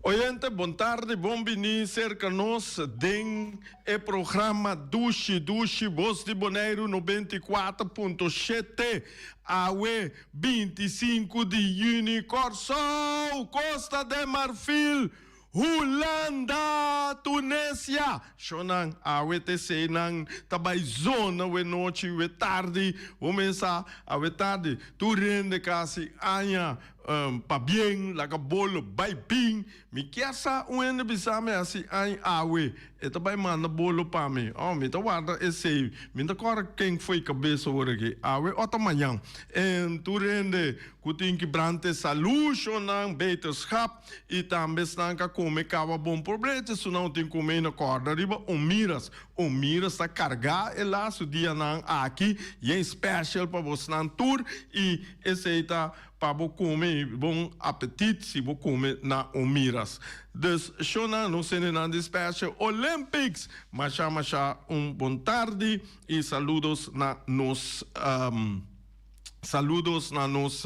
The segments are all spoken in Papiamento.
Oyente, bon tardi, bon bini serka nos den e programa Dushi Dushi Bos di Boneiru 94.7 awe 25 di yüni. Kòrsou, Costa de Marfil, Hulanda, Tunesia, Shownan awe te seinan ta bai zona we nochi we tardi, bo mesa awe tardi tur hende kasi aña pabien laga bolo bai bin, mi kier sa un hende bisa mi hasi añ awe e ta bai manda bolo pa mi, oh mi ta warda esei, mi ta kòrda ken fo'i kabes awor aki, awe ò ta mañan, en tur hende ku tin kibrante salu shownan beterschap. I tambe esnan ka kome kaba bon probrecha, esunnan ku tin kome na kòrda riba Omiras. Omiras ta kargá e lastu dianan aki yen special pa bosnan tur i esei ta pa bo kome i bon apetit si bo kome na Omiras. Dus shownan nos hendenan di Special Olympics! Masha masha un bon tardi i saludos na nos. Saludos na nos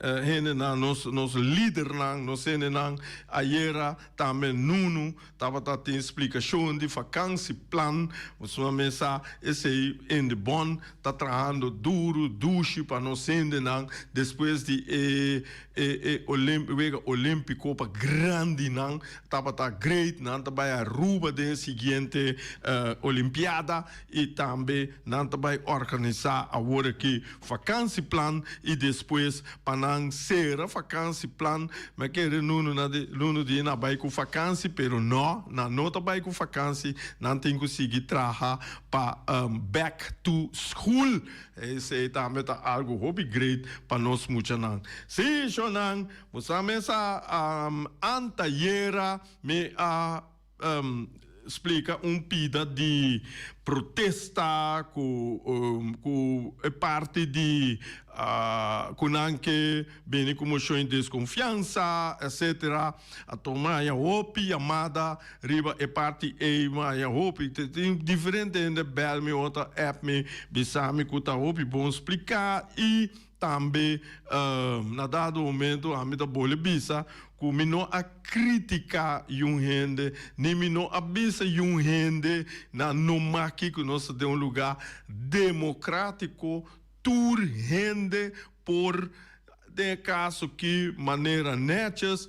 hendenan, nos nos lidernan, nos hendenan. Ayera tambe Nunu tabata tin splikashon di vakansieplan. Boso mes sa esei in de bon ta trahando duru, dushi pa nos hendenan despues di e e e wega olimpiko pa grandinan tabata great. Nan ta bai Aruba den e siguiente olimpiada. I tambe nan ta bai organisá awor aki vakansieplan i despues pa nan sera vakansieplan. Mi a kere nunu na di nunu di nan bai ku vakansi pero no, nan no ta bai ku vakansi, nan tin ku sigui traha pa back to school. Esei tambe ta algu hopi great pa nos muchanan. Sí, shownan, bo sa mes a antayera mi a. Splika un pida di protesta ku ku e parti di ku nan ke bini ku moshon di deskonfiansa etsetera a tuma haña hopi yamada riba e parti ei haña hopi tin diferente hende bèl mi ota app mi bisa mi ku ta hopi bon splika i Tambe na dado momento ami ta bole bisa ku mi no a kritika yun hende ni mi no a bisa yun hende na no maki ku nos ta den un luga demokratiko tur hende por den e kaso ki manera netjes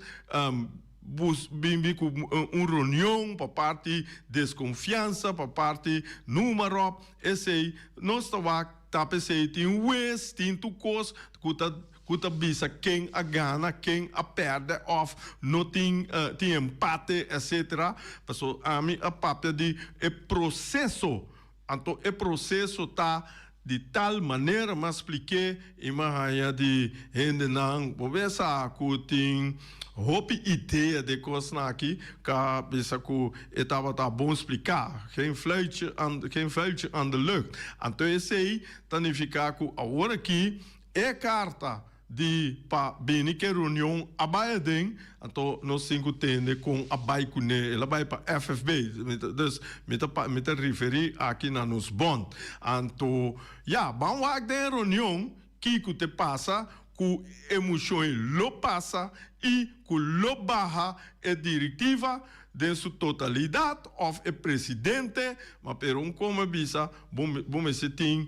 bus bin bin ku un reunion pa parti deskonfiansa pa parti numa ròp esei nos ta wak. Ta p'esei tin wes, tin tur kos ku ta ku ta bisa ken a gana, ken a pèrdè òf no tin tin empate etsetera. Paso ami a papia di e proseso, anto e proseso ta di tal manera mi a splik'é i mi a haña di hendenan bo be sa ku tin Hopi idea de kosnan aki ka bisa ku e tabata bon spliká, geen fluitje aan, geen vuiltje aan de lucht. Anto esei ta nifiká ku awor aki e karta di pa bini ke reunion a bai aden, anto nos tin ku tende kon a bai kuné, el a bai pa FFB. Dus mi ta mi ta referí aki na nos bond. Anto ya, ban wak den e reunion Kiko te pasa ku e mushon lo pasa i ku lo baha e direktiva den su totalidat òf e presidente, ma pero un kome bisa bo bo mester tin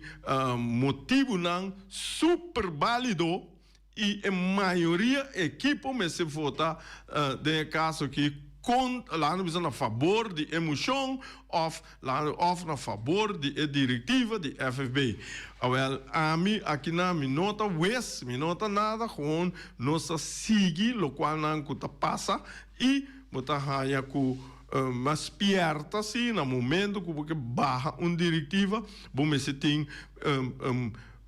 motibunan super bálido i e mayoria ekipo mester vota den e kaso aki kon laga nos bisa na fabor di e mushon òf Laga òf na fabor di e direktiva di FFB. Awèl, ami akinan mi no ta wes, mi no ta nada, gewoon nos ta sigui lokual nan ku ta pasa i bo ta haña ku mas spierta si na momento ku bo ke baha un direktiva bo mester tin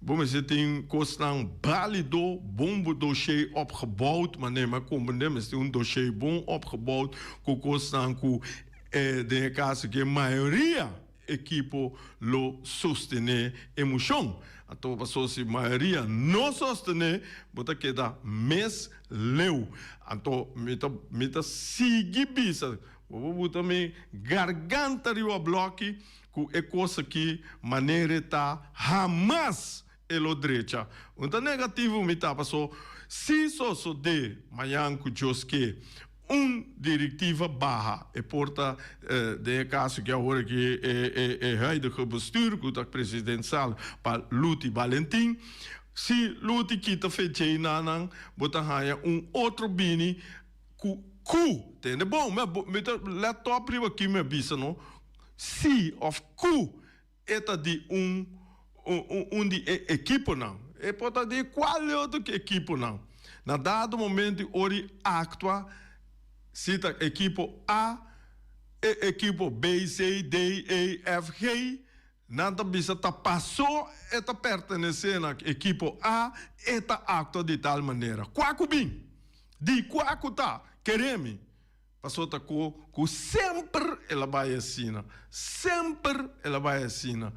bo mester tin kosnan bálido, bon bo dossier opgebouwd, manera mi a komprendé mester tin un dossier bon opgebouwd ku kosnan ku Den e kaso ku e mayoria ekipo lo sostené e moshon. Anto pasobra si mayoria no sostené, bo ta keda mes leu. Anto mi ta mi ta sigui bisa, bo por buta mi garganta riba blòki ku e kos aki manera e ta hamas e lo drecha. Un ta negativo mi ta paso si sosodé mañan ku Dios ke. Un directiva baha e por ta den e caso ki awor aki e huidige bestuur cu ta presidencial pa Luti Balentin. Si Luti kita fe djey nanan bo ta haya un otro bini cu cu, tende bon mi ta let op riba ki mi a bisa no, si of cu e ta di un un di e ekiponan. E por ta di kual otro ekiponan. Na dado momento ora di aktua, si ta ekipo A, e ekipo B, C, D, E, F, G, nan ta bisa ta paso e ta pertenesé na ekipo A, e ta aktua di tal manera. Kua ku bin? Di kua ku ta? Kere mi. Paso ta ku ku semper el a bai asina, semper el a bai asina.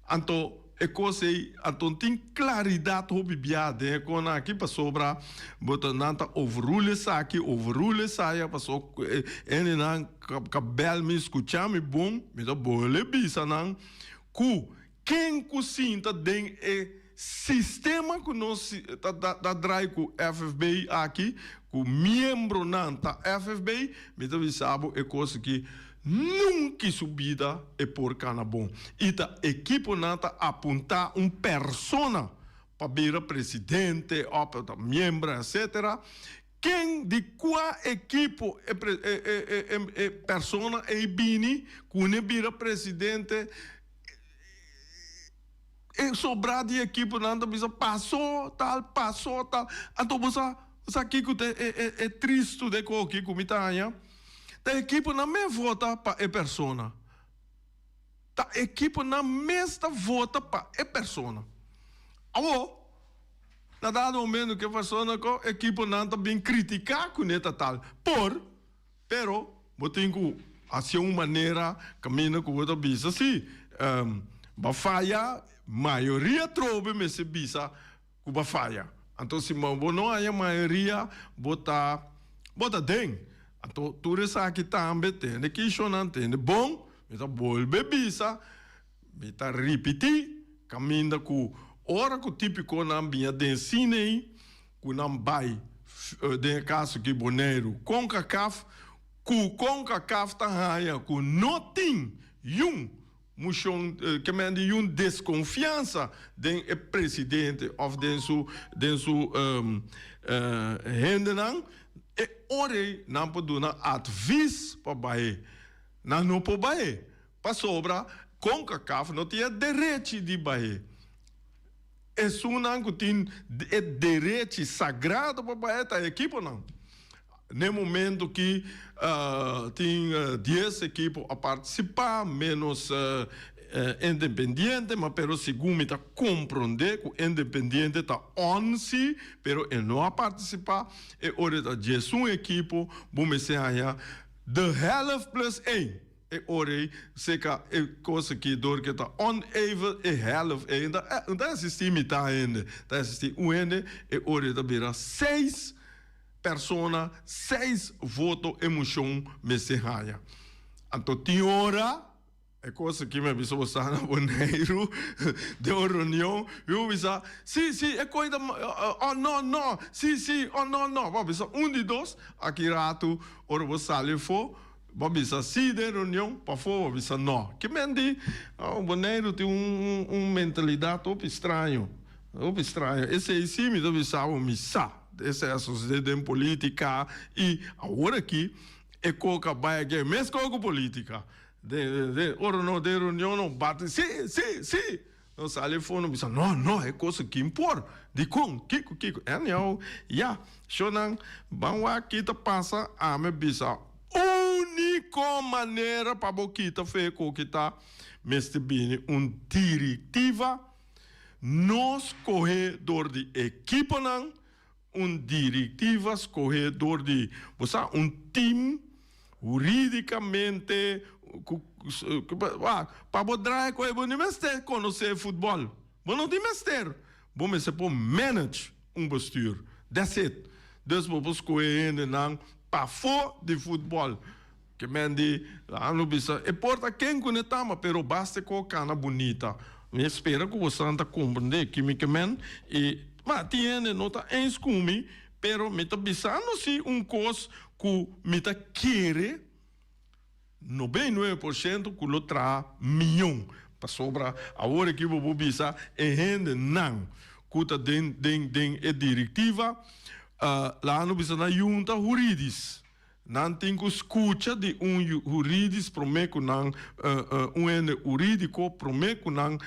Anto e kos ei, anto tin klaridat hopi bia den e konan aki pasobra bo ta nan ta overrule esaki, overrule esaya, paso hendenan ka bel mi skucha mi bon, mi ta bole bisa nan ku ken ku sinta den e Sistema ku nos ta ta drai ku FFB aki, ku miembronan ta FFB, mi ta bisa bo e kos aki nunki su bida e por kana bon. I ta ekiponan ta apuntá un persona pa bira presidente òf ta miembro etcetera. Ken di kua ekipo e e e persona ei bini ku ne bira presidente? E sobrá di ekiponan ta bisa pasó tal, pasó tal. Anto bo sa, bo sa kiko ta e e e tristu den koki ku mi ta haña? Ta ekiponan mes vota pa e persona. Ta ekiponan mes ta vota pa e persona. Awor, na dado momento ku e persona ku ekiponan ta bin kritiká kuné ta tal. Por. Pero bo tin ku hasi un manera kaminda ku bo ta bisa si bo a faya, mayoria trobe mester bisa ku bo a faya. Anto si bo no haña mayoria bo ta bo ta den. Anto tur esaki tambe tende kishonan tende bon, mi ta bolbe bisa, mi ta ripití kaminda ku ora ku tipikonan biña den sine Ku nan bai den e kaso ki Boneiru Concacaf, ku Concacaf ta haña ku no tin yun mushon ke men di yun deskonfiansa den e presidente òf den su den su hendenan, e ora ei nan por duna advis pa bai. Nan no por bai pasobra Concacaf no tin e derechi di bai. Esunnan ku tin e derechi sagrado pa bai ta e ekiponan. N'e momento ki tin dies ekipo a partisipá, ménos Independiente, ma pero segun mi ta komprondé ku Independiente ta onsi, pero e no a partisipá, e ora ta diesun ekipo, bo mester haña de hèlft plus één. E ora ei seka e kos aki dor ke ta oneven e helft ei ta no ta existi mitá hende ta existi un hende e ora ei ta bira seis persona seis voto e moshon mester haña anto tin ora e kos aki mi a bisa bo sa na Boneiru den un reunion mi por bisa si si e koi ta oh no no si si oh no no bo a bisa un di dos aki ratu ora bo sali afó. Bo a bisa sí den reunion, pafó bo a bisa no. Ke men di, oh, Boneiru tin un un mentalidat hopi straño, hopi straño. Esei sí mi ta bisa bo, mi sa. Esei a sosodé den polítika i awor aki e koka bai agen mes kos ku polítika. Den den ora no den reunion no bati sí, sí, sí. Nos sali afó nos bisa no, no, e kos aki por. Dikon? Kiko, kiko? Anyhow, ya, shownan, ban wak ki ta pasa, ami bisa úniko manera pa bo kita fe ku kita mester bini un direktiva, no skohé dor di ekiponan, un direktiva skohé dor di, bo sa, un tim hurídikamente ku pa bo draai ku e bo no mester konosé futbòl, bo no tin mester, bo mester por manage un bestuur, that's it. Dus bo por skohe hendenan pafó di futbòl, ke men di laga no bisa e por ta ken ku ne tama pero basta ku kana bunita. Mi spera ku bosan ta komprendé kimi ke men i ma tin hende no ta eens ku mi. Pero mi ta bisando si un kos ku mi ta kere 99% ku lo traha mion. Pasobra awor aki bo por bisa e hendenan ku ta den den den e direktiva, laga no bisa nan yunta huridis. Nan tin ku skucha di un huridis promé ku nan un hende hurídiko promé ku nan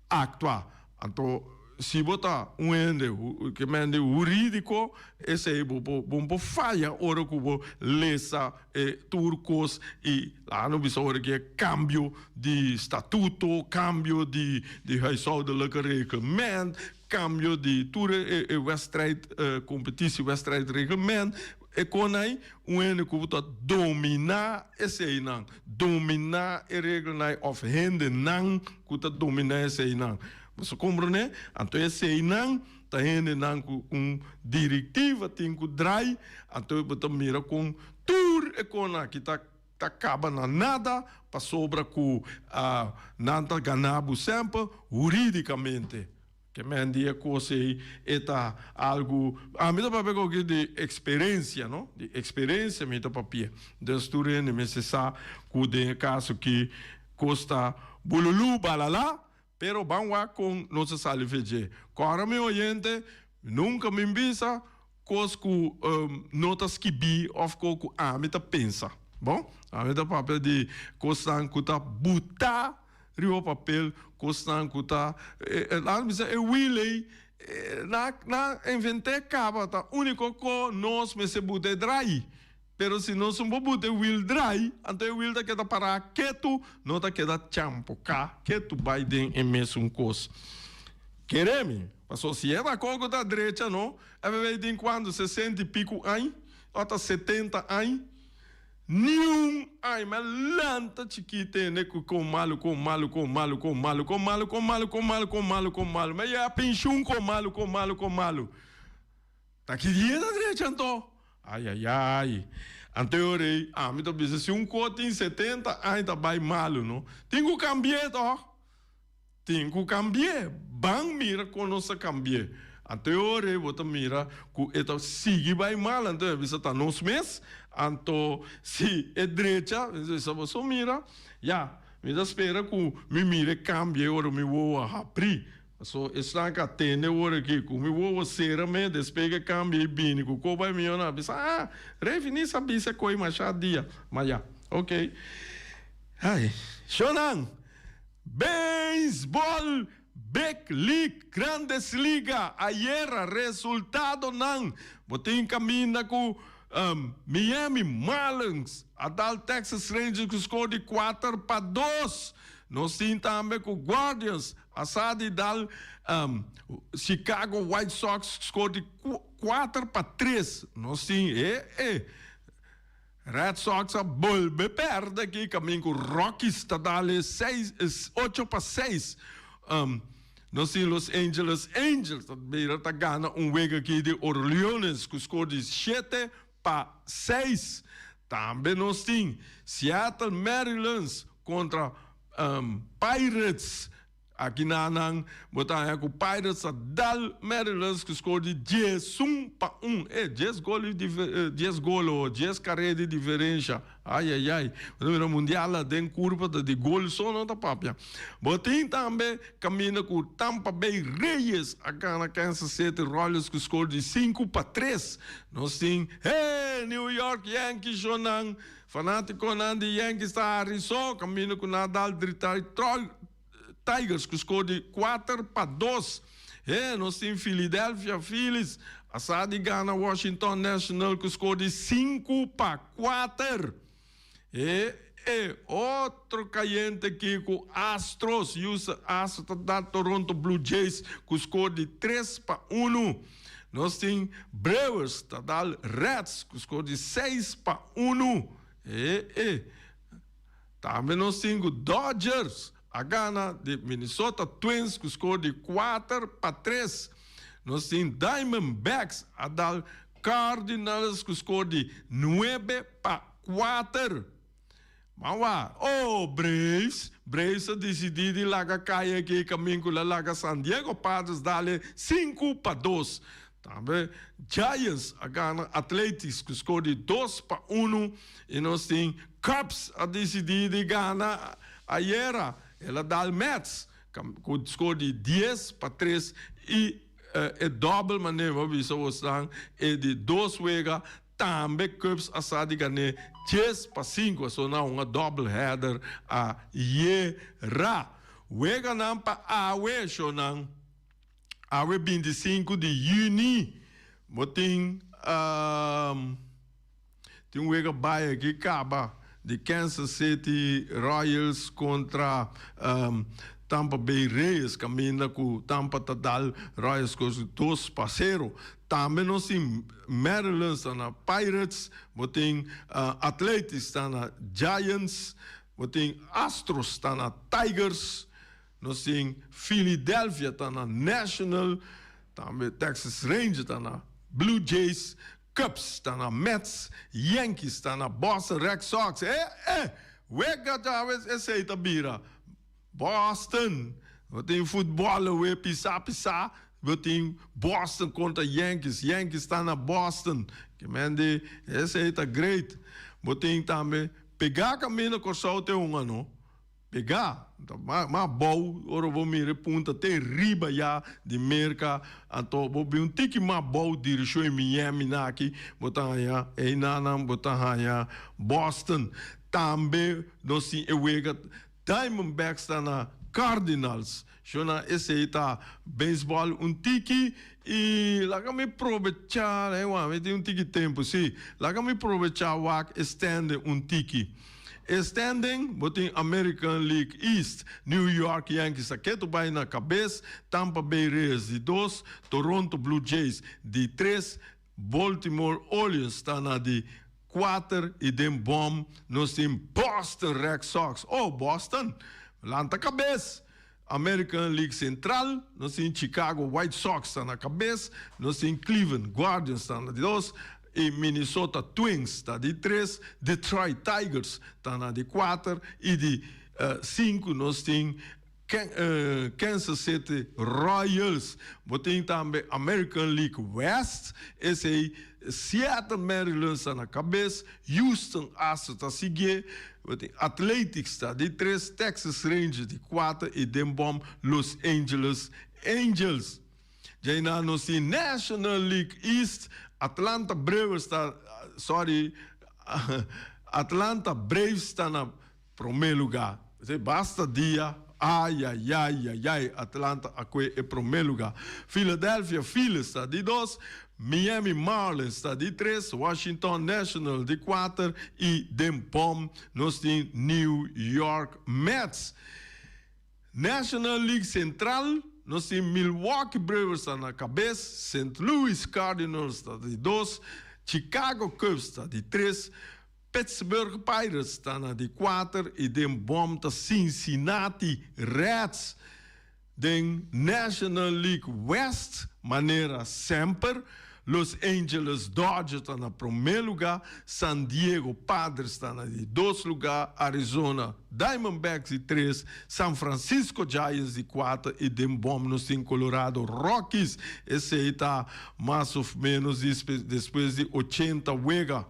aktua. Anto si bo ta un hende ke mende hurídiko esei bo por bo por faya ora ku bo lesa e tur kos i laga no bisa ora ku e kambio di statuto, kambio di di huishoudelijke reglement, Cambio di tur e wedstrijd competitie wedstrijd reglement e kon ai un hende ku ta domina eseinan domina e regelnan of hendenan ku ta domina eseinan boso komprende anto eseinan ta hendenan ku un directiva tin ku drai anto bo ta mira kon tur e kon aki ta ta kaba na nada pasobra ku nan ta gana bo semper huridikamente. Ke men di e kos ei e ta algu, ami ta papia koki di eksperensia no, di eksperensia mi ta papia. Dus tur hende mester sa ku den e kaso ki kos ta bululu balala, pero ban wak kon nos a sali fe dje. Kòrda mi oyente, nunka mi bisa Kos ku no ta skibí òf kos ku ami ta pensa. Bon, ami ta papia di kosnan ku ta butá riba papel, kosnan ku ta, laat mi bisa e wiel ei, nan a invent'é kaba, ta úniko ku nos mester buta e drai. Pero si nos no por buta e wiel drai, anto e wiel ta keda pará ketu, no ta keda champoká ketu bai den e mesun kos. Kere mi, pasobra si e ta koko ta drecha no, FB tin cuanto, 60 y pico añ, o ta 70 añ? Niun añ, mi a lanta chikí tende cu con malo, con malo, con malo, con malo, con malo, con malo, con malo, con malo, con malo, mi a yega pensioen con malo, con malo, con malo. Ta ki dia ta drecha anto? Ay ay ay. Anto e ora ei, ami ta bisa si un co tin 70 añ ta bay malo no, tin cu cambi'e toch? Tin ku kambi'é. Ban mira kon nos ta kambi'é. Anto e ora ei bo ta mira ku e ta sigui bai mal. Anto e bisa ta nos mes. Anto si e drecha, mi ta bisa boso mira, ya, mi ta spera ku mi mira e kambia e ora mi wowo a habrí. Paso esnan ku a tende ora aki ku mi wowo sera me despues ku e kambia i bini ku ko bai mihó nan a bisa, ah, Revi ni sa bisa koi masha dia. Ma ya, ok. Ai, shownan! Beisbòl Big League, Grandes Liga, ayera resultadonan bo tin kaminda ku Miami Marlins a dal Texas Rangers ku skor di 4-2. Nos tin tambe ku Guardians a sa di dal Chicago White Sox skor di 4-3. Nos tin e e. Red Sox a bolbe perde aki kamin ku Rockies ta dale seis 8-6. Nos tin Los Angeles Angels ta bira ta gana un wega aki di Orioles ku skor di 7-6. Tambe nos tin Seattle Mariners kontra Pirates. Aki na nan bo ta haña ku Pirates a dal Mariners ku skor di 11-1. E, dies gol di dies gol o dies kare di diferensha. Ai ai ai. Bo ta mira mundial la den kurpa ta di gol so no ta papia. Bo tin tambe kaminda ku Tampa Bay Rays a gana Kansas City Royals ku skor di 5-3. Nos tin, hey, New York Yankees shownan. Fanátikonan di Yankees ta hari so kaminda ku nan a dal Detroit Tigers ku skor di 4-2. He, nos tin Philadelphia Phillies a sa di gana Washington National ku skor di 5-4. He, e otro kayente aki ku Astros, Houston Astros ta dal Toronto Blue Jays ku skor di 3-1. Nos tin Brewers ta dal Reds ku skor di 6-1. He, e. Tambe nos tin ku Dodgers a gana di Minnesota Twins ku skor di 4-3. Nos tin Diamondbacks a dal Cardinals ku skor di 9-4. Mawa, oh Braves! Braves a disidí di laga kai aki kamin ku la laga San Diego Padres dale 5-2. Tambe Giants a gana Athletics ku skor di 2-1 i nos tin Cubs a disidí di gana ayera. El a dal Mets ku skor di 10-3 i e dòbel manera mi a bisa bosnan e di dos wega tambe Cubs a sa di gan'é 10-5, asina un double header ayera. Weganan pa awe shownan. Awe 25 di yüni bo tin tin un wega bai aki kaba di Kansas City Royals kontra Tampa Bay Rays kaminda ku Tampa ta dal Royals ku 2-0. Tambe nos tin Mariners ta na Pirates, bo tin Athletics ta na Giants, bo tin Astros ta na Tigers. Nos tin Philadelphia ta na National, tambe Texas Rangers ta na Blue Jays, Cubs ta na Mets, Yankees ta na Boston Red Sox. Eh eh! Wega djawe esei ta bira. Boston, bo tin futbòl awe pisá pisá, bo tin Boston kontra Yankees, Yankees ta na Boston. Ke men di esei ta great. Bo tin tambe pegá kaminda Kòrsou te hunga no. Pegá, ta mas abou ora bo mira e punta te riba ya di Merka, anto bo bin un tiki mas abou dirishon e Miami na aki, bo ta haña einanan bo ta haña Boston. Tambe nos tin e wega Diamondbacks ta na Cardinals. Shona esei ta beisbòl un tiki i laga mi probechá, mi tin un tiki tempu si, laga mi probechá wak e stende un tiki. E standing, bo tin American League East, New York Yankees ta ketu bai na kabes, Tampa Bay Rays di dos, Toronto Blue Jays di tres, Baltimore Orioles ta na di kuater i den bòm nos tin Boston Red Sox. Oh, Boston, lanta kabes! American League Central, nos tin Chicago White Sox ta na kabes, nos tin Cleveland Guardians ta na di dos i Minnesota Twins ta di tres, Detroit Tigers ta na di kuater i di sinku nos tin Kansas City Royals. Bo tin tambe American League West, esei Seattle Mariners ta na kabes, Houston Astros ta siguié, bo tin Athletics ta di tres, Texas Rangers di kuater i den bòm Los Angeles Angels. Djainan nos tin National League East, Atlanta Brewers ta, sorry, Atlanta Braves ta na promé lugá. Esei basta dia, ayayayayay, Atlanta a kue e promé lugá. Philadelphia Phillies ta di dos, Miami Marlins ta di tres, Washington Nationals di kuater i den bòm nos tin New York Mets. National League Central, nos tin Milwaukee Brewers ta na kabes, Saint Louis Cardinals ta di dos, Chicago Cubs ta di tres, Pittsburgh Pirates ta na di kuater i den bòm ta Cincinnati Reds. Den National League West, manera semper, Los Angeles Dodgers ta na promé lugá, San Diego Padres ta na di dos lugá, Arizona Diamondbacks di tres, San Francisco Giants di kuater i den bòm nos tin Colorado Rockies. Esei ta mas of ménos despues di 80 wega.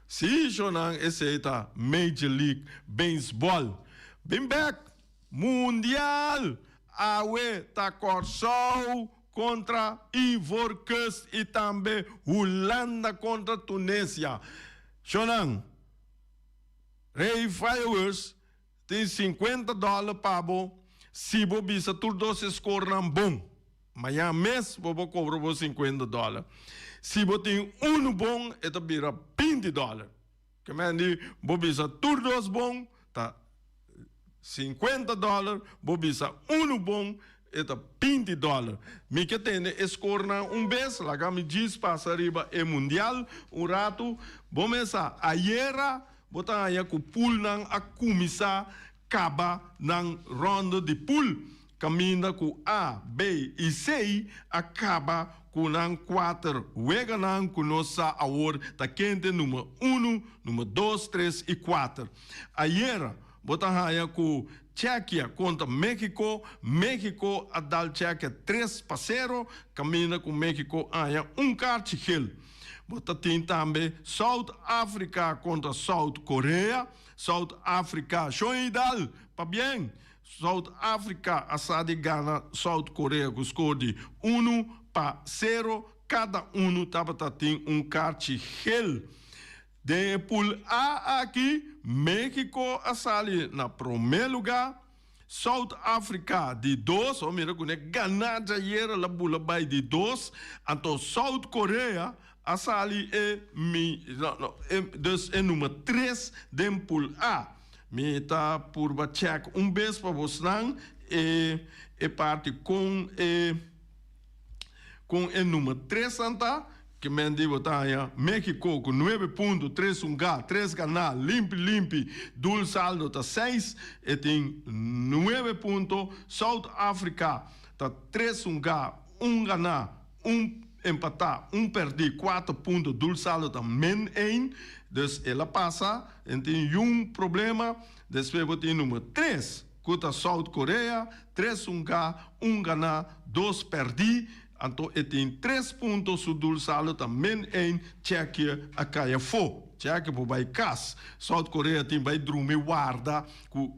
Sí, shownan, esei ta Major League Baseball. Bin bek! Mundial! Awe ta Kòrsou kontra Ivoorkust i tambe Hulanda kontra Tunesia. Shownan, Rey Fireworks tin 50 dòler pa bo si bo bisa tur dos e skornan bon. Mañan mes bo por kobra bo 50 dòler. Si bo tin unu bon e ta bira 20 dòler. Ke men di bo bisa tur dos bon ta 50 dòler, bo bisa unu bon e ta 20 dòler. Mi ke tende e skornan un bes, laga mi djis pasa riba e mundial un ratu. Bo mesa ayera bo ta haña ku poolnan a kuminsá kaba nan rònde di pool. Kaminda ku A, B i C a kaba ku nan kuater weganan ku nos sa awor ta kende number unu, number dos, tres i kuater. Ayera. Bo ta haña ku Tjèkia kontra México, México a dal Tjèkia 3-0, kaminda ku México haña un karchi gel. Bo ta tin tambe South Africa kontra South Korea, South Africa shon i dal! Pabien! South Africa a sa di gana South Korea ku skor di 1-0, kada unu tabata tin un karchi gel. Den e pool A aki, Mexico a sali na promé lugá, South Africa di dos, bo mira ku ne ganá djayera la bula bai di dos, anto South Korea a sali e mi, no, no, e, dus e number tres den pool A. Mi ta purba check un bes pa bosnan e e parti kon e. Kon e number tres nan ta, ke men di bo ta haña Mexico ku nuebe punto, tres hungá, tres ganá, limpi limpi, doel saldo ta seis, e tin nuebe punto. South Africa ta tres hungá, un ganá, un empatá, un pèrdí, kuater punto, doel saldo ta min ein. Dus el a pasa, en tin yun problema. Despues bo tin number tres. Ku ta South Korea, tres hunga, un ganá, dos pèrdí, anto e tin tres punto, su doel saldo ta min ein, Tsjekië a kai afó. Tsjekië por bai kas. South Korea tin bai drumi warda ku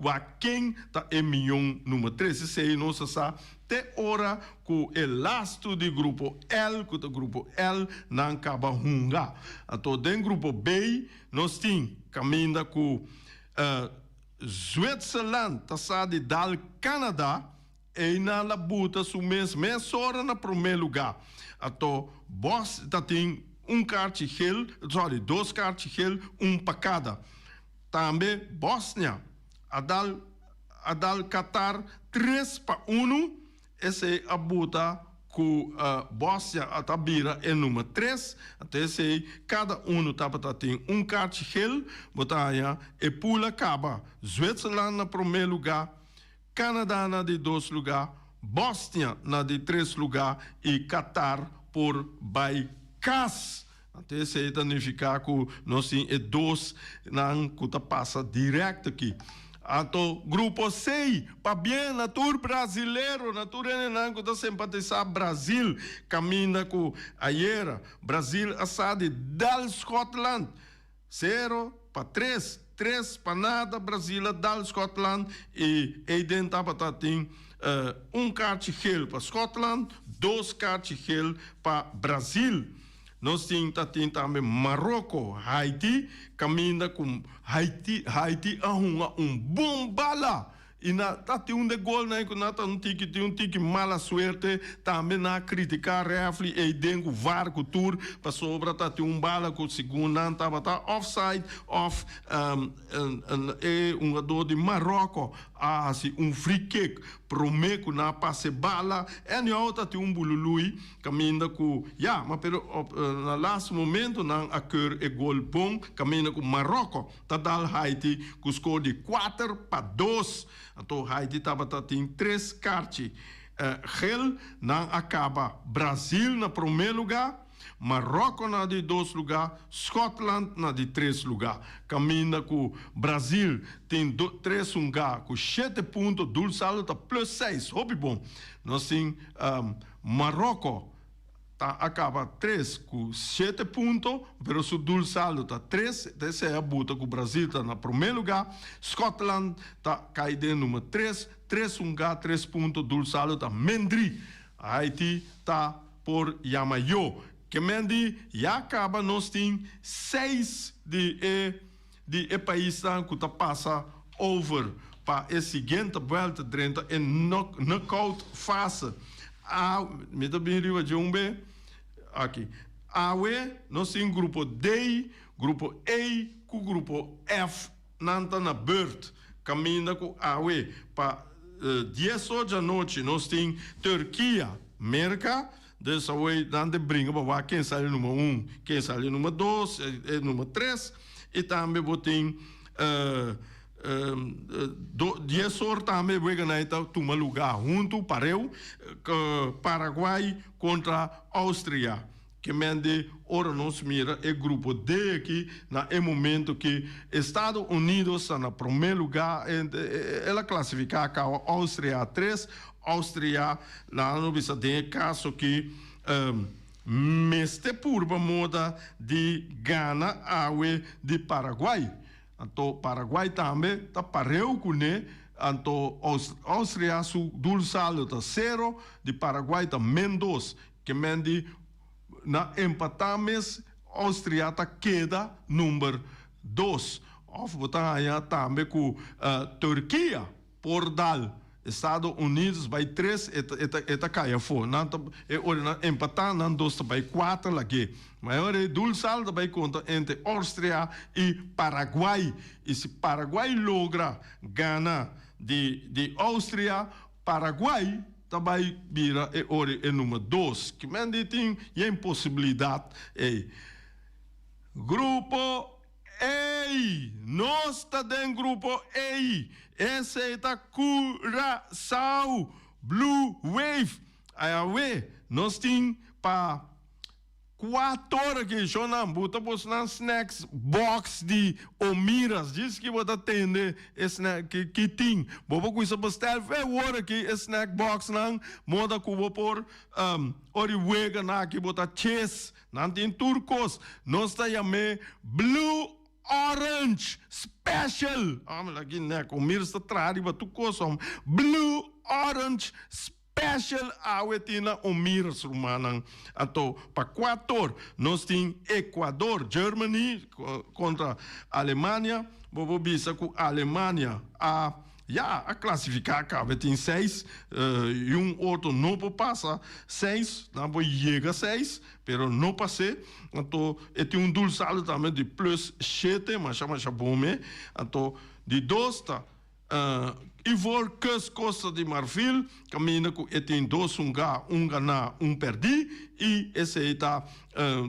wak ken ta e mion number tres. Esei nos a sa te ora ku e lastu di grupo L, ku ta grupo L, nan kaba hunga. Anto den grupo B nos tin kaminda ku Zwitserland ta sa di dal Canada, einan la buta su mes mesora na prome luga. Ato Bos ta tin un karchi gel, sorry, dos karchi gel, un pa kada. Tambe Bosnia a dal a dal Qatar 3-1. Esei a buta ku Bosnia a ta bira e number tres, anto esei kada unu tabata tin un karchi gel, bo ta haña e pul a kaba, Zwitserland na promé lugá, Canada na di dos lugá, Bosnia na di tres lugá i Qatar por bai kas. Anto esei ta nifiká ku nos tin e dos nan ku ta pasa dirèkt aki. Anto grupo C, pabien na tur brazilero, na tur hendenan ku ta simpatisá Brazil, kaminda ku ayera Brazil a sa di dal Scotland 0-3, 3-0 Brazil a dal Scotland i eiden tabata tin un karchi gel pa Scotland, dos karchi gel pa Brazil. Nos tin ta tin tambe Maroko, Haiti, kaminda ku Haiti, Haiti a hunga un bon bala i na ta tin un de golnan ku na ta un tiki tin un tiki mala suerte, tambe nan a kritiká rèfli ei den ku var ku tur pasobra ta tin un bala ku segun nan tabata offside òf e hungadó di Maroko a hasi un free kick promé ku nan a pasa e bala. Anyhow ta tin un bulului. Caminda cu ya, ma pero op na laatste momento nan a keur e gol bon caminda cu Marokko ta dal Haiti cu score di 4-2. Anto Haiti tabata tin tres karchi gel. Nan a caba Brazil na prome luga, Marokko na di dos luga, Scotland na di tres luga. Caminda cu Brazil tin tres hunga cu shete punto, doel saldo ta plus seis. Hopi bon. Nos tin Maroko ta a kaba tres ku shete punto, pero su doel saldo ta tres, ta esei a buta ku Brazil ta na promé lugá. Scotland ta kai den number tres, tres hungá, tres punto, doel saldo ta min dri. Haiti ta por yama yo. Ke men di ya kaba nos tin seis di e di e paisnan ku ta pasa over pa e siguiente buelta drenta e knockout fase. A mi ta bin riba dje un be aki. Awe nos tin grupo D, grupo E ku grupo F nan ta na beurt. Kaminda ku awe pa dies or djanochi nos tin Turkia, Merka. Dus awor nan ta bringa pa wak ken sali number un, ken sali number dos, e number tres. I tambe bo tin dies or tambe weganan ta tuma luga huntu pareu, Paraguay kontra Austria. Ke men di ora nos mira e grupo D aki na e momento ki Estado Unidos ta na prome luga, el a clasifica caba Austria a tres, Austria laga nos bisa den e caso ki mester purba moda di gana awe di Paraguay. Anto Paraguay tambe ta pareu cune, anto Austria su doelsaldo ta cero, di Paraguay ta min dos. Ke men di na empatá mes Austria ta keda number dos. Of bo ta haña tambe ku Turkia por dal Estado Unidos bai tres e ta e ta e ta kai afó. Nan ta e ora nan empatá nan dos ta bai kuater lag'é. Ma e ora ei doelsaldo ta bai konta entre Austria i Paraguay. I si Paraguay logra gana di di Austria, Paraguay ta bai bira e ora e number dos. Ki men di tin yen posibilidad ey. Grupo E! Nos ta den grupo E! Esey ta Curaçao Blue Wave. Awe nos tin pa. Kua tora ki shonnan bo ta bosnan snacks box di Omiras djis ki bo ta tende e snack ki ki tin bo por kuisa bestel fe wor aki e snack box nan moda ku bo por ora i wega nan aki bo ta ches nan tin tur kos nos ta yam'e blue orange special ame aki nek Omiras ta traha riba tur kos blue orange Special awe tin na Omiras rumannan. Anto pa kuator nos tin Ecuador, Germany kontra Alemania. Bo por bisa ku Alemania a ya a klasifiká kaba tin seis i un otro no por pasa seis, nan por yega seis pero no pas'é. Anto e tin un doelsaldo tambe di plus shete, masha masha bon me. Anto di dos ta. Ivoorkust, Costa di Marfil, caminda cu e tin dos hunga, un gana, un perdi y esey ta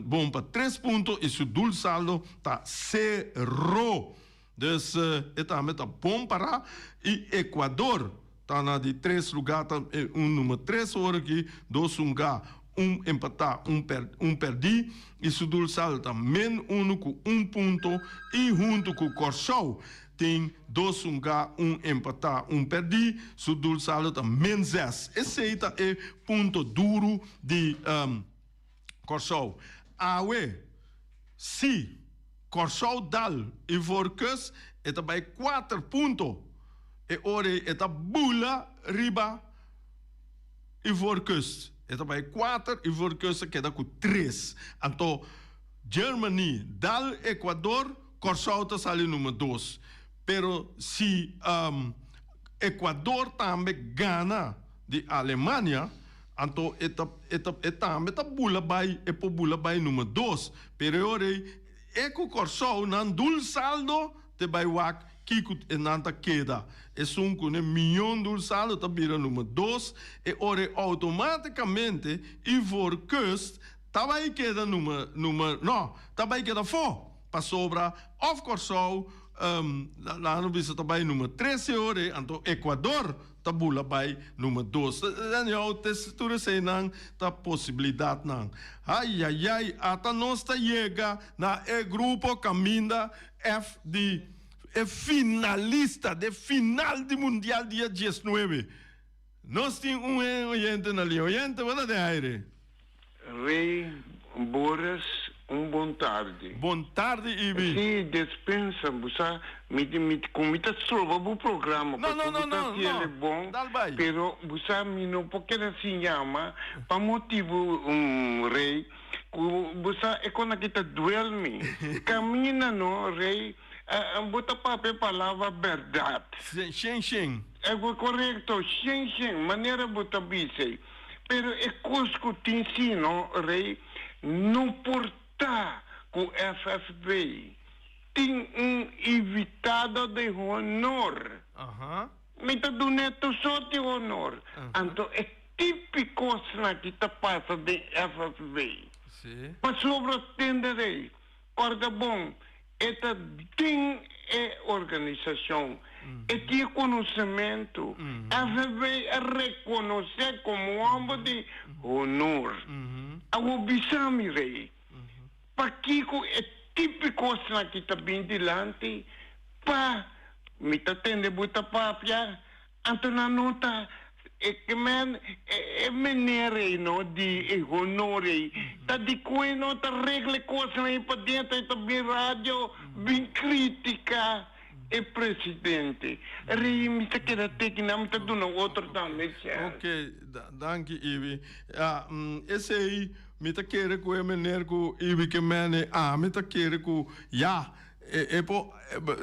bon pa tres punto y su doelsaldo ta cero. Dus e tambe ta bon para y Ecuador ta na di tres lugar, ta un numero tres ora aki, dos hunga, un empata, un perdi y su doelsaldo ta min uno cu un punto y hunto cu Corsou Tin dos hunga, un empatá, un pèrdí. Su doelsaldo ta min zes. Esei ta e punto duru di Kòrsou. Awe, si Kòrsou dal Ivoorkust, e ta bai kuater punto. E ora ei e ta bula riba Ivoorkust. E ta bai kuater, Ivoorkust ta keda ku tres. Anto Germany dal Ecuador. Kòrsou ta sali number dos, pero si Ecuador tambe gana di Alemania, anto e ta e ta e tambe ta bula bai e por bula bai number dos, pero e ora ei e ku Kòrsou nan doelsaldo te bai wak kiko nan ta keda, esun ku ne mion doelsaldo ta bira number dos, e ora ei outomaticamente Ivoorkust Ta bai keda nummer nummer no ta bai keda afó pasobra òf Kòrsou laga nos bisa ta bai nummer tres e ora ei anto Ecuador ta bula bai nummer dos anyhow tur eseinan ta posibilidatnan ayayay ata nos ta yega na e grupo kaminda F di e finalista de final di mundial dia diesnuebe nos tin un oyente na liña oyente bo ta den aire. Rey Boris un bon tardi. Bon tardi Ibi. Si despensa bo sa mi mi cu mi ta stroba bo programa No no pasobra no bo ta no haci el no bon dal bay. pero bo sa mi no por keda sin yama pa motibo Rey cu bo sa e con aki ta duel mi camina no Rey bo ta papia palabra berdad. Shen shen. Corecto shen shen manera bo ta bisa. Pero e kos ku tin si no, Rey, no por ta ku FFB tin un invitado de honor. Mi ta dun'é tur sort di honor. Anto e tipi kosnan ki ta pasa den FFB. Pasobra tende, Rey, kòrda bon, e ta den. e organisashon, e tin e konosementu. FFB a rekonosé komo hòmber di honor. Awor bisa mi, Rei, pakiko e tipo kosnan aki ta bin dilanti? Pa mi ta tende bo ta papia, Anto nan no ta e ke men e meneer ei no di e honor ei ta di koe no ta regla e kosnan ei paden ta bin radio bin kritika e presidente rei mi ta keda teki nan mi ta duna otro tambe chèns. Ok danki Ibi ya esei mi ta kere ku e meneer ku Ibi ke men ei ami ta kere ku ya e por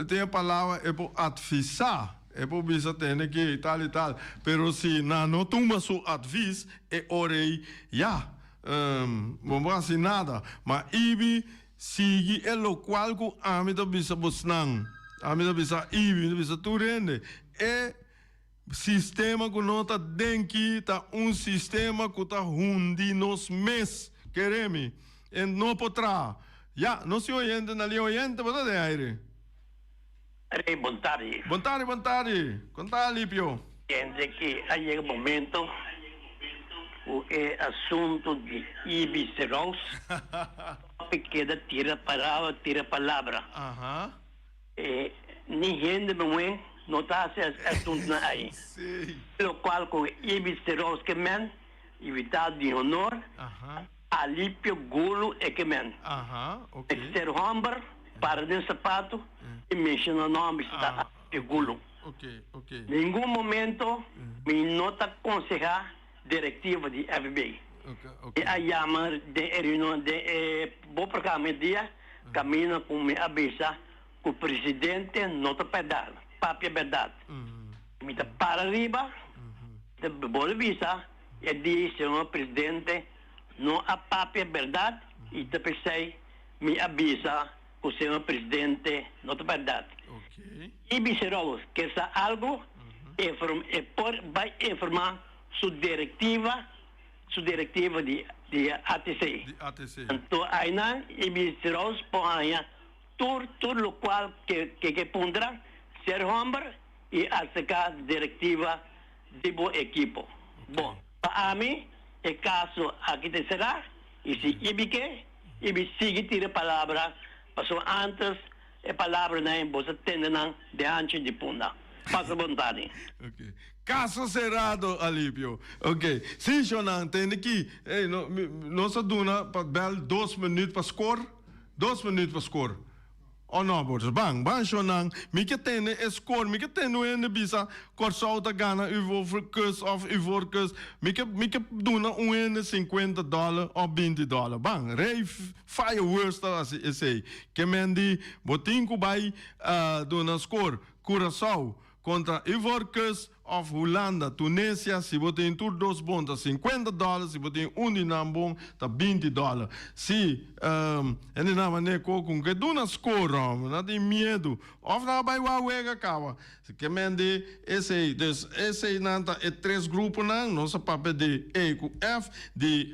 tin e palabra e por advisa. E por bisa tene ke tal i tal, pero si nan no tuma su advis e ora ei ya, bo no por hasi nada. Ma Ibi sigui e lokual ku ami ta bisa bosnan, ami ta bisa Ibi, mi ta bisa tur hende, e sistema ku no ta den ki ta un sistema ku ta hundi nos mes, kere mi, e no por traha. Ya, nos tin oyente na lia oyente, bo ta den aire. Rey, bon tardi. Bon tardi, bon tardi. Kon ta, Alipio? Kende ki a yega momento ku e asuntu di Ibi Serous topi keda tira parabra, tira palabra. E ni hende muhé no ta hasi e asuntunan ei. Lokual ku Ibi Serous ke men, invitado di honor, Alipio Gulu e ke men. Mester homber para den sapato y menciona nomber si ta Alipio Gulu. Ningun momento mi no ta conseha directiva di FB. Mi a yama den e reunion den e bo programa e dia caminda cu mi a bisa cu presidente no ta perdad, papia berdad. Mi ta para riba, ta bolbe bisa. E di, Señor Presidente, no a papia berdad y ta p'esey mi a bisa cu Señor Presidente no ta berdad. Y Biserow kier sa algo, e por bay informa su directiva, su directiva di ATC. Anto aynan y Biserow por haña tur tur locual ke ke puntra, ser homber y acerca directiva di bo ekipo. Bon, pa ami e kaso aki ta será i si ibi ke, ibi sigui tira palabra, pasobra antes e palabranan bo sa tende nan den hanchi di punda. Pasa bon tardi. Ok. Caso cerrado, Alipio. Ok. Si, shownan, tende ki. Ey, no, mi, nos a duna pa bel dos minuut pa score. Dos minuut pa score. Oh no borders, ban, ban shownan, mi ke tende e score, mi ke tende un hende bisa Kòrsou ta gana Ivoorkust of Ivoorkust, mi ke mi ke duna un hende sinkuenta dòler of binti dòler, ban, rei fireworks ta hasi esei, ke men di bo tin ku bai duna score Curaçao kontra Ivoorkust Of Hulanda, Tunesia, si bo tin tur dos bon ta sinkuenta dòler, si bo tin un di nan bon ta binti dòler. Si, hende nan manera ku ku ke duna skor hòmber, nan tin miedu. Of nan a bai wak wega kaba. Ke men di esei. Dus eseinan ta e tres gruponan. Nos a papia di E ku F, di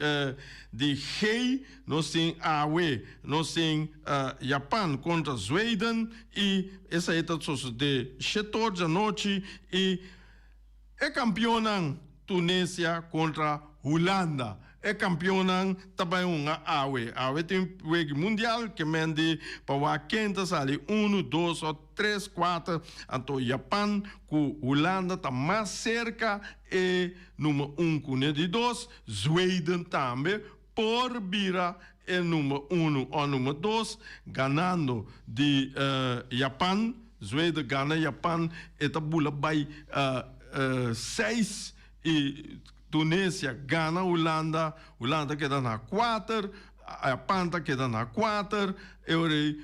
di G nos tin awe, nos tin Japan kontra Zweden. I esei ta sosodé shetor djanochi i e kampionnan Tunesia kontra Hulanda. E kampionnan ta bai hunga awe. Awe tin wegi mundial ke men di pa wak ken ta sali unu, dos o tres, kuater. Anto Japan ku Hulanda ta mas serka e number un ku ne di dos. Zweden tambe por bira e number uno o number dos ganando di Japan. Zweden gana Japan e ta bula bay seis y Tunesia gana Hulanda, Hulanda keda na kuater, Japan ta keda na kuater, e ora ey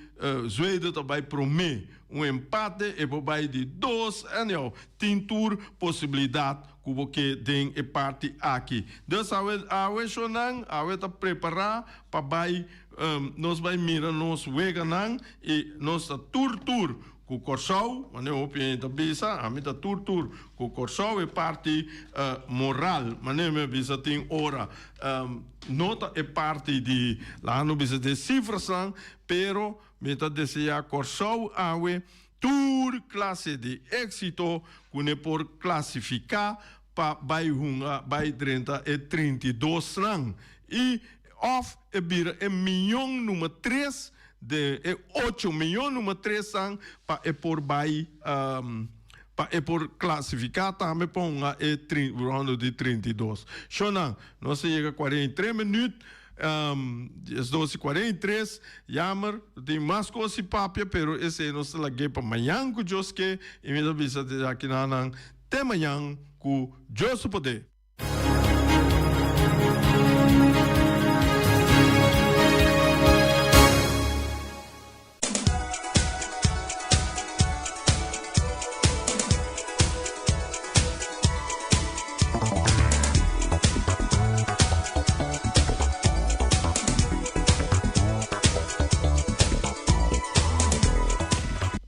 Zweden ta bay prome. Un empate e por bay di dos, anyhow tin tur posibilidad Ku bo ke den e parti aki. Dus awe awe shownan awe ta prepará pa bai nos bai mira nos weganan i nos ta tur tur ku Kòrsou, manera hopi hende ta bisa, ami ta tur tur ku Kòrsou e parti moral, manera mi a bisa tin ora no ta e parti di laga no bisa den sifrasnan, pero mi ta deseá Kòrsou awe. Tur klase di éksito ku ne por klasifiká pa bai hunga bai drenta e 32 nan i òf e bira e miyon number tres den e ocho miyon number tres nan pa e por bai pa e por klasifiká tambe pa hunga e rondo di 32. Shonnan, nos a yega 43 minüt. 12 i 43, jammer, tin mas kos di papia, pero esei nos ta lag'é pa mañan ku Dios ke, i mi ta bisa di aki na nan te mañan ku Dios su poder.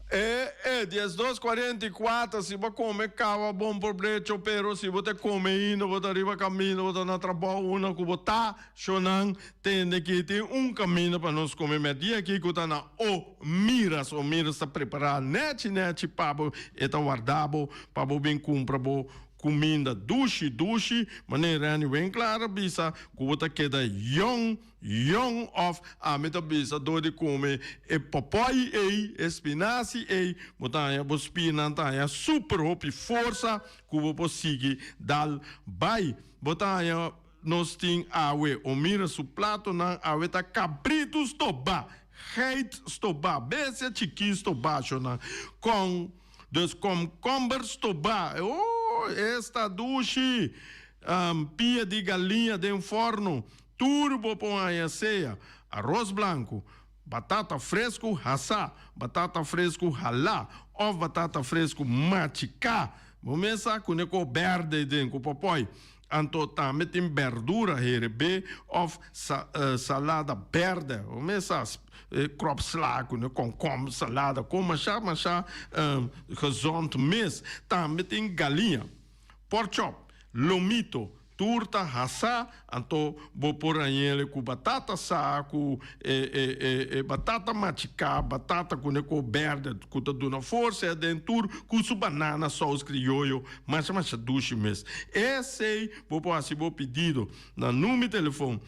E e 12:44 si bo come caba bon probecho pero si bo ta come ainda bo ta riba camino bo ta na trabou una cu bo ta Shonnan tende ki tin un kaminda pa nos kome mèrdia aki ku ta na O Miras. O Miras ta prepará nèchi nèchi pa bo. E ta warda bo pa bo bin kumpra bo kuminda dushi dushi. Manera Renny Winklaar a bisa ku bo ta keda yòn yòn òf ami ta bisa dor di kome e pòpòi ei, e spinasi ei, bo ta haña bo spirnan ta haña super hopi forsa ku bo por sigui dal bai. Bo ta haña. Nos tin awe o mira su platonan awe ta kabritu stobá, geit stobá, bestia chikí stobá shonan kon dus komkomber stobá oh esta dushi pia di galiña den fòrnu tur bo por haña sea aros blanku, batata fresku hasá, batata fresku halá òf batata fresku machiká bo mes sa kune ko bèrdè den ku pòpòi. Anto tambe tin berdura herebé òf salada bèrdè. Bo mes sa kropsla ku ne kònkòmber, salada kon masha masha gezond mes. Tambe tin galiña, pòrchòp, lomito, tur ta hasá. Anto bo por hañ'el ku batata sa, ku e batata machiká, batata ku ne kor bèrdè ku ta duna forsa aden tur ku su banana sous krioyo. Masha masha dushi mes. Esey bo por haci bo pedido na number telefon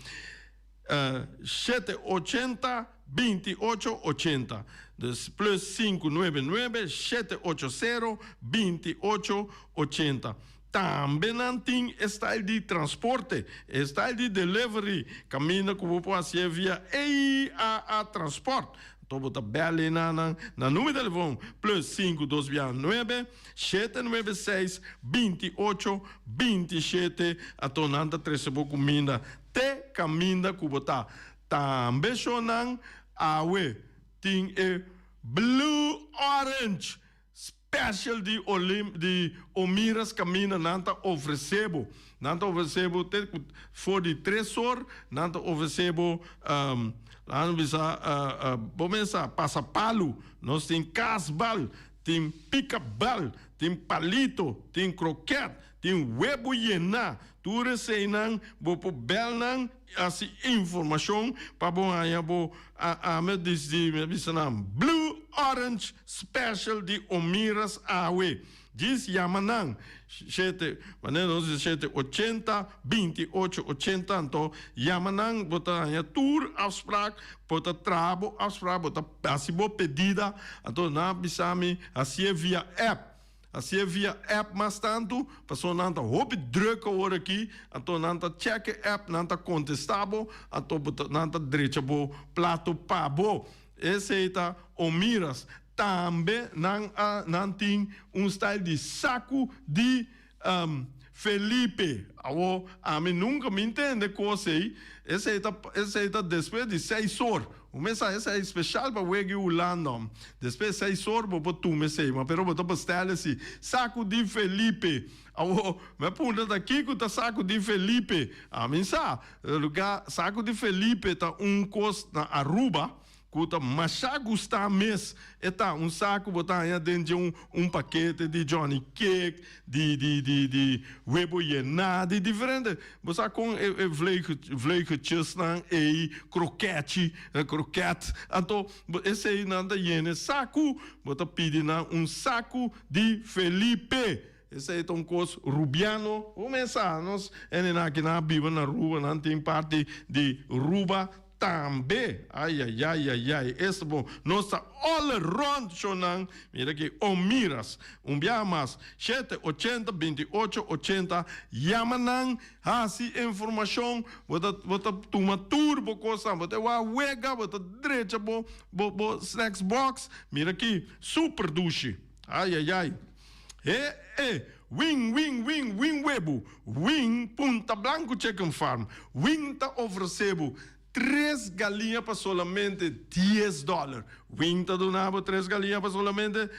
780 28 80. Dus plus 599 780 28 80. Tambe nan tin e style di transporte, e style di delivery, caminda cu bo por hacié via EIAA Transport. Anto bo ta bel e na nan na number telefon plus 5 dos bia 9 7 9 6 28 27 anto nan ta trece bo cuminda te caminda cu bo ta. Tambe shownan awe tin e Blue Orange Special di Olim di Omiras caminda nan ta ofrece bo. Nan ta ofrece bo te cu for di tres or nan ta ofrece bo laat me bisa bo mesa pasapalu nos tin kasbal tin pikabal tin palito tin kroket tin webo yena tur eseinan bo por bel nan hasi informashon pa bo haña bo ami a disidi mi a bisa nan blue orange special di Omiras awe djis yama nan shete manera nos bisa shete ochenta binti ocho ochenta anto yama nan bo ta haña tur afsprak bo ta traha bo afsprak bo ta hasi bo pedida anto nan a bisa mi hasié via app. Hasié via app mas tantu, pasobra nan ta hopi druk awor aki, anto nan ta check e app, nan ta kontestá bo, anto bo ta nan ta drecha bo plato pa bo. Esei ta Omiras. Tambe nan a nan tin un style di saku di Felipe. Awor ami nunka mi ntende kos ei, esei ta esei ta despues di seis or. Un mesa esei special pa wega i Hulanda. Despues seis or bo por tuma esei, ma pero bo ta bestel esi saku di Felipe. Awor mi a puntra ta kiko ta saku di Felipe. Ami sa, lugar saku di Felipe ta un kos na Aruba. Ku ta masha gustá mes. E ta un saku bo ta haña den dje un un pakete di Johnny Cake, di di di di webo yená, di diferente. Bo sa kon e e vleugeltjesnan ei, krokèchi, kroket. Anto esei nan ta yena e saku. Bo ta pidi nan un saku di Felipe. Esei ta un kos rubiano. Bo mes sa, nos hendenan aki nan a biba na Aruba, nan tin parti di Ruba tambe. Ayayayayay, esta bon. Nos ta all rond shownan. Mira aki, Omiras. Un biaha mas, shete ochenta binti ocho ochenta. Yama nan, hasi informashon. Bo ta bo ta tuma tur bo kosnan. Bo ta wak wega, bo ta drecha bo bo bo snacks box. Mira aki, super dushi. Ayayay. He e, win win win win webu, win Punta Blanco Chicken Farm, win ta ofrece bo tres galiña pa solamente dies dollar. Win ta duna bo tres galiña pa solamente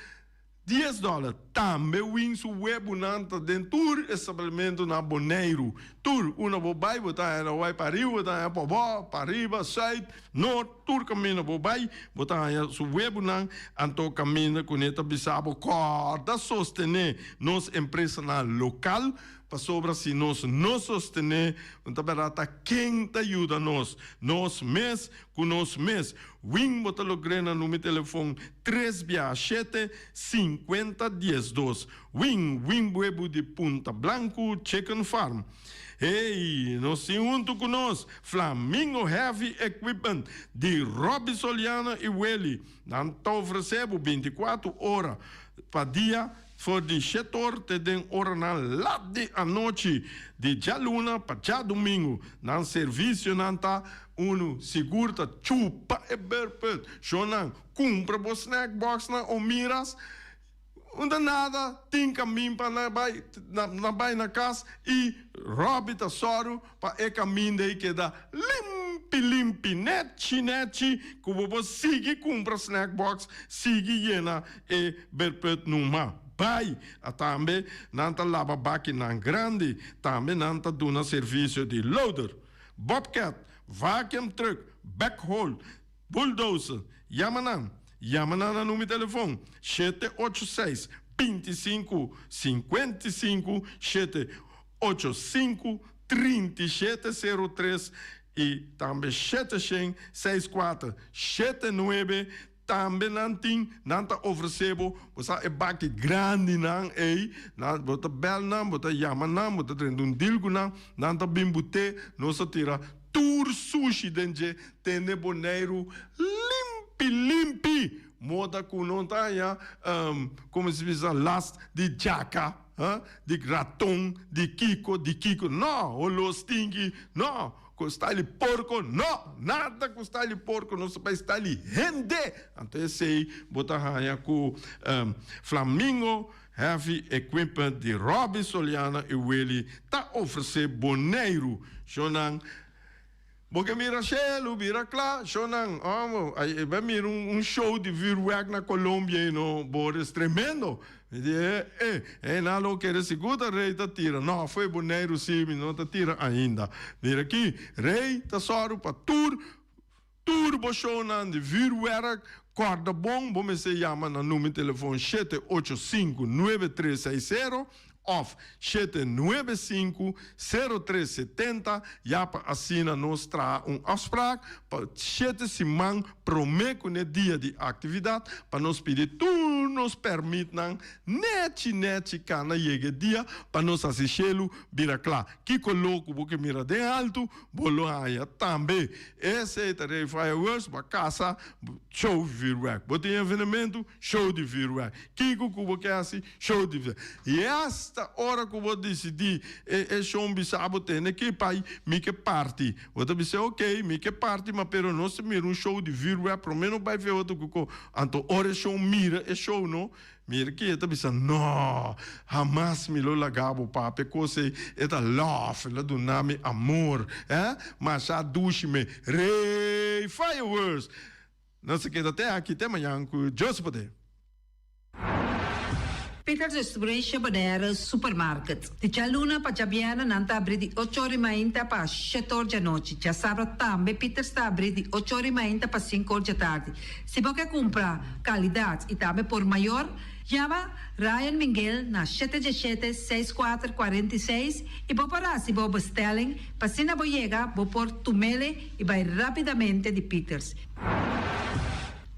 dies dollar. Tambe win su webunan ta den tur establemento na Boneiru. Tur una bo bai bo ta haña na bai pariba bo ta haña pabou, pariba, suid, noord. Tur kaminda bo bai, bo ta haña su webunan, anto kaminda ku ne ta bisa bo kòrda sostené nos empresanan lokal, pasobra si nos no sostené, un ta bèrdat ta ken ta yuda nos? Nos mes ku nos mes. Win bo ta logr'é na number telefon tres bia shete, sinkuenta diesdos. Win, win webu di Punta Blanku Chicken Farm. Hey, nos tin huntu ku nos Flamingo Heavy Equipment di Robby Soliano i Willy. Nan ta ofresé bo bintikuatu ora pa dia for di shet or te den oranan lat di anochi di djaluna pa djadumingu. Nan servisionan ta unu sigur ta chupa e berput. Shownan, kumpra bo snack box na Omiras. Unda nada tin kamin pa nan bai, nan bai na kas i Robbie ta sòru pa e kaminda ei keda limpi limpi, nèchi nèchi, ku bo por sigui kumpra snack box, sigui yena e berpùt numa. Bai! A Tambe nan ta laba bakinan grandi, tambe nan ta duna servisio di loader, bobcat, vacuum truck, backhoe, Bulldozer, yama nan. Yama nan na numero telefon shete ocho seis, 25, 55, 785, 37 03 i tambe shete shen, seis kuater, shete nuebe. Tambe nan tin, nan ta ofresé bo, bo sa e baki grandinan ei, nan, bo ta bèl nan, bo ta yama nan, bo ta drenta un deal ku nan, nan ta bin but'é, nos ta tira Tur sushi den dje tene Boneiru limpi limpi moda ku no ta haña komo si bisa last di djaka di raton di kiko di kiko no holo stinki no ku style di porko no nada ku style di porko nos ta bai style di hende anto esei bo ta haña ku Flamingo Heavy Equipment di Robby Soliana i Willy ta ofresé Boneiru shownan. Bo ke mira shelu bira kla shownan omo ai bai mira un show di vuurwerk na Colombia ei no Boris tremendo mi di e e e nan lo kere sigur ta rey ta tira no fo'i Boneiru si mi no ta tira ainda mira aki rey ta sòru pa tur Tur bo shownan di vuurwerk, kòrda bon bo mester yama na number telefon shete ocho sinku nuebe tres seis sero òf shete nuebe sinku sero tres setenta ya pa asina nos traha un afsprak pa shete siman promé ku n'e dia di aktividat pa nos pidi tur nos pèrmitnan nèchi nèchi kana yega e dia pa nos hasi shelu bira kla. Kiko lo ku bo ke mira den altu? Bo lo haña tambe. Esei ta Rey Fireworks, bo a kasa, show vuurwerk. Bo tin evenemento, show di vuurwerk. Kiko ku bo ke hasi, show di vuurwerk. I asta ora ku bo disidí e e show bisa bo tene ki pai, mi ke parti. Bo ta bisa ok, mi ke parti, ma pero nos ta mira un show di vuurwerk, promé no bai fe otro ku ko. Anto ora e show mira e show no, Mira ki e ta bisa, No, hamas mi lo laga bo papia kos ei, e ta love, el a duna mi amor, eh, masha dushi me, Rey Fireworks! Nos ta keda te aki te mañan ku Dios poder. Peters Restauration Bonaire Supermarket. Di djaluna pa djabièrnè nan ta abrí di ocho ora i mainta pa shete or djanochi. Djasabra tambe Peters ta abrí di ocho ora i mainta pa sinku or djatardi. Si bo ke kumpra kalidat i tambe por mayor, yama Ryan Minguel na shete djeshete, seis kuater, 46 i bo por hasi bo bestelling pa asina bo yega bo por tumele i bai rápidamente di Peters.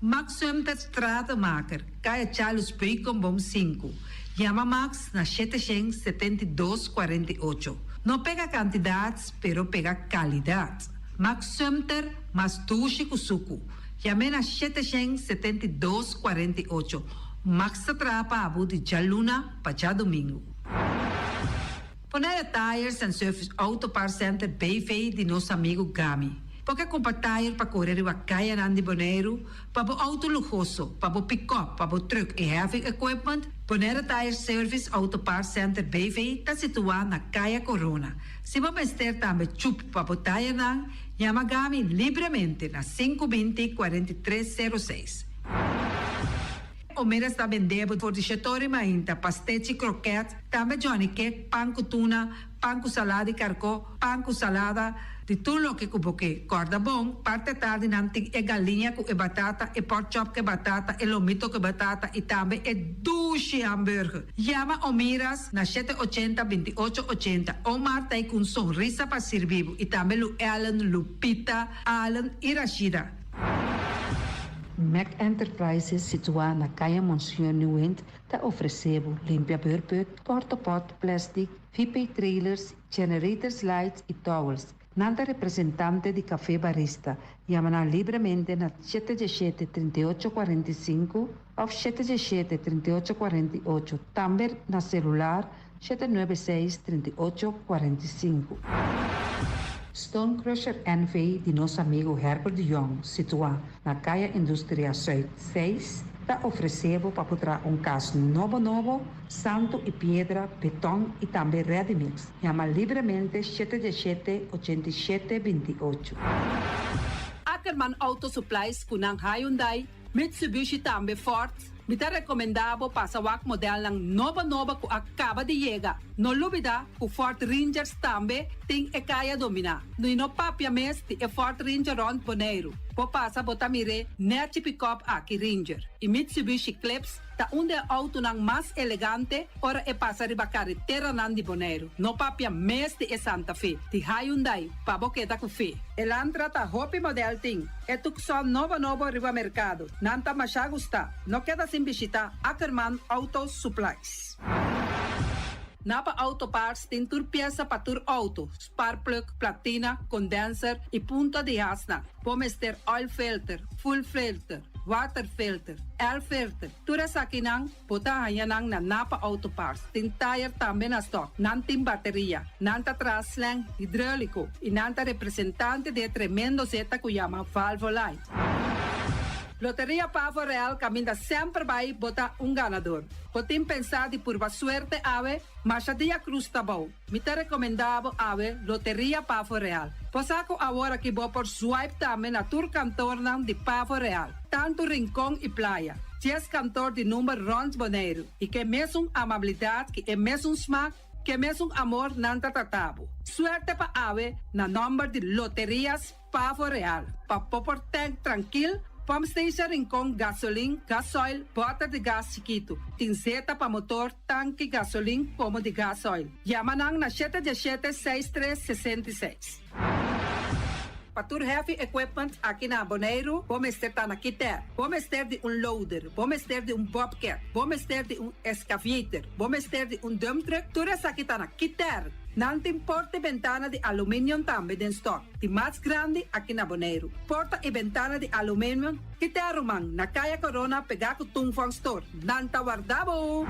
Max Sumter Stratenmaker, Kaya Charles Beukenboom sinku. Yama Max na 772 48. No pega kantidat, pero pega kalidat. Max Sumter, mas dushi ku suku. Yam'é na 772 48. Max ta traha pa bo di djaluna pa djadumingu. Bonaire Tires and Service Auto Parts Center BV di nos amigu Gami. Bo ke kumpra tire pa kore riba kayanan di Boneiru, pa bo outo luhoso, pa bo pikòp, pa bo trùk i heavy equipment? Bonaire Tire Service Auto Parts Center BV ta situá na Kaya Korona. Si bo mester tambe chup pa bo tirenan, yama Gami libremente na 520 43 06. Omeras ta bende bo for di shetori mainta, pastechi, kroket, tambe Johnny cake, pan ku tuna, pan ku salada di karkó, pan ku salada, di tur loke ku bo ke. Kòrda bon, parti atardi nan tin e galiña ku e batata, e pork chop ku e batata, e lomito ku e batata i tambe e dushi hamburger. Yama Omiras na 780 28 80. Omar ta ei ku un sonrisa pa sirbi bo i tambe Lu Ellen, Lupita, Allen i Rashida. Mac Enterprises situá na Kaya Monseñor Nieuwind ta ofresé bo limpia beurput, portapot, plastic, VP trailers, generators lights i towels. Nan ta representante di Café Barista. Yama nan libremente na 717 38 45 òf 717 38 48. Tambe na selular 796 38 45. Stone Crusher NV di nos amigu Herbert de Jong, situá na Kaya Industria Zuid 6, ta ofresé bo pa traha un kas nobo nobo, santu i piedra, beton i tambe ready mix. Yama libremente 717 87 28. Ackerman Auto Supplies ku nan Hyundai, Mitsubishi tambe Ford. Mi ta rekomendá bo pasa wak modelnan nobo nobo ku a kaba di yega. No lubidá ku Ford Rangers tambe tin e kaya dominá. I no papia mes di e Ford Ranger rònt Boneiru. Bo pasa bo ta mir'é nèchi pick-up aki Ranger. I Mitsubishi Eclipse ta un di e outonan mas elegante ora e pasa riba kareteranan di Boneiru. No papia mes di e Santa Fe, di Hyundai, pa bo keda ku fe. Elantra ta hopi model tin. E Tucson nobo nobo riba merkado. Nan ta masha gustá. No keda sin bishitá Ackerman Auto Supplies. Napa Auto Parts tin tur piesa pa tur outo, spark plug, platina, condenser i punta di hasnan. Bo mester oil filter, fuel filter, water filter, air filter. Tur esakinan bo ta haña nan na Napa Auto Parts. Tin tire tambe na stock. Nan tin bateria. Nan ta traha slang hidráuliko i nan ta representante di e tremendo zeta ku yama Valvoline. Loteria Pavo Real kaminda semper bai bo ta un ganador. Bo tin pensá di purba suerte awe? Masha dia krus ta bou. Mi ta rekomendá bo awe Loteria Pavo Real. Bo sa ku awor aki bo por swipe tambe na tur kantornan di Pavo Real, tantu Rincon i Playa. 10 kantor di number rònt Boneiru i ke mesun amabilidat ku e mesun smak, ke mesun amor nan ta trata bo. Suerte pa awe na nòmber di Loterias Pavo Real. Pa bo por tank trankil, pump station Rincon, gasolin, gasoil, bòter di gas chikitu. Tin zeta pa motor, tanki, gasolin komo di gasoil. Yama nan na 717 63 66. Pa tur heavy equipment aki na Boneiru, bo mester ta na Kiter. Bo mester di un loader, bo mester di un bobcat, bo mester di un excavator, bo mester di un dump truck, tur esaki ta na Kiter. Nan tin porta i bentana di aluminium tambe den stock, di mas grandi aki na Boneiru. Porta i bentana di aluminium, Kiter ruman, na Kaya Corona pegá ku Tung Fong Store. Nan ta warda bo!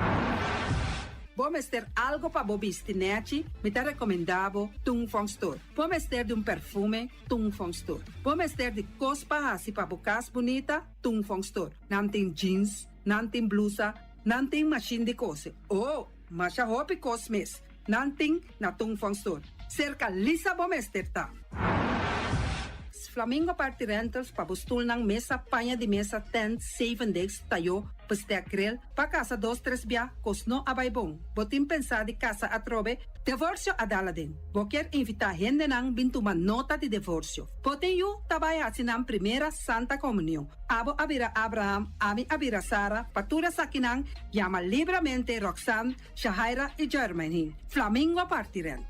Bo mester algo pa bo bisti nèchi, mi ta rekomendá bo Tung Fong Store. Bo mester di un perfume, Tung Fong Store. Bo mester di kos pa hasi pa bo kas bunita, Tung Fong Store. Nan tin jeans, nan tin blusa, nan tin mashin di kose. Oh, masha hopi kos mes. Nan tin na Tung Fong Store. Serka Lisa bo mester ta. Flamingo Party Rentals pa bo stulnan, mesa, paña di mesa, tent, zevendegs, tayó, bestek, grill, Pa kasa dos tres bia, kos no a bai bon. Bo tin pensá di kasa atrobe? Devorsio a dal aden. Bo kier invitá hendenan bin tuma nota di devorsio. Bo tin yu ta bai hasi nan primera Santa Komunion. Abo a bira Abraham, ami a bira Sara, pa tur esakinan, yama libramente Roxanne, Shahaira i Jermaine. Flamingo parti rent.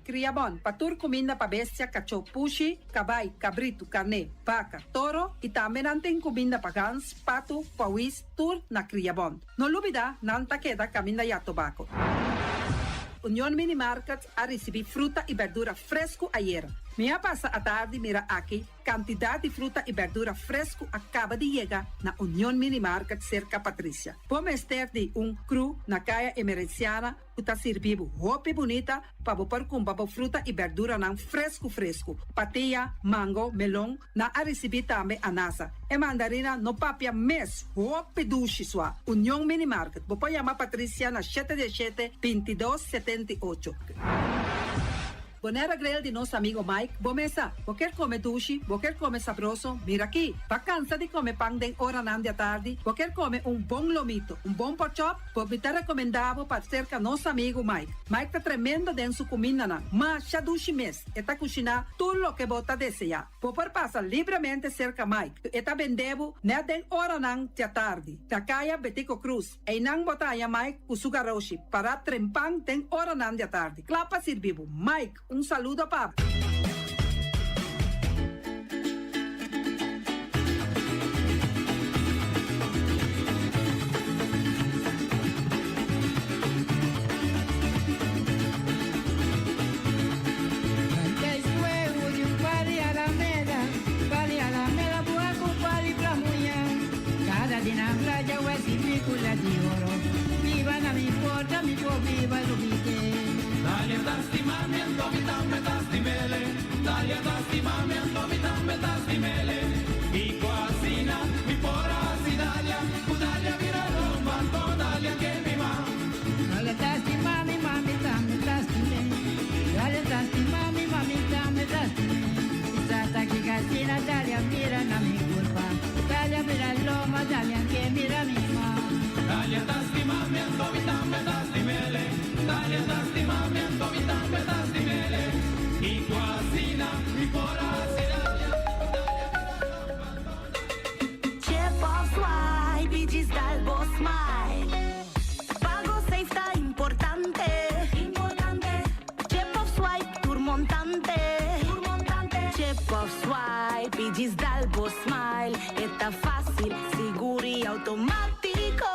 Kriabon, pa tur kuminda pa bestia, kachó, pushi, kabai, kabritu, karné, baka, toro i tambe nan tin kuminda pa gans, patu, pawis, tur na Kriabon. No lubida, nan ta keda kaminda ya tobako. Union Mini Market a risibí fruta i berdura fresku ayera. Mi a pasa atardi mira aki Kantidat di fruta i bèrdura fresku a kaba di yega na Union Mini Market serka Patricia. Bo mester di un kru na Kaya Emerenciana ku ta sirbi bo hopi bunita pa bo por kumpra bo fruta i bèrduranan fresku fresku. Patia, mango, melon, nan a risibí tambe anasa. E mandarina no papia mes, hopi dushi sua. Union Mini Market, bo por yama Patricia na shete diesshete, bintidos, 78. Bonera Grill di nos amigo Mike, bo mesa. Bo kier come dushi, bo kier come sabroso, mira aki. Bo a cansa di come pan den oranan di atardi, bo kier come un bon lomito, un bon porkchop, bo mi ta recomenda bo pa cerca nos amigo Mike. Mike ta tremendo den su cumindanan, masha dushi mes, e ta cushina tur loke bo ta desea. Bo por pasa libremente cerca Mike, e ta bende bo net den oranan di atardi, na caya Betico Croes. Einan bo ta haña Mike ku su garoshi pará trempan den oranan di atardi, kla pa sirbi bo. Mike, un saludo pa bo. Chip of swipe y djis dal bo smile. Pago safe ta importante. Chip of swipe tur montante. Chip of swipe y djis dal bo smile. E ta facil, sigur y automatico.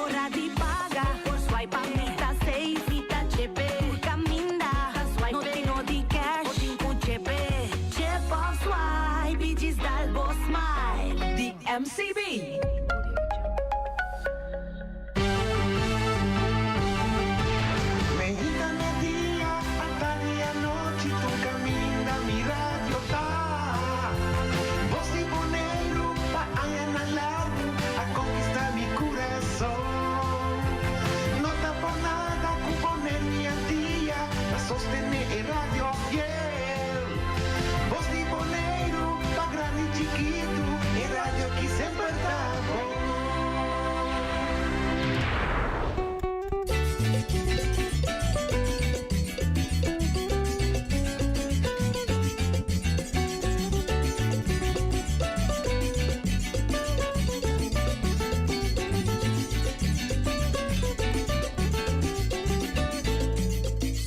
Ora di paga por swipe mi ta safe, mi ta chepe. Tur caminda ta swipe, no tin no di cash, bo tin cu chepe. Chip of swipe y djis dal bo smile. Di MCB. Meinta media, atardi anochi, tur caminda mi radio ta. Bos di Boneiru pa añanan largu a conquista mi curason. No ta por nada cu Boneiru i Antia ta sostene e radio fiel. Bos di Boneiru pa grandi i chikitu, e radio ki semper ta bon.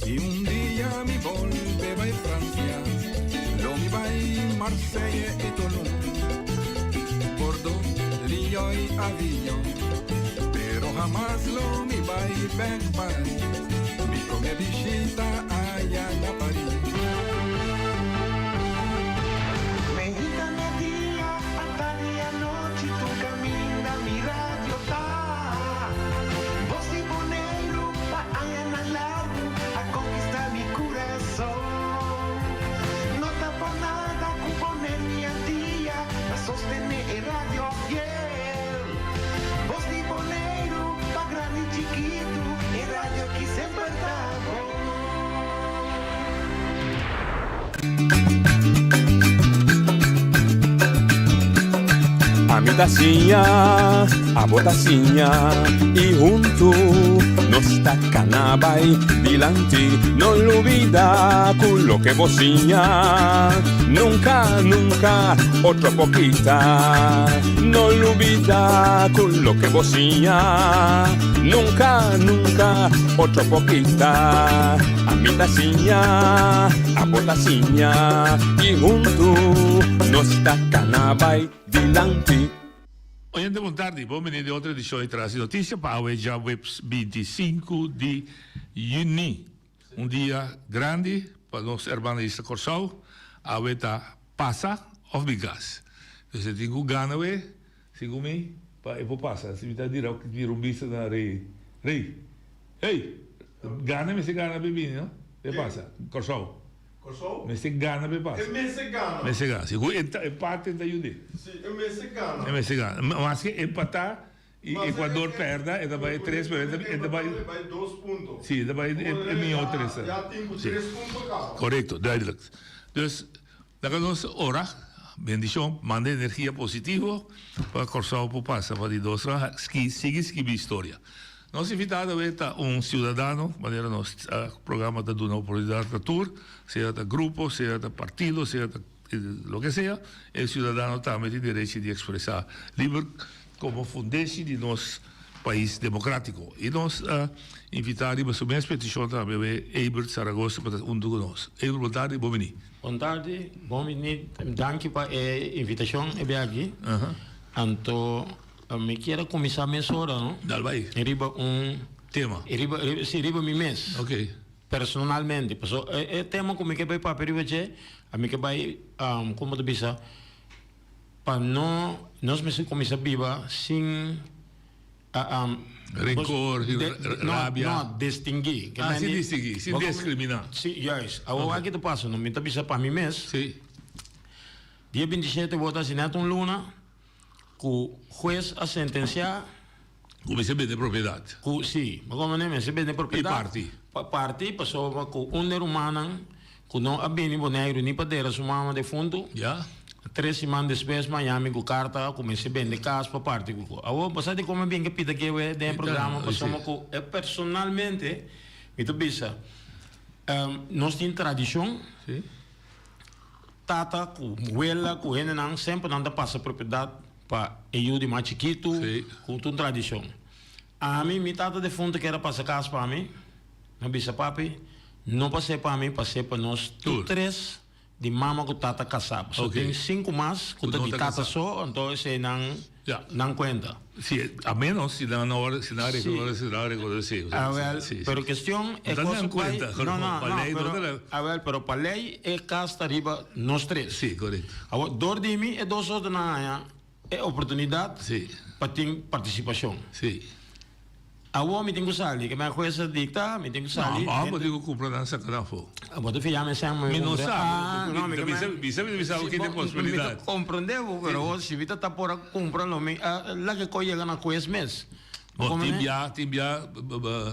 Si un dia mi bolbe bai Francia, lo mi bai Marseille y Toulon, Bordeaux, Lyon y Avignon, pero hamas lo mi bai bek Paris, mi prome bishita aya na Paris. Meinta media, atardi anochi, tur caminda mi radio ta. Bos di Boneiru pa añanan largu a conquista mi curason. No ta por nada cu Boneiru i Antia ta sostene e radio fiel. Bos di Boneiru pa grandi i chikitu, e radio ki semper ta bon. Ami ta siña, abo ta siña y huntu nos ta cana bay dilanti. No lubida cu loke bo siña nunca, nunca otro por kita. No lubida cu loke bo siña nunca, nunca otro por kita. Ami ta siña, abo ta siña y huntu nos ta cana bay dilanti. Oyente bon tardi, bon bini den otro edicion di Tras di Noticia pa awe djaweps 25 di juni. Un dia grandi pa nos hermana isla Corsou, awe ta pasa of bin cas. Dus e tin cu gana we, segun mi, pa e por pasa. Si mi ta dira dira un bista na Rey, Rey, hey! Gana mester gana pa e bini no, pa e pasa, Corsou. Corsou? Mester gana pa e pasa. E mester gana. Mester gana. Si cu empate ta yud'é. Si, e mester gana. E mester gana. Maske empatá y Ecuador perda e ta bai tres pero e ta bai. E bai dos punto. Si, e ta bai e mihó tres. Ya tin cu tres punto caba. Corecto, duidelijk. Dus laga nos ora, bendicion, manda energia positivo pa Corsou por pasa pa di dos ronda, sigui skibi historia. Nos invitado awe ta un ciudadano, manera nos programa ta duna oportunidad na tur, sea ta grupo, sea ta partido, sea ta loke sea, e ciudadano tambe tin derechi di expresa liber como fundeshi di nos pais democratico. Y nos a invita riba su mes peticion tambe awe Eibert Zaragoza pa ta hunto cu nos. Eibert, bon tardi, bon bini. Bon tardi, bon bini, danki pa e invitacion e bia aki. Anto Mi kier a kuminsá mesora, no? Dal bai. Riba un. Tema. Riba, riba, si, riba mi mes. Ok. Personalmente. Paso e, e tema ku mi ke bai papia riba dje, a mi ke bai, komo ta bisa, pa no, nos mester kuminsá biba sin, Rencor, sin rabia. No, no, distinguí. Ah, sin distinguí, sin diskriminá. Si, juist. Awor aki ta pasa, no? Mi ta bisa pa mi mes. Si. Dia 27 bo ta hasi nèt un luna. Ku hues a sentensiá. Ku mester bende propiedat. Ku si, bo komprendé, mester bende propiedat. I parti. Pa parti, pasobra ku un de rumannan ku no a bini Boneiru ni pa dera su mama defuntu. Ya. Tres siman despues Miami ku karta ku mester bende kas pa parti ku ku. Awor bo sa dikon mi bin ke pita kewe den e programa pasobra ku e personalmente mi ta bisa nos tin tradishon. Si. Tata ku wela ku hendenan semper nan ta pasa propiedat pa e yu di mas chikitu ku ta un tradishon. Ami mi tata defuntu kier a pasa kas pa mi, mi a bisa papi no pas'é pa mi pas'é pa nos tur tres di mama ku tata kasá pasobra tin sinku mas ku ta di tata so anto esei nan Nan cuenta. Si, a menos si nan no si nan reconoce, si nan reconoce. A wel, pero cuestion e cos cu bay, no, no, no, pero, a wel, pero pa ley e cas ta riba nos tres. Si, correcto. Awor, door di mi e dos otronan haña e oportunidad Si. pa tin participacion. Si. Awor mi tin ku sali, ke mi a hues a dikta, mi tin ku sali. No, abo tin ku kumpra nan saka nan afó. Abo ta fia mi sèn mi no sa, no, mi bisa bisa mi bisa bo kende posibilidat. Mi ta komprende bo, pero si mi ta ta por a kumpra lo mi a laga kos yega na hues mes. Bo tin bia, tin bia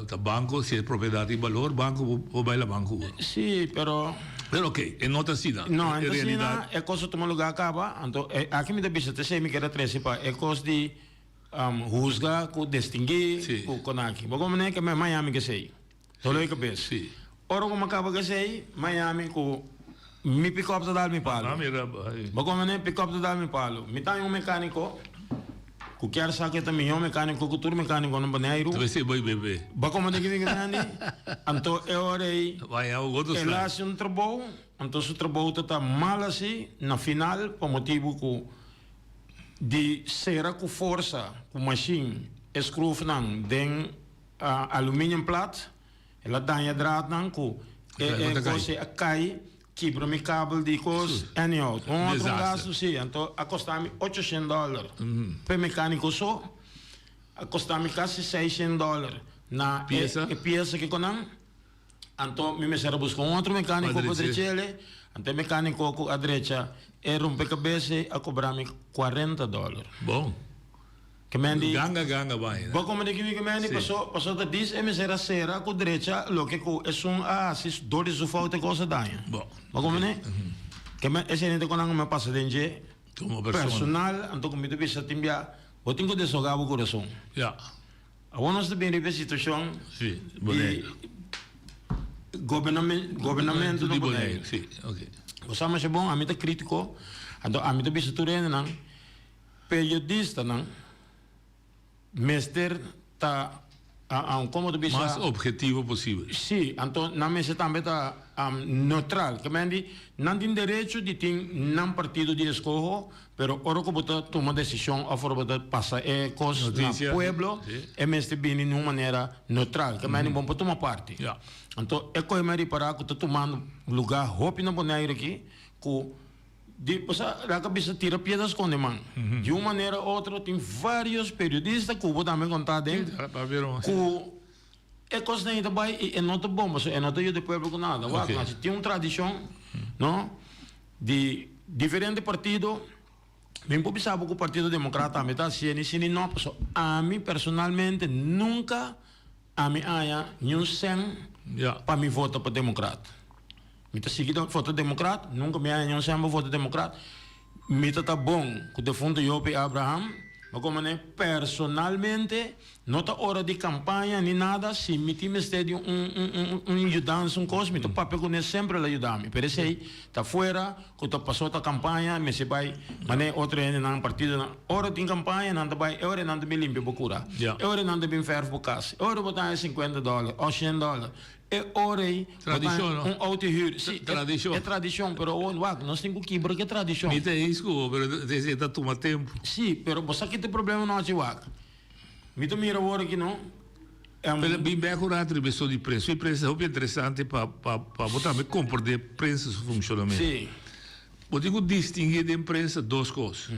ta banko, si e propiedat tin balor, banko bo bai la banko. Si, pero. Pero ok, e no ta asina. No, e no ta asina, e kos a tuma lugá kaba, anto aki mi ta bisa, ta esei mi kier a trese pa e kos di. Husga ku distinguí ku konaki. Bo komo ke me Miami ke sei. Dolor di kabes. Ora ku mi kaba ke sei, Miami ku mi pikòp ta dal mi palu. Bo komo pikòp ta dal mi palu. Mi ta un mekaniko ku kier sa ku e ta mihó mekaniko ku tur mekanikonan Boneiru. Bo komo ke mi grandi. Anto e ora ei el a hasi un trabou, anto su trabou ta ta mal hasi na final pa motibu ku. Di sera ku forsa ku mashin e skrufnan den aluminium plat, el a daña draadnan ku e kos ei a kai, kibra mi kabel di kos, anyhow. Un otro gastu si, anto a kosta mi ocho shen dòler p'e mekaniko so, a kosta mi kasi seis shen dòler na e piesa kikonan. Anto mi mester a buska un otro mecanico pa drechele, anto e mecanico cu a drecha e rompecabes ey a cobra mi cuarenta dollar. Bon. Ke men di. Ganga ganga bai. Bo como di kimi ke men di paso paso ta dis e mester a cera cu drecha loke cu esun a haci dor di su fout e cos a daña. Bon. Bo comprende? Ke men esey ta con nan mi a pasa den dje. Como persona. Personal, anto ku mi ta bisa tin bia, bo tin ku deshoga bo kurason. Ja. Awor nos ta bin riba e situashon Sí, di Boneiru. gobername, gobernamentu Di na Boneiru, Boneiru. sí, oké. Bo sa masha bon, ami ta kritiko, anto ami ta bisa tur hendenan, periodistanan mester ta, como ta bisa? Mas objetivo posibel. Sí, anto nan mester tambe ta neutral. Ke men di, nan tin derecho di tin nan partido di eskoho, pero ora ku bo ta tuma desishon òf ora bo ta pasa e kos na pueblo, e mester bini na un manera neutral. Ke men di bo no por tuma parti. Anto e koe mi a ripará ku ta tumando lugá hopi na Boneiru aki ku Di pasobra laga bisa tira piedra skonde man. Di un manera o otro tin varios periodista ku bo tambe konta den ku e kosnan ei ta bai i e no ta bon pasobra e no ta yuda e pueblo ku nada. Wak nan si tin un tradishon no di diferente partido mi por bisa bo ku partido demokrat tambe ta hasié ni si ni no pasobra ami personalmente nunka ami haña niun sèn pa mi vota pa demokrat. Mi ta sigui ta vota Demokrat, nunka mi a haña un sèn pa vota Demokrat. Mi ta ta bon ku defunto Jopie Abraham, ma komo ne personalmente no ta ora di kampaña ni nada, si mi tin mester di un un un yudansa un kos mi ta papia kuné semper el a yuda mi, pero esei ta fuera ku ta pasó ta kampaña mester bai manera otro hendenan partidonan ora tin kampaña nan ta bai e ora nan ta bin limpia bo kura, e ora nan ta bin fèrf bo kas, e ora bo ta haña sinkuenta dòler òf shen dòler. E ora ei bo ta un auto huur. Si, Tradishon. e tradishon, pero awor wak, nos tin ku kibra ku e tradishon. Mi ta eens ku bo, pero e ta tuma tempu. Si, pero bo sa kita e problema nochi wak. Mi ta mira awor aki no. Pero bin bek un rato riba esun di prensa. E prensa ta hopi interesante pa pa pa bo tambe komprende prensa su funshonamentu. Si. Bo tin ku distingui den prensa dos kos.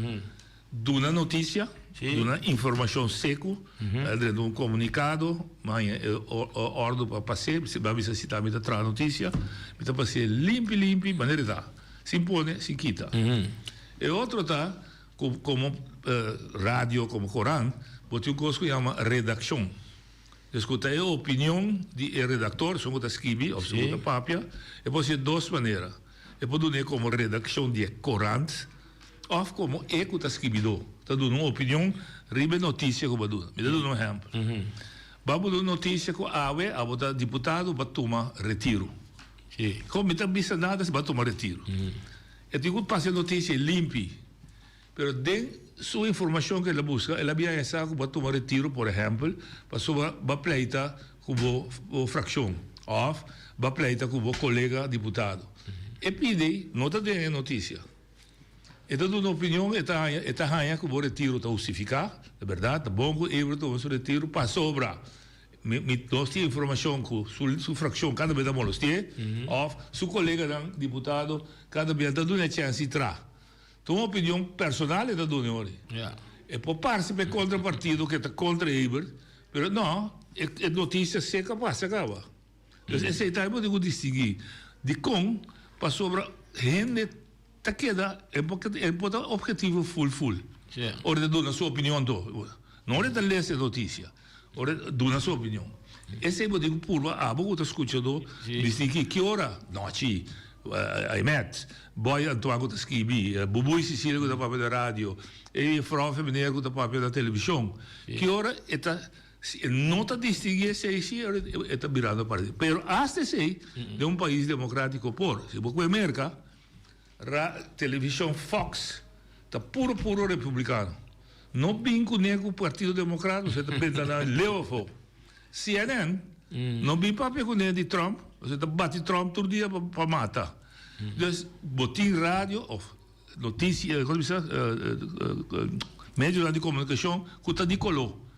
Duna noticia, duna informacion seco, drenta un comunicado, mi haña e ordo pa pas'é, mi a bisa si ta mi ta traha noticia, mi ta pas'é limpi limpi manera e ta, sin pone, sin kita. E otro ta cu como radio, como corant, bo tin un cos cu yama redaccion. Dus cu ta e opinion di e redactor, esun cu ta skibi of esun cu ta papia, e por hacié dos manera. E por dun'é como redaccion di e corant of como e cu ta skibidó ta duna un opinion riba e noticia cu bo a duna. Mi ta duna un ehempel. Bo a duna un noticia cu awe abo ta diputado bo a tuma retiro. Con mi ta bisa nada si bo a tuma retiro. E tin cu pasa e noticia e limpi. Pero den su informacion cu el a busca, el a bia hesa cu bo a tuma retiro, por ehempel, pasobra bo a pleita cu bo bo fraccion of bo a pleita cu bo colega diputado. E pidi no ta den e noticia. E ta duna opinion, e ta haña e ta haña cu bo retiro ta hustifica, ta berdad, ta bon cu Evert tuma su retiro pasobra mi mi nos tin informacion cu su su fraccion cada bes ta molesti'e of su coleganan diputado cada bes ta duna e chance di traha. Ta un opinion personal e ta duna ori. E por parse pa e kontra partido ke ta kontra Ebert, pero no, e notisia seka pasa kaba. Dus esei tambe bo tin ku distinguí. Dikon? Pasobra hende ta keda, e por ta objetivo ful ful. Ora e ta duna su opinion to. No ora e ta lesa e notisia. Ora e duna su opinion. Esei bo tin ku purba abo ku ta skuchadó distinguí ki ora nochi Aymet, Boy Antoine ku ta skibi, Bubuy Cecilia ku ta papia na radio, e juffrouw of e meneer ku ta papia na televishon. Ki ora e ta, si e no ta distinguí esei si e ta birando partido. Pero asta esei den un pais demokratiko por. Si bo kue Merka, Ra television Fox ta puro puro republicano. No bin cune cu partido democrat usted ta benta nan leu afo. CNN no bin papia cune di Trump usted ta bati Trump tur dia pa mata. Dus bo tin radio of noticia como bisa medionan di comunicacion cu ta di colo.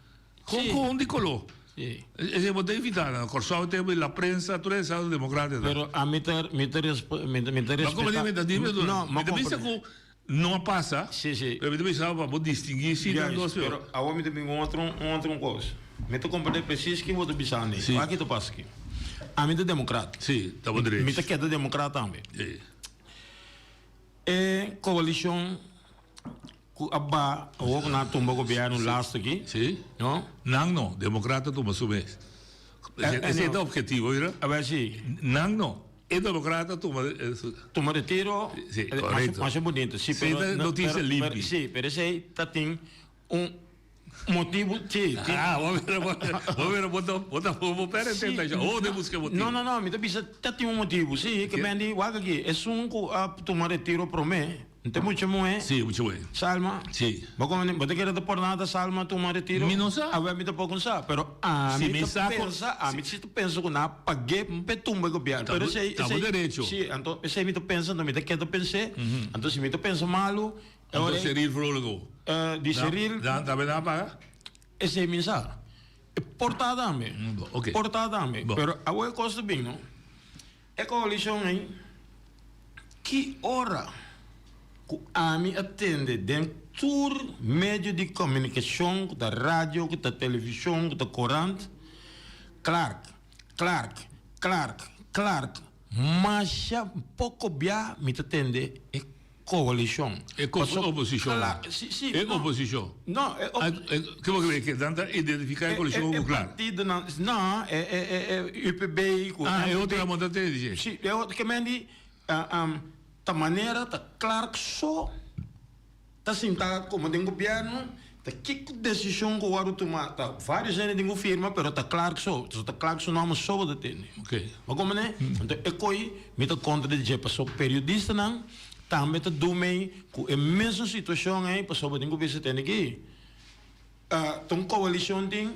Con con di coló. Esei bo ta invitá nan. Kòrsou te la prensa tur esei sa demokrata ta. Pero ami ta mi ta mi ta respetá. Ma como mi ta di No, mi ta bisa ku no a pasa. Si si. Pero mi ta bisa pa bo distinguí si nan dos. Pero awor mi ta bin un otro un otro kos. Mi ta komprendé presis ki bo ta bisa ami. Wak ki ta pasa aki. Ami ta demokrat. Si, ta bo derecho. Mi ta keda demokrat tambe. Si. E koalishon. Ku a ba awor ku nan a tumba gobièrnu lastu aki, Sí. no? Nan no, demokrata tumba su mes. Esei ta objetivo, mira. A ber si. Nan no. E democrata tuma Tuma retiro. Si, correcto. Masha bunito. Si, pero Esey ta noticia limpi. Si, pero esey ta tin un motibu, si. Ah, bo mira, bo mira, bo ta, bo ta, bo perde tentacion. Oh, de busca motibu. No, no, no, mi ta bisa ta tin un motibu, si, ke men di, wak aki, esun ku a tuma retiro prome, N'te mucha muhé. Sí, mucha muhé. Salma. Sí. Bo kono bo ta kere ta por nada Salma tuma retiro? Mi no sa. Awel mi tampoco no sa, pero ami ta pensa, ami si ta pensa ku nan a pag'é p'e tumba e gobièrnu. Ta Pero esei, ta bo esei, derecho. sí, anto esei mi ta pensa, anto mi ta keda pens'é, anto si mi ta pensa malu, e Anto ora ei. Cyril Vrolijk ook. Di Cyril. Nan tambe nan a paga? Esei mi sa. E por ta tambe. Bo, oké. Por ta tambe. Bo. Pero awo e kos ta bin, no? E koalishon ei, ki ora ku ami a tende den tur medio di komunikashon, ku ta radio, ku ta televishon, ku ta korant, Clark, Clark, Clark, Clark, masha poko bia mi ta tende e Coalicion. E oposicion. Si, si. E oposicion. No, e op. Ke bo ke nan ta identifica e coalicion ku Clark? E partidonan, no, e e e UPB ku. Ah, e otro nan bo ta tende dje. Si, e otro ke men di ta manera ta Clark so ta sinta komo den gobierno ta kiko desishon ku wòrdu tuma ta varios hende tin ku firma pero ta Clark so, so ta Clark su nòmber so bo ta tende. Bo komprende? Anto e koi mi ta kontra di dje pasobra periodistanan tambe ta du mei ku e mesun situashon ei pasobra bo tin ku bisa tende aki ta un koalishon tin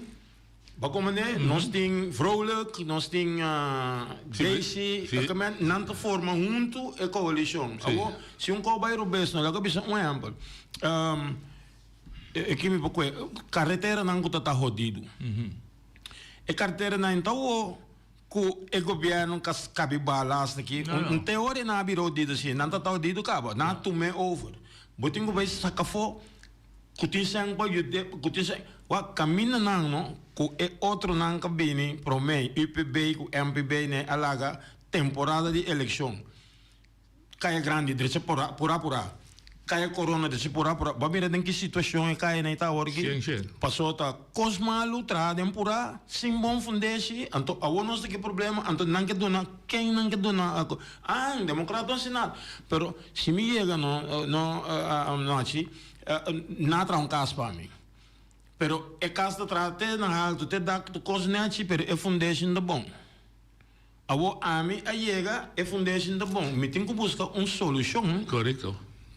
bo komprende? Nos tin Vrolijk, nos tin Daisy, nan ta forma huntu e koalishon. Awor si un kos bai robes no laga bisa un ehèmpel. E kimi por kue kareteranan ku ta ta hodidu. E kareteranan ta wou ku e gobièrnu ka skabi bala asta aki. Un te ora e nan a bira hodidu si, nan ta ta hodidu kaba. Nan a tum'é over. Bo tin ku bai saka afó ku tin sèn pa yud'é, ku tin sèn. Wak, kamindanan no ku e otronan ka bini promé, UPB ku MPB ne a laga temporada di elekshon. Kaya Grandi drecha pura pura pura. Kaya Corona drecha pura pura. Bo a mira den ki situacion e kayanan ta awor aki? Shen shen. Paso ta kos malu traha den pura sin bon fundeshi, anto awor nos ta ki problema, anto nan ke duna ken nan ke duna ah demokrat no hasi nada. Pero si mi yega no no anochi nan a traha un kas pa mi. Pero e kas ta traha te na haltu te dak tur kos nechi pero e fundeshi no ta bon. Awor ami a yega, e fundeshi ta bon. Mi tin ku buska un solushon. Korekto.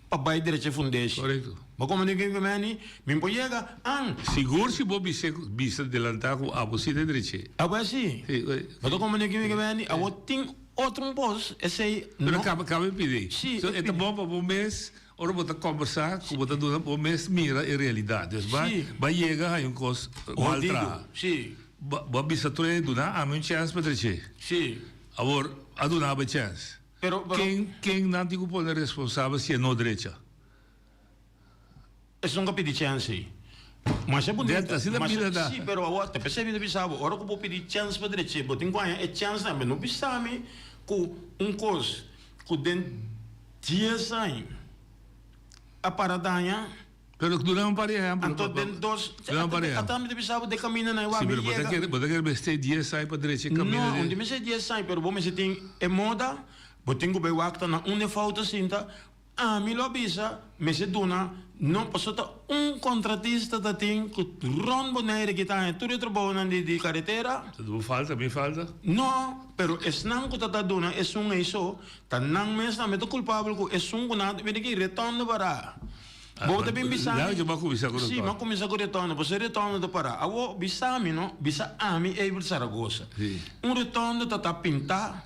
Pa bai drecha e fundeshi. Korekto. Bo komprende kiko mi meni? Mi por yega, an. Sigur si bo bis'é bisa delantá ku abo si ta drech'é. Abo si. Si. Bo ta komprende kiko mi meni? Awor tin otro un bos, esei Pero no. kaba kaba e pidi. Si, So e e ta pidi. bon pa bo mes ora bo ta kombersá ku bo ta duna bo mes mira e realidat. Dus ba Si. ba yega haña un kos mal Hodido. traha. Si. Bo a bisa tur e duna ami un chèns pa trech'é. Sí. Awor, a duna bo e chèns. Pero, pero. Ken, ken nan tin ku pone responsabel si e no drecha? Esun ka pidi chèns ei. Masha bunita. Dèt, asina bida ta. Sí, pero awor, ta p'esei mi ta bisa bo, ora ku bo pidi chèns pa drech'é, bo tin ku haña e chèns tambe. No bisa mi ku un kos ku den dies aña a para daña. Pero duna un par di ehempel. Anto den dos, Duna un par di ehempel. ata mi ta bisa bo den kaminda nan Si, mi pero bo ta yega. kere, bo ta kere mester dies aña pa drecha e kaminda No, di. no tin mester dies aña, pero bo mester tin e moda, bo tin ku bai wak ta na unda e fout ta sinta. Ami lo a bisa, mester duna, no, pasobra ta un kontratista ta tin ku rònt Bonaire kita haña tur e trabounan di di karetera. Ta bo falta, mi falta? No, pero esnan ku ta ta duna esun ei so, ta nan mes tambe ta kulpabel ku esun ku nan ta mira ki retorno bara. Bo ta bin bisa mi. Bo a kuminsá ku Sí, retorno. mi a kuminsá ku retorno, pasobra e retorno ta pará. Awor, bisa mi no, bisa ami Abel Zaragoza. Sí. Un retorno ta ta pintá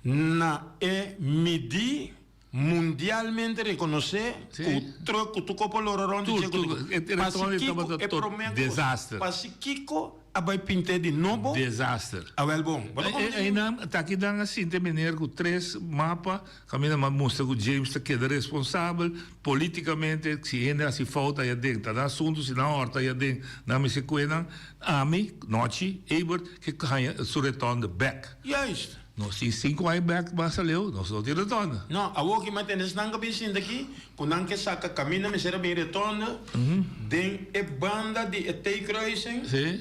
na e midí mundialmente rekonosé Sí. ku trùk ku tur kopo lora rònt di Tur, dje ku tur. E Pasi retorno kiko tabata e tot promé kos. desaster. Pasi kiko a bai pint'é di nobo. Desaster. Awel bon. Bo ta komprendé? Einan, ta kidan a sinti meneer ku tres mapa Kaminda m'a mustra ku James ta keda responsabel politikamente si hende hasi fout aya den ta nan asuntu si nan hòrta aya den nan mester kue nan ami Nochi Ebert ke haña su retònde bèk. Juist. Nos tin sinku aña bèk mas aleu nos no tin retònde. No, awor ki m'a tende esnan ka bin sinta aki ku nan ke saka kaminda mester a bin retònde den e banda di e T-kruising. Si.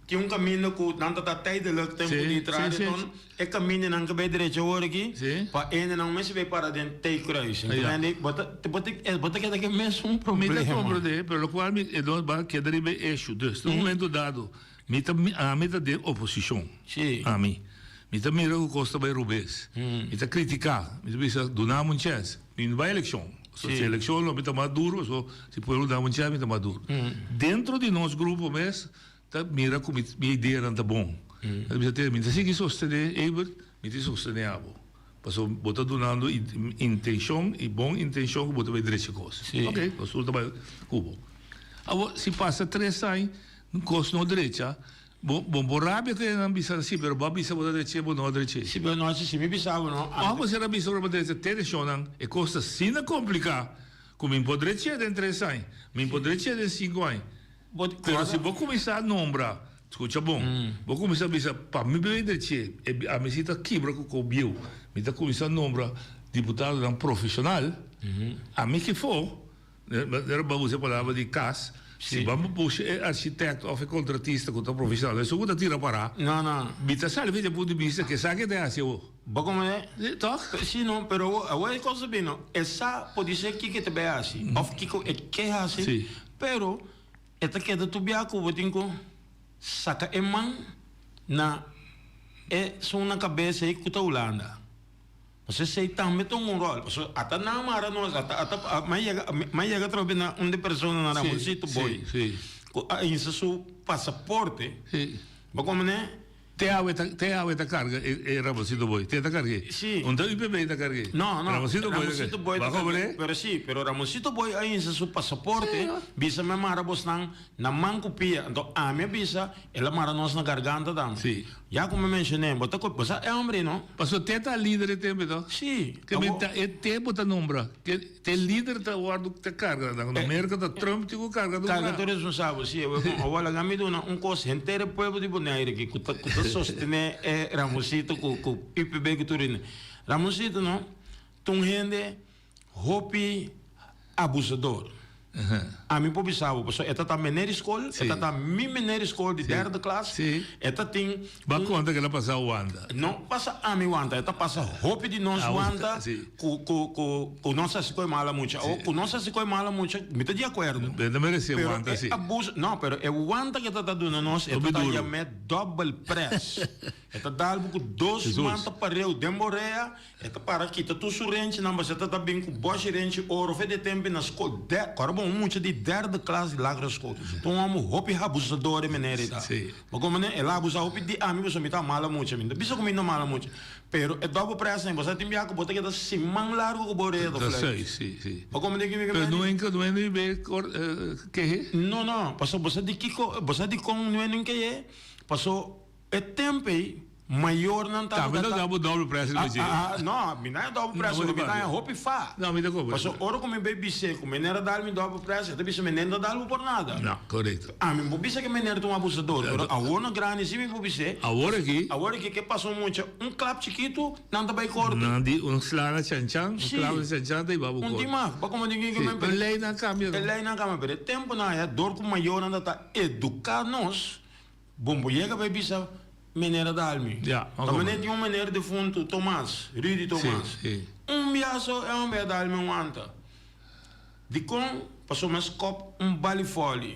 Tin un kaminda ku nan ta ta tijdelijk tempu di traha de ton. E kamindanan ke bai drecha awor aki, pa hendenan mester bai para den T-kruis. Bo ta bo ta bo ta keda ku e mesun problema. Mi ta komprendé, pero lokual mi e nos ba keda riba e issue. Dus na un momento dado mi ta ami ta den oposishon. Ami. Mi ta mira ku kos ta bai robes. Mi ta kritiká. Mi ta bisa duna mi un chèns. Mi no bai elekshon. So si elekshon lo mi ta mas duro, so si pueblo duna mi un chèns mi ta mas duro. Dentro di nos grupo mes ta mira ku mi ideanan ta bon. Mi ta bisa te mi ta sigui sostené Eber, mi ta sostené abo. Pasobra bo ta dunando intenshon i bon intenshon ku bo ta bai drecha kos. Oke, nos tur ta bai ku bo. Awor si pasa tres aña kos no drecha, bo bo rabia ku nan bisa si, pero bo a bisa bo ta drech'é, bo no a drech'é. Si, pero no si mi bisa bo no. Òf bo ser a bisa bo ta drecha te deshonnan, e kos ta asina kompliká ku mi por drech'é den tres aña, mi por drech'é den sinku aña. Pero si bo kuminsá nombra, skucha bon, bo kuminsá bisa, pa mi bebe dreché, e ami si ta kibra ku kou bieu, mi ta kuminsá nombra diputadonan profeshonal, ami ki fo, nera bo a usa e palabra di kas, si bo a busha e architekto òf e kontratista ku ta profeshonal, esun ku ta tira pará, mi ta sali for di e punto di bista ke sa ke ta hasi awor. Bo komprende? Tòg? Si no, pero awor, awor e kos ta bini, e sa podisé kiko e ta bai hasi, òf kiko e ke hasi. Pero e ta keda tur bia ku bo tin ku saka e man na e sun na kabes ei ku ta Hulanda. Pasobra esei tambe ta un ròl. Pasobra ata nan mara nos, ata ata mi a yega mi a yega atrobe na un di persona na Ramoncito Boy ku a insa su pasaporte. Bo komprende? Te awe ta te awe ta carga e e Ramoncito Boy. Te ta cargu'é. Sí. Un ta UPB ta cargu'é. No, no. Ramoncito Boy ta Ramoncito Boy ta Bo a cargu'é. compr'é? Pero sí, pero Ramoncito Boy a hinsa su pasaporte, Sí. bisa mi a mara bosnan na man cu pia. Anto ami a bisa, el a mara nos na garganta tambe. Sí. Ya cu mi mencion'é, bo ta cu, bo sa e hombre no? Pasobra te ta lider e tempo to. Sí. Ke men ta e te bo ta nombra. Ke te lider ta wordo ta carga. Na Merca ta Trump tin cu carga tur Carga tur responsabel, si. Awor laga mi duna un cos, henter e pueblo di Bonaire aki cu ta cu ta sostene e Ramoncito cu cu UPB cu tur hende. Ramoncito no ta un hende hopi abusador. Ami por bisa bo, pasobra e ta ta meneer di skol, e ta ta mi meneer di skol di derde klas, e ta tin. Bo a konta ku el a pasa wanta? No pasa ami wanta, e ta pasa hopi di nos wanta ku ku ku ku nos hasi koe mala mucha. O ku nos hasi koe mala mucha, mi ta di akuerdo. E ta meresé wanta si. Pero e abuso, no, pero e wanta ku e ta ta duna nos, e ta ta yam'é dobbel pres. E ta dal bo ku dos man ta pareu den bo rea. E ta para kita tur su renchinan basha ta ta bin ku boshi renchi oro fe de tempe na skol de kora bon un mucha di derde klas di lagere skol ta un homo hopi habusador e meneer ei ta bo komo el a abusa hopi di ami pasobra mi ta mala mucha mi no ta bisa ku mi no mala mucha pero e dobbel pres bo sa tin bia ku bo ta keda siman largo ku bo orea ta fluit bo komo pero nunca no be kehe no no pasobra bo sa di kiko bo sa dikon no e kehe pasobra E temp ei, mayornan tabata. Tambe ta dabo doble pres riba dje. No, mi no haña doble pres, mi ta haña hopi fa. No, mi ta koba. Pasobra ora ku mi bai bis'é ku meneer a dal mi doble pres, e ta bisa meneer no ta dal bo por nada. No, korekto. Ami no por bisa ku meneer ta un abusador, pero awor no grandi si mi por bis'é. Awor aki. Awor aki ke pasa un mucha, un klap chikitu, nan ta bai korte. Nan di un sla na chanchan, un klap na chanchan ta hiba bo korte. Un tin mag, pa komo di Sí, pero e leinan a kambia. E leinan a kambia, pero e tempunan aya, dor ku mayornan ta ta eduká nos. Bon bo yega bai bisa meneer a dal mi. Ja, Ta meneer tin un meneer defuntu Tomas, Rudy Tomas. Si, si. Un bia so e homber a dal mi un wanta. Dikon? Pasobra mi a skop un balifoli.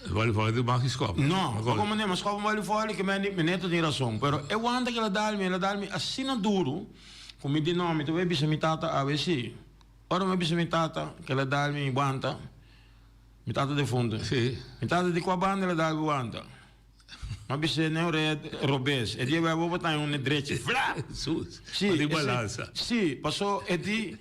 Balifoli ta mas ki skop. No, pa kon meneer mi a skop un balifoli ke men di meneer ta tin rason. Pero e wanta ke el a dal mi, el a dal mi asina duru ku mi di no, mi ta bai bisa mi tata awe si. Ora mi a bisa mi tata ke el a dal mi wanta. Mi tata defuntu. Sí. Mi tata di kua banda el a dal bo wanta? Mi a bis'é n'e orea robes. E di wè bo bo ta un drechi. Fla! Jesús. Sí, Pa di balansa. Sí, paso e di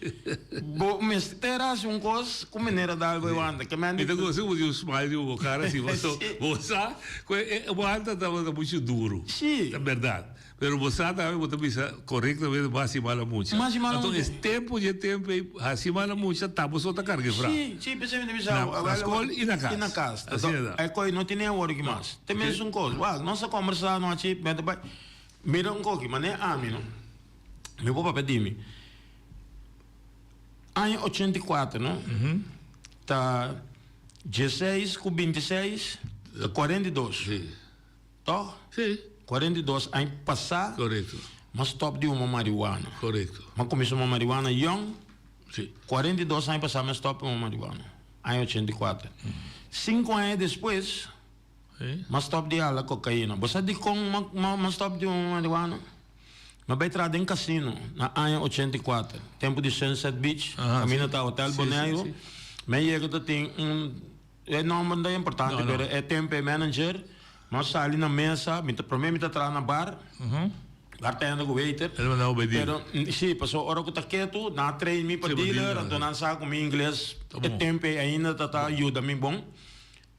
bo mester hasi un kos ku manera dal bo e wanta. Ke men Mi ta gosa ku bo tin un smile riba bo kara si paso bo sa ku e wanta tabata muchu duru. Sí. Ta bèrdat. Pero bo sa tambe bo ta bisa korektamente bo hasi mala mucha. Hasi mala Anto mucha. es tempu dje tempu ei hasi mala mucha ta bo so ta karga e fra. Sí, sí, p'esei mi ta bisa Na na skol i na kas. I na kas. Asina ta. E koi no tene awor aki mas. Te mesun kos. Wak, nos a kombersá anochi, mi ta bai mira un koki, manera ami no, mi por papia di mi. Aña 84 no, ta dieseis ku bintiseis, ta 42. Sí. Toch? Si. 42 aña pasá. Korekto. M'a stòp di huma marihuana. Korekto. M'a kuminsá huma marihuana yòn. Si. 42 aña pasá mi a stòp di huma marihuana. Aña 84. Sinku aña despues. M'a stòp di hala kokaina. Bo sa dikon m'a stòp di huma marihuana? M'a bai traha den kasino na aña 84, tempu di Sunset Beach, kaminda ta Hotel Boneiru. Mi a yega ta tin un, e nòmber no ta importante, pero e tempu e manager, m'a sali na mesa, mi ta promé mi ta traha na bar, bartender ku waiter. Pero, si, pasobra ora ku ta ketu, nan a train mi pa dealer, anto nan sa ku mi ingles e tempu ei ainda ta ta yuda mi bon.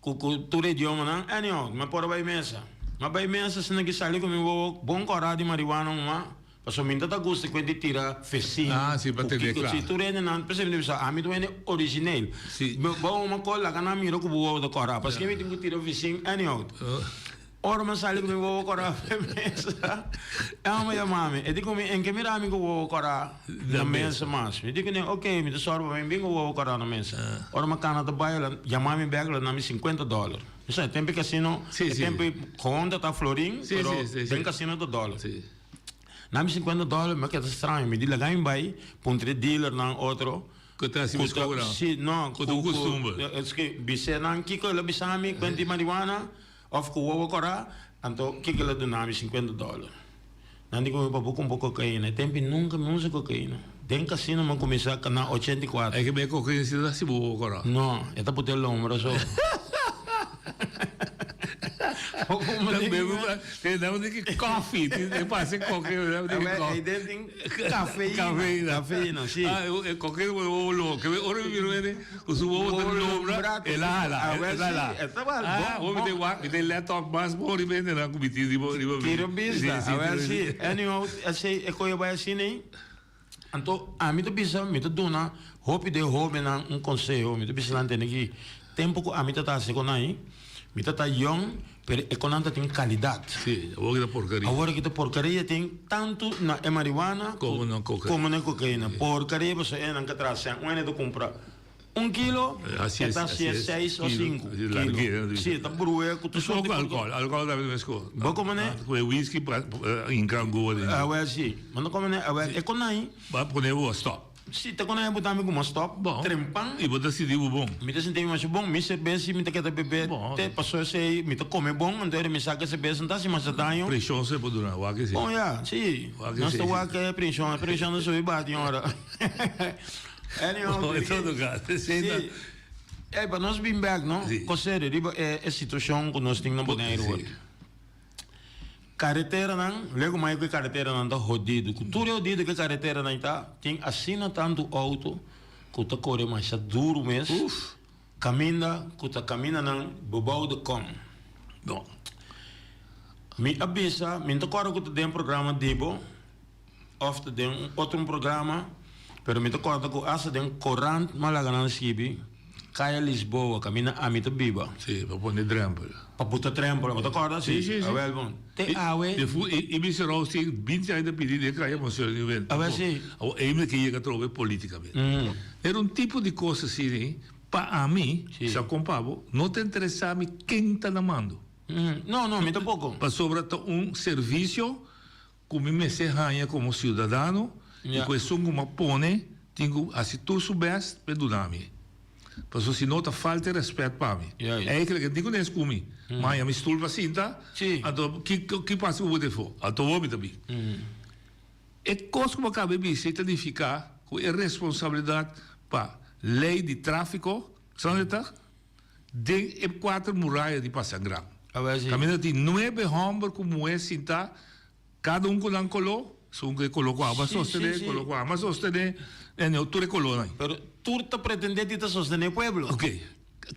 Ku ku tur idiomanan, anyhow, mi por a bai mesa. Mi a bai mesa asina ki sali ku mi wowo bon kòrá di marihuana huma, pasobra mi no ta gusta ku hende tira fesin, Ah, si, pa ku tene kiko, kla. si, tur hendenan, p'esei mi ta bisa, ami ta un hende origineel. Si. Bo bo huma kos, laga nan mira ku bo wowo ta kòrá, paske mi tin ku tira fesin, anyhow. Ora mi a sali ku mi wowo kòrá pa e mesa, e hòmber yama mi, e di ku mi, En ke mira mi ku wowo kòrá na mesa mas? Mi di ku ne, Oke, mi ta sòru pa mi bin ku wowo kòrá na mesa. Ora mi a kana ta bai, el a yama mi bèk, el a duna mi sinkuenta dòler. Mi sa, e tempu e kasino, e tempu gewoon ta ta florin, pero den kasino ta dòler. Duna mi sinkuenta dòler, mi a keda straño, mi di laga mi bai puntra e dealernan otro. Ku ta hasi mes kobra? Si, no. Ku ta un kustumber? Eske bis'é nan kiko el a bisa mi, kuenta di marihuana. Of ku wowo kòrá, anto kiko el a duna mi? Sinkuenta dòler. Nan di ku mi, Pa bo kumpra kokaina. E tempu nunka mi usa kokaina. Den kasino mi a kuminsá na 84. E ke b'e kokaina si ta hasi bo wowo kòrá? No, e ta put'é lombra so. Nan di ki koffie, e pasa e kokaina, nan di ki koffie. E den tin kafeina. Kafeina, si. Ah, e kokaina pone wowo lombra. Ke ora mi mira un hende Ku su wowo ta lombra, el a hala, el a hala. Ah, bo mi ta wak, mi ta let op mas bon riba hendenan ku mi tin riba riba mi. Tiro bista, a wer si. Anyhow, esei e koyo bai asina ei. Anto ami ta bisa, mi ta duna hopi di e hobennan un konseho, mi ta bisa nan tene ki tempu ku ami ta ta hasi ku nan ei, mi ta ta yòn, pero e konan ta tin kalidat. Si, awor ki ta porkaria. Awor ki ta porkaria tin tantu na e marihuana komo na kokaina. Komo na e kokaina. Porkaria pasobra e nan ka traha sèn. Un hende ta kumpra un kilo, e ta hasié seis o sinku kilo. Si, e ta bru'é ku tur sorti di. Alkohòl, alkohòl tambe ta meskos. Bo komo ne? Ku e whisky hinka goa den. Awel si. Bo no komo ne? Awel e konai. Bo a pone bo a stòp. Si, ta konai bo tambe ku bo stòp trempan. I bo ta sinti bo bon. Mi ta sinti mi masha bon. Mi serbes si mi ta keda bebe te paso esei mi ta kome bon, anto mi saka e serbes no ta hasi masha daño. Preshon se por duna, wak esei. Bon ya, si. Nos ta wak e preshon, e preshon ta subi bati un ora. Anyhow, En todo caso, esei ta. Si. Ey, pa nos bin bek no, kos serio riba e situashon ku nos tin na Boneiru hoy. Kareteranan, luego mai ku e kareteranan ta hodido, ku tur e hodido ku e kareteranan ta, tin asina tantu outo ku ta kore masha duru mes, kaminda ku ta kamindanan bebou de kom. Bon. Mi a bisa, mi no ta kòrda ku ta den programa di bo òf ta den un otro programa, pero mi ta kòrda ku asta den korant mi a laga nan skibi, Kaya Lisboa, kaminda ami ta biba. Sí, pa pone drempel. Pa buta drempel, bo ta kòrda? Sí, sí, sí. Awel bon. Te awe. E fu, e Mister Rous tin binti aña ta pidi den kaya Monseñor Nieuwindt. Awel sí. Awor e mi ke yega atrobe politikamente. Era un tipo di kos asina, pa ami, sa kon pa bo, no ta interesa mi ken ta na mando. No, no, mi tampoko. Pasobra ta un servisio ku mi mester haña komo siudadano i ku esun ku mi a pone tin ku hasi tur su bèst pa e duna mi. Pasobra si no ta falta e rèspèt pa mi. Eigenlijk e tin ku nes ku mi. Mi haña mi stul pa sinta, anto ki pasa ku bo defo? Anto bo mi ta bin. E kos ku bo a kaba di bisa ei ta nifiká ku e responsabilidat pa lei di tráfiko, sa unda ta? Den e kuater muraya di Pasangran. Kaminda tin nuebe hòmber ku muhé sintá, kada un ku nan koló, segun ku e koló ku abo a sostené, e koló ku amo a sostené, anyhow, tur e kolónan. Pero tur ta pretendé di ta sostené pueblo. Ok.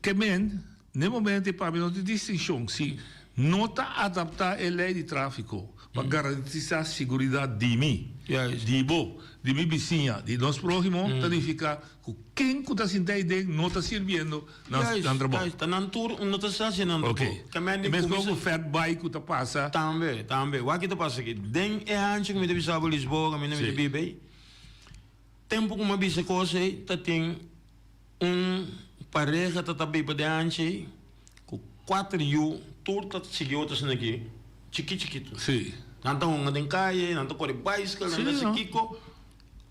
Ke men, n'e momento ei pa mi no tin distinshon si no ta adaptá e lei di tráfiko pa garantisá siguridat di mi, di bo, di mi bisiña, di nos próhimo, ta nifiká Ku ken ku ta sinta ei den no ta sirbiendo nan nan trabou. Juist, ta nan tur no ta haci nan trabou. Ok. Ke men di E mes kuminsa. ku fat bike ku ta pasa. Tambe, tambe. Wak ki ta pasa aki. Den e hanchi ku mi ta bisa bo Lisboa kaminda mi ta Si. biba ei, tempu ku mi a bisa kos ei ta tin un pareha ta ta biba den hanchi ei ku kuater yu. tur ta sigui otro asina aki, chikí chikitu. Sí. Nan ta hunga den kaye, nan ta kore baiskel, nan ta Sí, hasi no. kiko.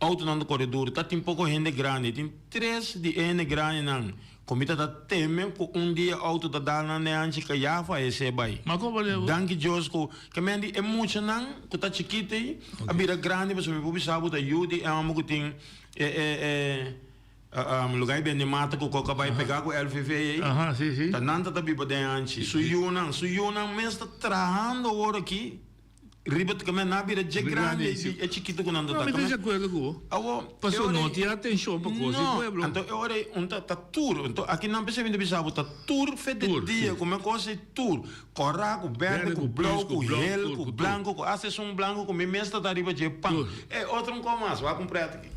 Autonan ta kore duru. Ta tin poko hende grandi. Tin tres di e hende grandinan ku mi ta ta teme ku un dia auto ta dal nan den hanchi kaya fayesé bai. Ma komo bo ta? Danki Dios ku ke men di e muchanan ku ta chikito ei a bira grandi pasobra mi por bisa bo ta yu di e homber ku tin e e e lugar di bende mata ku koka bai pega ku LVV ei. Ta nan ta ta biba den hanchi. Su yunan, su yunan mes ta trahando awor aki. Riba ta kame nan a bira dje grandi i e chikitu ku nan ta No, mi ta di akuerdo ku bo. Awo, Pasobra no tin atenshon pa kos di pueblo. Anto e ora ei un ta ta tur. Anto aki nan p'esei mi ta bisa bo ta tur fe di dia ku mi kos ei tur. Kòrá ku bèrdè ku blou ku hel ku blanku ku asta esun blanku ku mi mes ta ta riba dje pan. E otro un kos mas, wak un prèt aki.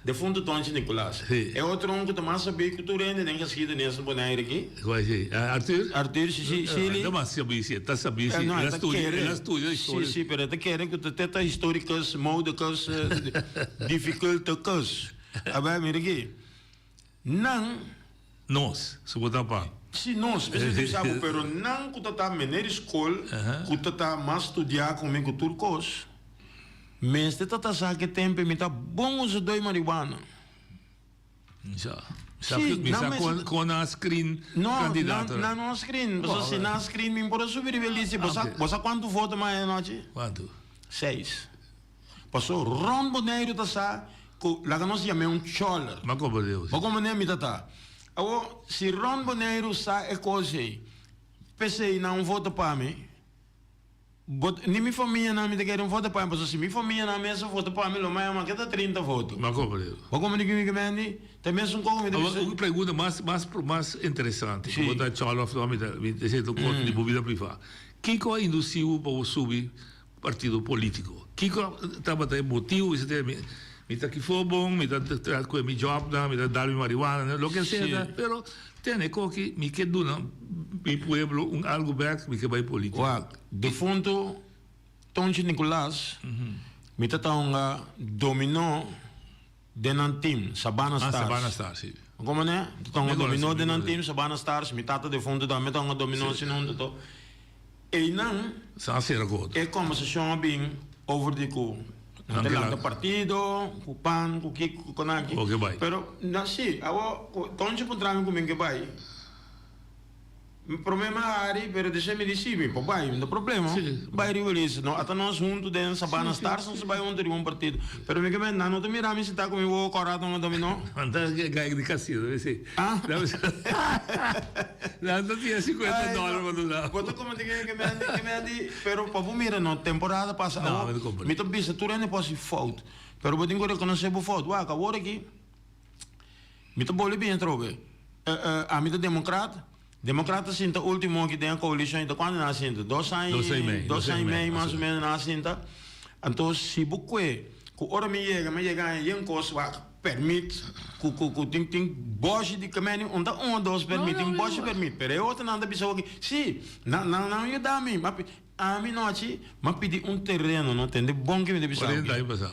Defuntu Tonchi Nicolaas. E otro un ku ta mas sabí ku tur hende den geschiedenis na Bonaire aki. Kua esei? Arthur? Arthur, si, si, si. E ta mas sabí si, e ta sabí si. No, El e a ta studia, kere. el a studia historia. Si, si, pero e ta kere ku ta te ta historicus, modicus, difficulticus. Abel, mira aki. Nan. Nos, su bo ta pa. Si, nos, mester tin sa bo, pero nan ku ta ta meneer di skol, ku ta ta mas studiá ku mi ku tur kos, mester ta ta sa ke tempe mi ta bon usa doi marihuana. Mi sa, Si, mi nan sa mester. kon, kon nan a screen No, kandidato. nan, nan no a screen, pasobra si nan a screen mi por a subi riba e lista. Bo sa, bo sa kuantu voto mi a haña anochi? Kuantu? Seis. Paso rond Boneiru ta sa ku laga nos yam'é un chòler. Bo komprendé bo. Bo komprendé mi ta ta. Awor, si rond Boneiru sa e kos ei, p'esei nan un voto pa mi, bo, ni mi famianan mi ta kere un voto pa mi, pasobra si mi famianan mes a vota pa mi, lo maya make ta 30 voto. Bo komprendé. Bo komprendé ki mi ke mendi? Ta e mesun kos ku mi ta Awor, bisa. un pregunta mas, mas, mas interesante. Si. Ku bo ta chòler òf no, mi ta, mi ta esei ta un kos di bo bida privá. Kiko a indusí bo pa bo subi Partido politico. Kico tabata e motivo? Mi ta mi ta kifo bon, mi ta traha cu mi jobnan, mi ta dal mi marihuana, loke sea ta, pero tene koki mi ke duna mi pueblo un algo bek, mi ke bay politico. Wak, defunto Tonchi Nicolaas, mi ta ta hunga dominó den nan team, Sabana Ah, Stars. Sabana Stars, si. Como ne? Mi ta ta hunga dominó den nan team, Sabana Stars, mi tata defunto tambe ta hunga dominó asina hunto to. Einan Sa sera ku otro. e kombersashon a bin over di ku nan ta lanta partido, ku pan, ku kiko, ku konaki. Bo ke bai. Pero na si, awor ku Tonchi puntra mi ku mi ke bai, mi prome mi a hari, pero despues mi di si, mi por bai, no ta problema. Bai riba lista. No, ata nos huntu den Sabana Stars nos a bai huntu riba un partido. Pero mi ke bai, nan no ta mira mi sintá ku mi wowo kòrá ta un dominó. Nan ta gai di kasino, mi si. Ah. Nan ta tira 50 dólar pa duna. Bo ta come di ke me andi, ke me andi, pero pa bo mira no, temporada pasa No, awor, mi ta comprende. mi ta bisa tur hende por haci fout, pero bo tin cu reconoce bo fout. Wak, awor aki, mi ta boli bien atrobe. Eh, eh, ami ta democrat, democrat ta sinta ultimo aki den e coalition, y ta cuando nan a sinta? Dos aña Dos aña y mei, dos aña y mei mas o menos nan a sinta. Anto si bo cue cu ora mi yega, mi yega aña yen cos, wak, Permit ku ku ku tin tin boshi di kemeni un ta un o dos permit tin boshi permit pero e otronan ta bisa hoki si nan nan nan yuda mi ma ami nochi ma pidi un tereno no tende bon ke mi ta bisa Cuarenta aña pasa.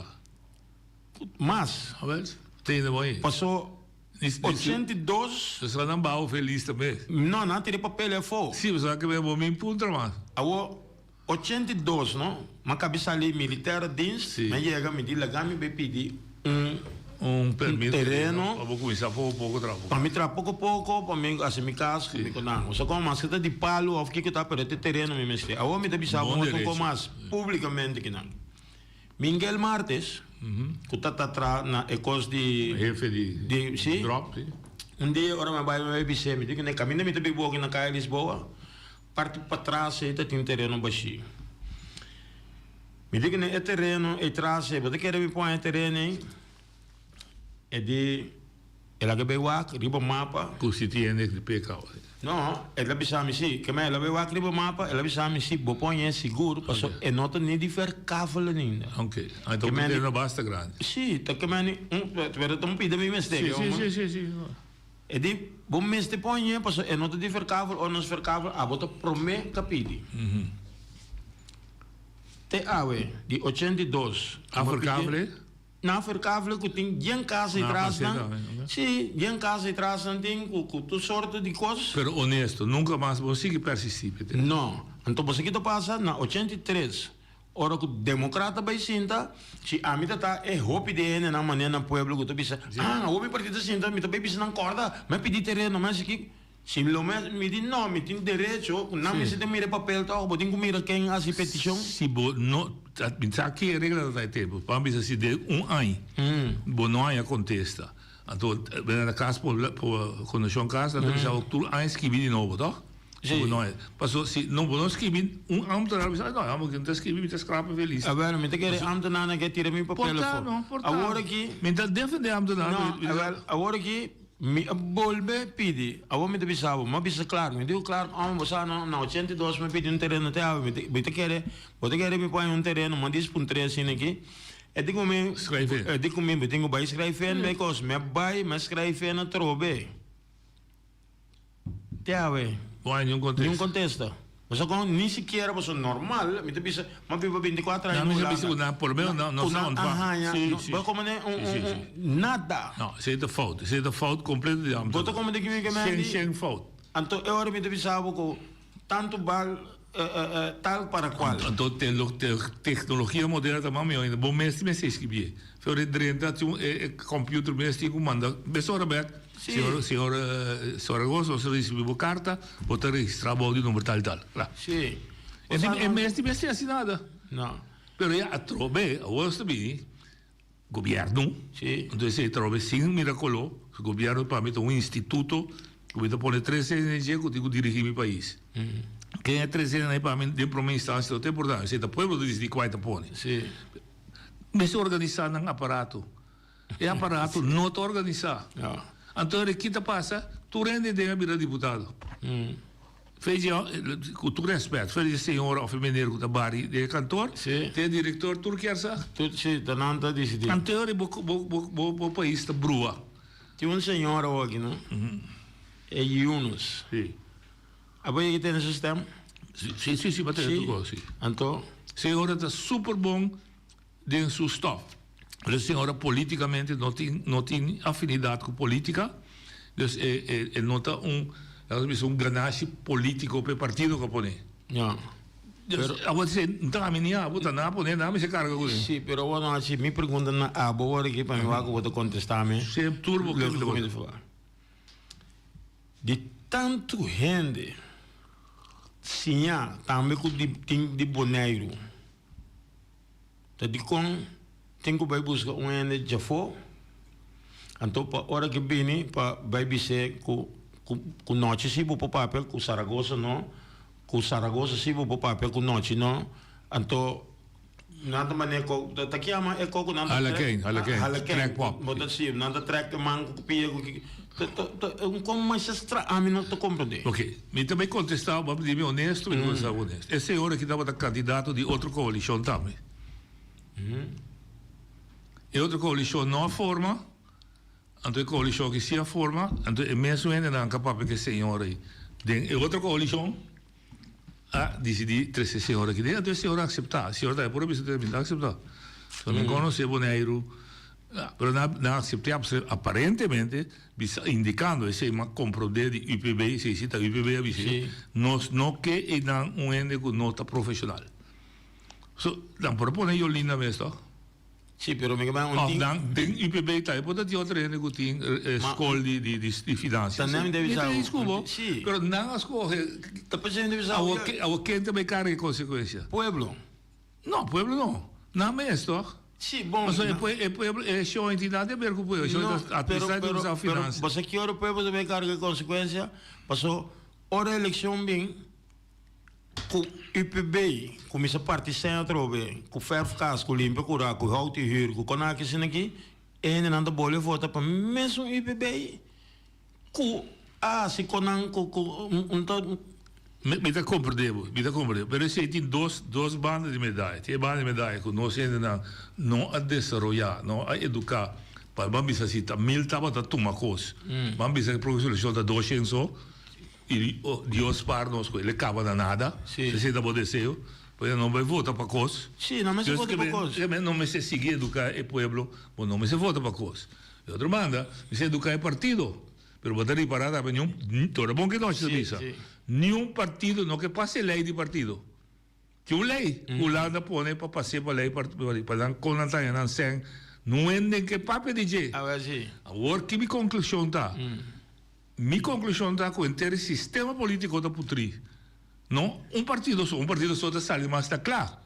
Mas. Awel tende bon ei. Paso 82. Pasobra nan baho felis tambe. No nan tira papel afo. Si pasobra ke bo min puntra mas. Awo 82 no, m'a kabi sali militaire dienst, Sí. m'a yega mi di laga mi bai pidi un Un permit tereno. Pa bo kuminsá poko poko traha poko. Pa mi traha poko poko, pa mi hasi mi kas ku mi konan. Osea komo maske ta di palu òf kiko ta, pero e ta tereno mi mester. Awor mi ta bisa bo Bon un otro derecho. kos mas públikamente kinan. Mingel Martes, ku ta ta traha na e kos di. Hefe di di sí. drop, sí. Un dia ora mi bai mi bai bis'é, mi di ku ne kaminda mi ta biba oki na kaya Lisboa. Parti patras ei ta tin tereno bashí. Mi di ku e tereno ei tras ei, bo ta kere mi pon e tereno ei? E di, el a bai wak riba mapa. Ku si tin hende di peka awe. No, el a bisa mi si. Keme el a bai wak riba mapa, el a bisa mi si, bo pon e sigur, paso e no ta ni di verkavelen ainda. Oké, anto un tereno basta grandi. Si, ta keme ni un, pero ta un pida mi mester. Si, si, si, si. E di, Bo mester poñ'e pasobra e no ta di verkavel ora nos verkavel abo ta promé ka pidi. Te awe, di 82. A verkavel e? Na verkavelen ku tin yen kas Na atras pasé nan. tambe, ok. Sí, yen kas atras nan tin ku ku tur sorto di kos. Pero honesto, nunka mas bo sigui persistí, Peter. No. Anto bo sa ki ta pasa? Na 83, ora ku demokrata bai sinta, si ami ta ta e hopi di hendenan manera na pueblo ku ta bisa, Ah, awor mi partido ta sinta, mi ta bai bisa nan kòrda, mi a pidi tereno, mi a hasi ki. Si lo mes, mi di no, mi tin derecho, ku nan mester ta mira e papel tòg, bo tin ku mira ken hasi petishon. Si bo no, mi sa ki e regla ta ta e tempu, pa mi bisa si den un aña bo no haña kontesta, anto bena na kas por Kondashon Kas nan ta bisa bo tur aña skibi di nobo tòg? Si bo no haña, paso si no bo no skibi un ambtenaar bisa no amo no ta skibi mi ta skrap e lista. Awel mi ta kere ambtenaarnan ke tira mi papel Por ta afó. no, por ta. Awor aki. Mi ta defende ambtenaar. No, awel awor aki. Mi a bolbe pidi, awor mi ta bisa bo, mi a bisa Clark, mi dico Clark, ome bo sa no, na 82 mi a pidi un tereno te awe, mi ta, mi ta kere, bo ta kere mi por haña un tereno, mi a dis puntr'é asina aki, e di ku mi, Skrijf e di ku mi, mi tin ku bai skrijf in bay kos, mi a bai, mi a skrijf in atrobe, te awe. Bo haña niun kontesta. Niun kontesta. Bo sa kon, ni sikiera pasobra normal, mi ta bisa, mi a biba 24 aña Na na mi sa bisa ku Hulanda. nan por lo menos nan no Ku sa nan a ontvang. haña, Sí, no, sí, bo komo ne un, sí, sí, un, sí. un, nada. No, esei ta fout, esei ta fout kompleto di Bo ta ambtenaar. komo di kimi ke Shen, menti? shen fout. Anto e ora mi ta bisa bo ku tantu bal, tal para kual. Anto te lo, te teknologia moderno ta mas mihó ainda. Bo mes tin mester skibié. Fe ora e drenta tin un, e, e computer mes tin ku manda mesora bèk. Sí. Señor, señor Zaragoza, nos a ricibi bo carta, bo ta registra bou di number tal y tal. Kla. Sí. E tin, e mes tin mester haci nada. No. Pero ya atrobe, awor nos ta bini, gobierno. Sí. Entonces esey atrobe sin mira color, gobierno pa mi ta un instituto cu mi ta pone tres hende den dje cu tin cu dirigi mi pais. Ken e tres hendenan ey pa mi den prome instancia no ta importante, esey ta pueblo ta dicidi cua e ta pone. Sí. Mester organisa nan aparato. E aparato no ta organisá. Anto ora ki ta pasa? Tur hende den a bira diputado. Fechi, ku tur rèspèt, fechi e señora òf e meneer ku ta bari den e kantor, te e direktor, tur kier sa. Sí, ta nan ta disidí. Anto ora bo bo bo pais ta brua. Tin un señora awor aki, no? E Yunus. Sí. Abo yega tene su stèm? Sí, sí, sí, bo a tene tur kos, sí. Anto? Señora ta super bon. Den su stof. Pero e señora politicamente no tin no tin afinidad cu politica, dus e e e no ta un laga nos bisa un ganashi politico pa e partido cu a pone. Ja. Dus abo ta dicen, nta ami ni abo ta nan a pone, nan a mester carga cu Si, pero awor no haci mi pregunta na abo awor aki pa mi wak cu bo ta contesta mi. Si, tur bo ke mi ta falar. Di tantu hende siña tambe cu di tin di Boneiru. Ta dikon tin ku bai buska un hende djafó? Anto pa ora ke bini pa bai bis'é ku ku nochi si bo por papia, ku Saragoza no, ku Saragoza si bo por papia, ku nochi no. Anto nan ta manera ko ta kiama e ko ku nan ta Halakèn, halakèn, halakèn. trèk pòp. Bo ta si, nan ta trèk e man ku pia ku ki. Ta ta ta un kon masha stra ami no ta komprendé. Ok, mi ta bai kontestá bo, bo a pidi mi honesto, mi ta kontestá bo honesto. E señor aki tabata kandidato di otro koalishon tambe. E otro koalishon no a forma, anto e koalishon aki si a forma, anto e mesun hendenan ka papia ku e señor ei den e otro koalishon a disidí trese e señor aki den, anto e señor a akseptá. E señor tambe por a bisa mi no ta akseptá. Mi konosé Boneiru. Pero nan a acepté aparentemente bisa indicando esey m'a comprende di UPB, si si ta UPB a bisa nos no ke eynan un hende cu no ta profesional. So nan por a pone Yolinda mes toch? Si, pero mi ke bay un Of tin. nan den UPB tambe por ta tin otro hende cu tin scol di di di financias. Ta nan debe Mi ta sa. discu bo, Si. pero nan a scoge. Ta p'esey mi debe sa. Awor awor ken ta bay carga e consecuencia? Pueblo. No, pueblo no. Nan mes toch? Sí, bon. Pasobra e pue, e pueblo, e shon tin nada di haber ku pueblo. E shon No, ta pero, administra i pero, usa pero, finansa. bo sa ki ora pueblo ta bay carga e consecuencia? Paso, ora eleccion bin, ku UPB cuminsa parti sèn atrobe, ku verf kas, ku limpia kura, ku hout i huur, ku konaki asina aki, e hendenan ta bolbe vota pa mesun UPB. Ku a hasi kon nan ku ku un ta. Mi ta komprendé bo, mi ta komprendé bo. Pero esei tin dos, dos banda di medaya. Tin e banda di medaya ku nos hendenan no a desaroyá, no a eduká pa ban bisa si ta mil tabata tuma kos. Ban bisa ku e próksimo elekshon ta doshen so i Dios spar nos ku el e kaba na nada. Esei ta bo deseo. Pasobra nan no bai vota pa kos. Sí, nan mester vota pa kos. Dus no mester sigui eduká e pueblo, bo no mester vota pa kos. Di otro banda, mester eduká e partido. Pero bo ta ripará tambe niun, tur e bon ke nochi ta bisa, niun partido no ke pasa e lei di partido. Tin un lei ku Hulanda pone pa pas'é pa lei pa nan kon nan ta haña nan sèn, no hende ke papia di dje. Awor ki mi konklushon ta? Mi konklushon ta ku henter e sistema polítiko ta putrí. No un partido so, un partido so ta sali mas ta kla.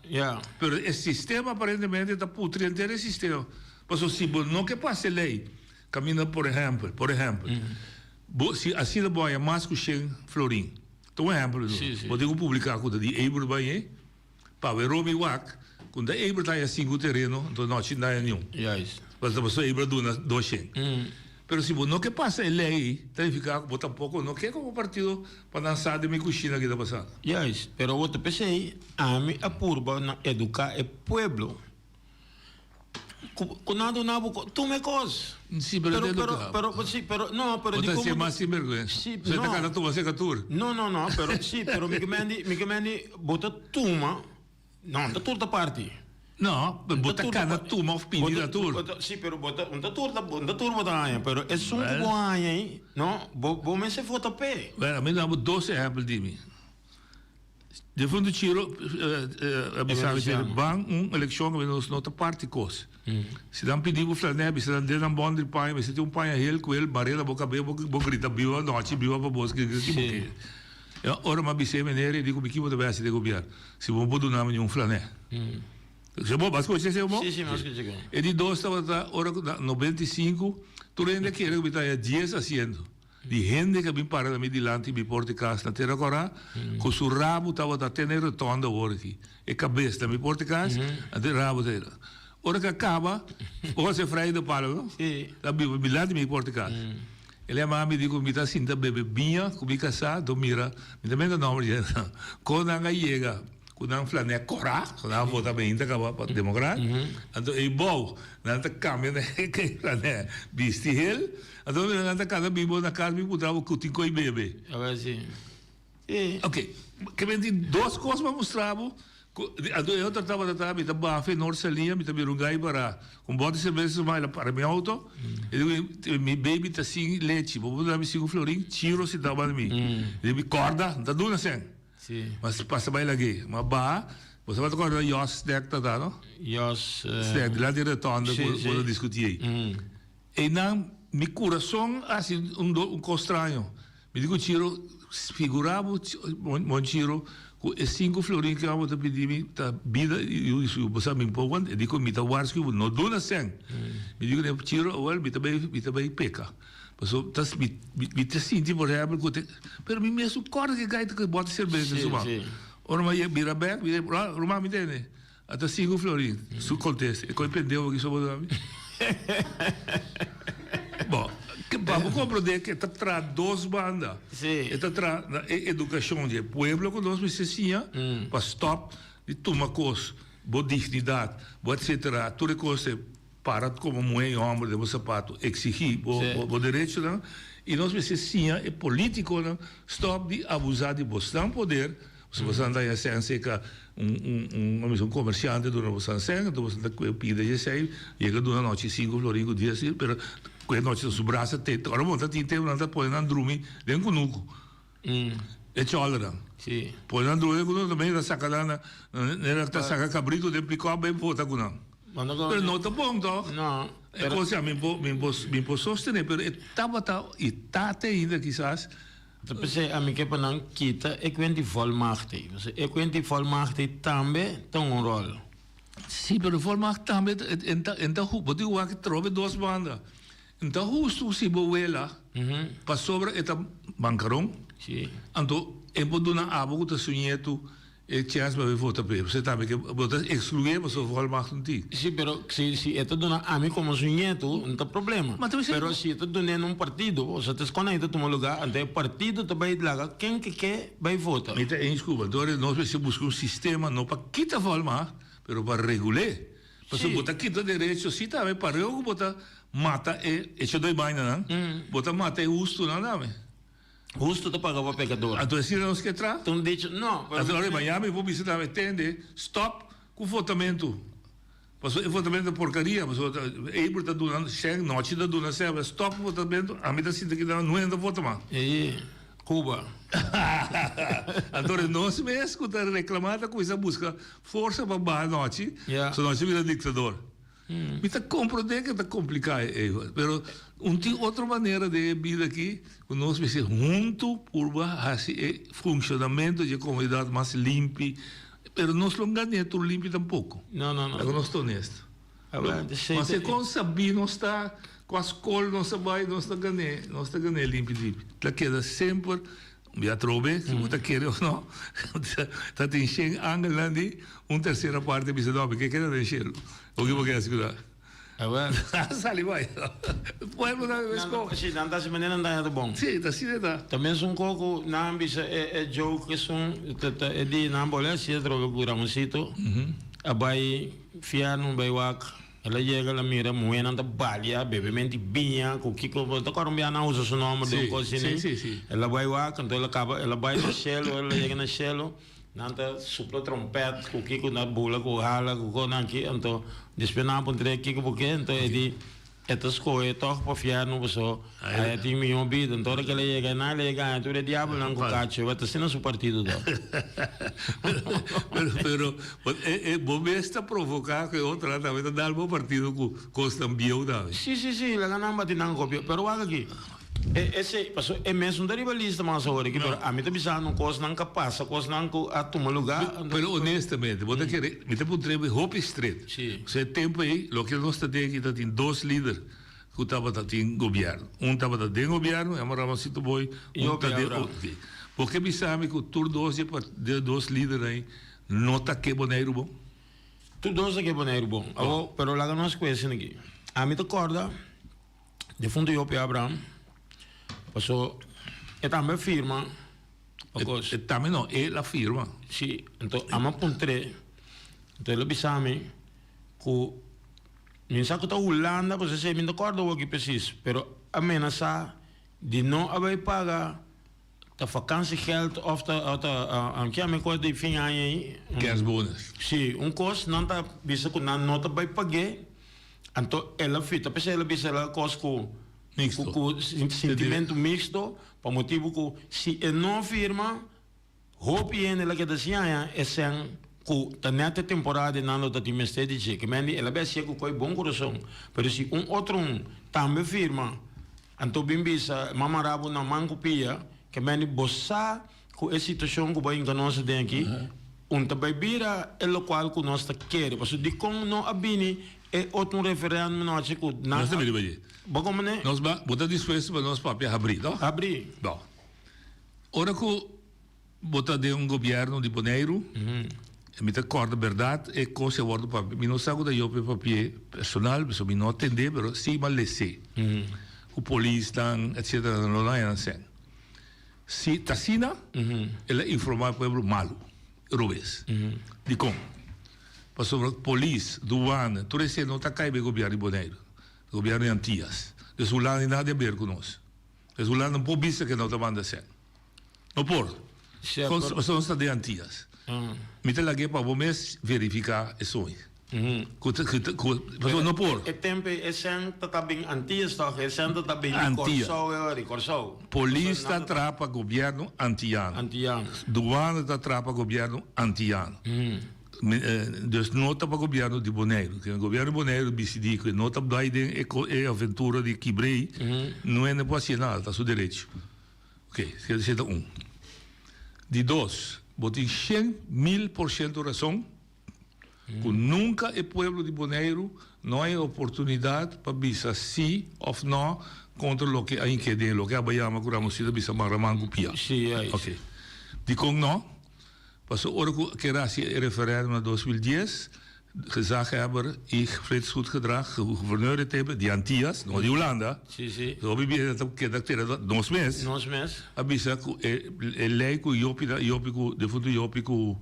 Pero e sistema aparentemente ta putrí henter e sistema. Pasobra si bo no ke pasa e lei kaminda por ehèmpel, por ehèmpel, bo si asina bo haña mas ku shen florin. Ta un ehèmpel mi duna. Bo tin ku publiká ku ta di Eber bai Pa we Romy wak ku ta Eber ta haña sinku tereno anto nochi no ta haña niun. Pasobra pasobra Eber a duna doshen. Pero si bo no ke pasa e lei ei ta nifiká ku bo tampoko no ke komo partido pa nan sa den mi kushina ki ta pasando. Juist, pero bo ta p'esei ami a purba na eduká e pueblo. Ku nan duna bo tuma e kos. Si, pero te educa. Pero, pero, si, pero, no, pero di como. Bo ta haci mas sinberguensa. Si, no. ta cana tuma seca tur. No, no, no, pero, si, pero mi ke mendi, mi ke mendi, bo ta tuma, no, ta tur ta parti. No, pero bo ta cana tuma of pidi na tur. Si, pero bo ta, ta tur ta, ta tur bo ta haña, pero esun ku bo haña ei, no, bo, bo mester vota p'e. Bueno, mi duna bo dos ehempel di mi. Difunto Chiro a bisa mi tin ban un elekshon kaminda nos no ta parti kos. Si nan pidi bo flanè bisa nan den nan bònder di paña mester tin un paña hel ku el baré na bo kabes bo grita biba nochi biba pa bos ki bo ke. Ora mi a bis'é meneer e di ku mi ki bo ta bai hasi den gobièrnu si bo no por duna mi ni un flanè. Bo a skucha esei bo? E di dos tabata ora ku na 95 tur hende a kere ku mi ta haña dies asiento. Di hende ku a bin para na mi dilanti mi porta di kas na Tera Kòrá, ku su rabu tabata te na e rotònda awor aki. E kabes na mi porta di kas, anto e rabu ta era. Ora ku a kaba, bo hasi Vrij de Palo, no? Ta biba dilanti mi porta di kas. El a yama mi di ku mi ta sinta bebe biña ku mi kasá, anto mira, mi ta menta nòmber dje, kon nan a yega ku nan flanea kòrá, ku nan a vota mainta kaba pa demokrat, anto ei bou nan ta kambia na e flanea bisti hel. Anto mi nan ta kada bibo na kas mi puntra bo ku tin koi bebe. A si. Ok, ke men tin dos kos pa mustra bo, ku anto e otro tabata ta mi ta baha fe Noord Saliña mi ta bira un gai para un bote serbesa su mai la para mi auto, e di mi baby ta sin lechi bo por duna mi sinku florin, Chiro si ta banda mi, e di mi korda, no ta duna sen, mas pasa bai lag'e, mi a baha, bo sa tabata korda Jos Snack ta ta no? Jos. Snack, dilanti rotonde ku bo ta diskuti ei. Einan mi kurason a hasi un un kos straño. Mi di ku Chiro, Figurá bo, mon Chiro, ku e sinku florin ku abo ta pidi mi ta bida i su bo sa mi por wanta. E di ku mi ta warski bo, no duna sèn. Mi di ku ne, Chiro, awel mi ta bai mi ta bai peka. Pasobra ta mi mi ta sinti por ehèmpel ku te pero mi mes no kòrda ke gaita ku e bòt di serbes den su man. Ora mi a bira bèk mi di, Ruman mi tene. Ata sigu Florin su contesta, e coi pendeho aki soba dami. Bo, pa bo comprende ke ta traha dos banda. Sí. E ta traha na e educacion di e pueblo ku nos mester siña pa stop di tuma kos, bo dignidad, bo etcetera, tur e kos e para komo muhe i homber den bo sapato, exigi bo bo derechonan i nos mester siña e politiconan stop di abusa di bosnan poder. Pasobra boso ta haña sèn seka un un un un komersiante duna boso sèn, anto boso ta kue pida dje esei, yega duna nochi sinku florin ku dies, pero kue nochi ta su brasa te, ora bo ta tin tempu nan ta pone nan drumi den kunuku, e chòlernan. Pone nan drumi den kunuku tambe ta saka nan na nera ta saka kabritu den pikòp bai bota ku nan. Pero no ta bon tòg? E kos ya mi por mi por mi por sostené pero e tabata i ta te ainda kisas. Ta p'esei ami ke pa nan kita e kuent di volmacht ei. Pasobra e kuent di volmacht ei tambe ta un ròl. Sí, pero volmacht tambe en ta en ta bo tin wak trobe dos banda. En ta hustu si bo wela pasobra e ta bankaron. Sí. Anto e por duna abo ku ta su ñetu E chèns pa mi vota p'e. Bo tambe ke bo ta eksklué pasobra volmacht no tin. Sí, pero si si e ta duna ami komo su ñetu, no ta problema. Ma ta bisa. Pero si e ta dun'é na un partido, osea ta eskonde ahí ta tuma lugá, anto e partido ta bai laga ken ke ke bai vota. Mi ta eens ku bo. Anto nos mester buska un sistema no pa kita volmacht, pero pa regul'é. Pasobra bo ta kita derecho sí tambe, pareu ku bo ta mata e echadó e bainanan, bo ta mata e hustunan tambe. Hustu ta paga pa pekador. Anto asina nos ke tra? Ta un dicho, no. Anto ora Miami bo bisa tambe tende, stop ku votamentu. Pasobra e votamentu ta porkaria, pasobra Abel ta duna shen, Nochi ta duna shen, stop ku votamentu, ami ta sinti ki nan no ta vota mas. E Cuba. Anto ora nos mes ku ta reklama ta kuminsa buska forsa pa baha Nochi, so Nochi bira diktador. Mi ta comprende ke ta complica e pero un tin otro manera den e bida aki ku nos mester hunto purba haci e funcionamento dje comunidad mas limpi pero nos lo gane tur limpi tampoco. No no no. Laga nos ta honesto. Mas e con sabi nos ta cua scol nos a bay nos ta gane nos ta gane limpi limpi ta keda semper Mi atrobe, si bo ta kere of no, ta tin shen angelnan di un tercera parte bisa no, mi ke keda den shelu. Oki bo ke hasi ku nan? Awel. Sali bai. Pueblo ta bebe sko. Si, nan ta hasi manera nan ta haña ta bon. Si, ta asina ta. Ta mesun ko ku nan bisa e e joke esun ta ta e di nan bole hasi atrobe ku Ramoncito a bai fièrnu bai wak. El a yega, el a mira muhénan ta balia, bebementi biña, ku kiko, bo ta kòrda un bia nan a usa su nòmber den un kos asina. El a bai wak, anto el a kaba, el a bai na shelu, ora el a yega na shelu, nan ta supla tròmpèt ku kiko, nan bula ku hala ku kosnan aki, anto despues nan a puntr'é kiko bo ke, anto e di, e ta skohe tòg pa fièrnu paso aya tin mihó bida. Anto ora ku el a yega einan, el a yega haña tur e diabelnan ku kacho, e ta asina su partido tòg. Pero, pero, E e bo mes ta provoca cu e otronan tambe ta dal bo partido cu cosnan bieu tambe. Si, si, si, laga nan bati nan copia. Pero wak aki, e esey, paso e mes no ta riba lista mas awor aki, pero ami ta bisando cosnan cu a pasa, cosnan cu a tuma lugar. Pero honestamente, bo ta kere, mi ta puntra bo hopi stret. Si. Osea e tempo ey, loke nos ta den aki ta tin dos lider cu tabata tin gobierno. Un tabata den gobierno, yama Ramoncito Boy, un ta den otro. Bo ke bisami cu tur dos di e dos lidernan ey No ta ke Boneiru bon? Tur dos ta ke Boneiru bon. Awor, pero laga nos ku esei aki. Ami ta kòrda defuntu Jopi Abraham, paso e tambe a firma pa kos. E tambe no, el a firma. Si, anto ami a puntr'é, anto el a bisa mi ku mi sa ku ta Hulanda, paso esei mi no ta kòrda awor aki presis, pero a menasá di no a bai paga. Ta vakantiegeld of ta ta ki ami kos di fin aña ei. Kerstbonus. Si, un kos nan ta bisa ku nan no ta bai pag'é, anto el a fita. P'esei el a bisa el a kos ku Mixto. ku sintimentu mixto, pa motibu ku si e no firma, hopi hende lo keda sin haña e sèn ku ta nèt e temporada di nan lo ta tin mester di dje. Ke men di el a bai hasié ku koi bon kurason, pero si un otro un tambe firma, Anto bin bisa mama rabo na man ku pia ke meni bo sa ku e situashon ku bo a hinka nos aden aki un ta bai bira e lokual ku nos ta kere pasobra dikon no a bini e otro un referendum nochi ku nan Nos ta bini bai. Bo komprende? Nos ba bo ta dispuesto pa nos papia habri no? Habri. Bon. Ora ku Bo ta den un gobierno di Boneiru, e mi ta corda berdad e cos a wordo papia, mi no sa cu ta yo pe papia personal, pasobra mi no a tende, pero si mi a lese cu polisnan etcetera nan lo na haña nan cen. Si ta asina, el a informa e pueblo malo, robes. Dicon? Pasobra polis, douane, tur esey no ta cay be gobierno di Boneiru, gobierno di Antillas. Dus Hulanda tin nada di haber cu nos. Dus Hulanda no por bisa cu no ta manda cen. No por. Pasobra nos ta den Antillas. Mi ta lag'é pa bo mes verifiká e soño. Ku ta, ku ta, ku, pasobra no por. E tempu ei e sèn ta ta bin Antillas tòg? E sèn ta ta bin di Kòrsou e ora di Kòrsou. Polis ta traha pa gobièrnu antiyano. Antiyano. Duana ta traha pa gobièrnu antiyano. Dus no ta pa gobièrnu di Boneiru. Ke gobièrnu di Boneiru disidí ku e no ta bai den e e aventura di kibr'ei, no hende por hasié nada, ta su derecho. Ok, esei ta un. Di dos, bo tin shen mil por shento rason ku nunka e pueblo di Boneiru no a e oportunidat pa bisa si òf nò kontra loke a hink'é den loke aba yama ku Ramosito a bisa maraman ku pia. Ok. Dikon nò? Pasobra ora ku a kere hasi e referèndum na 2010, Gezaghebber i Frits Goedgedrag, guverneur di tempu, di Antias, no di Hulanda, hopi bia ta keda tera nos mes, a bisa ku e e lei ku Jopi ta Jopi ku defuntu Jopi ku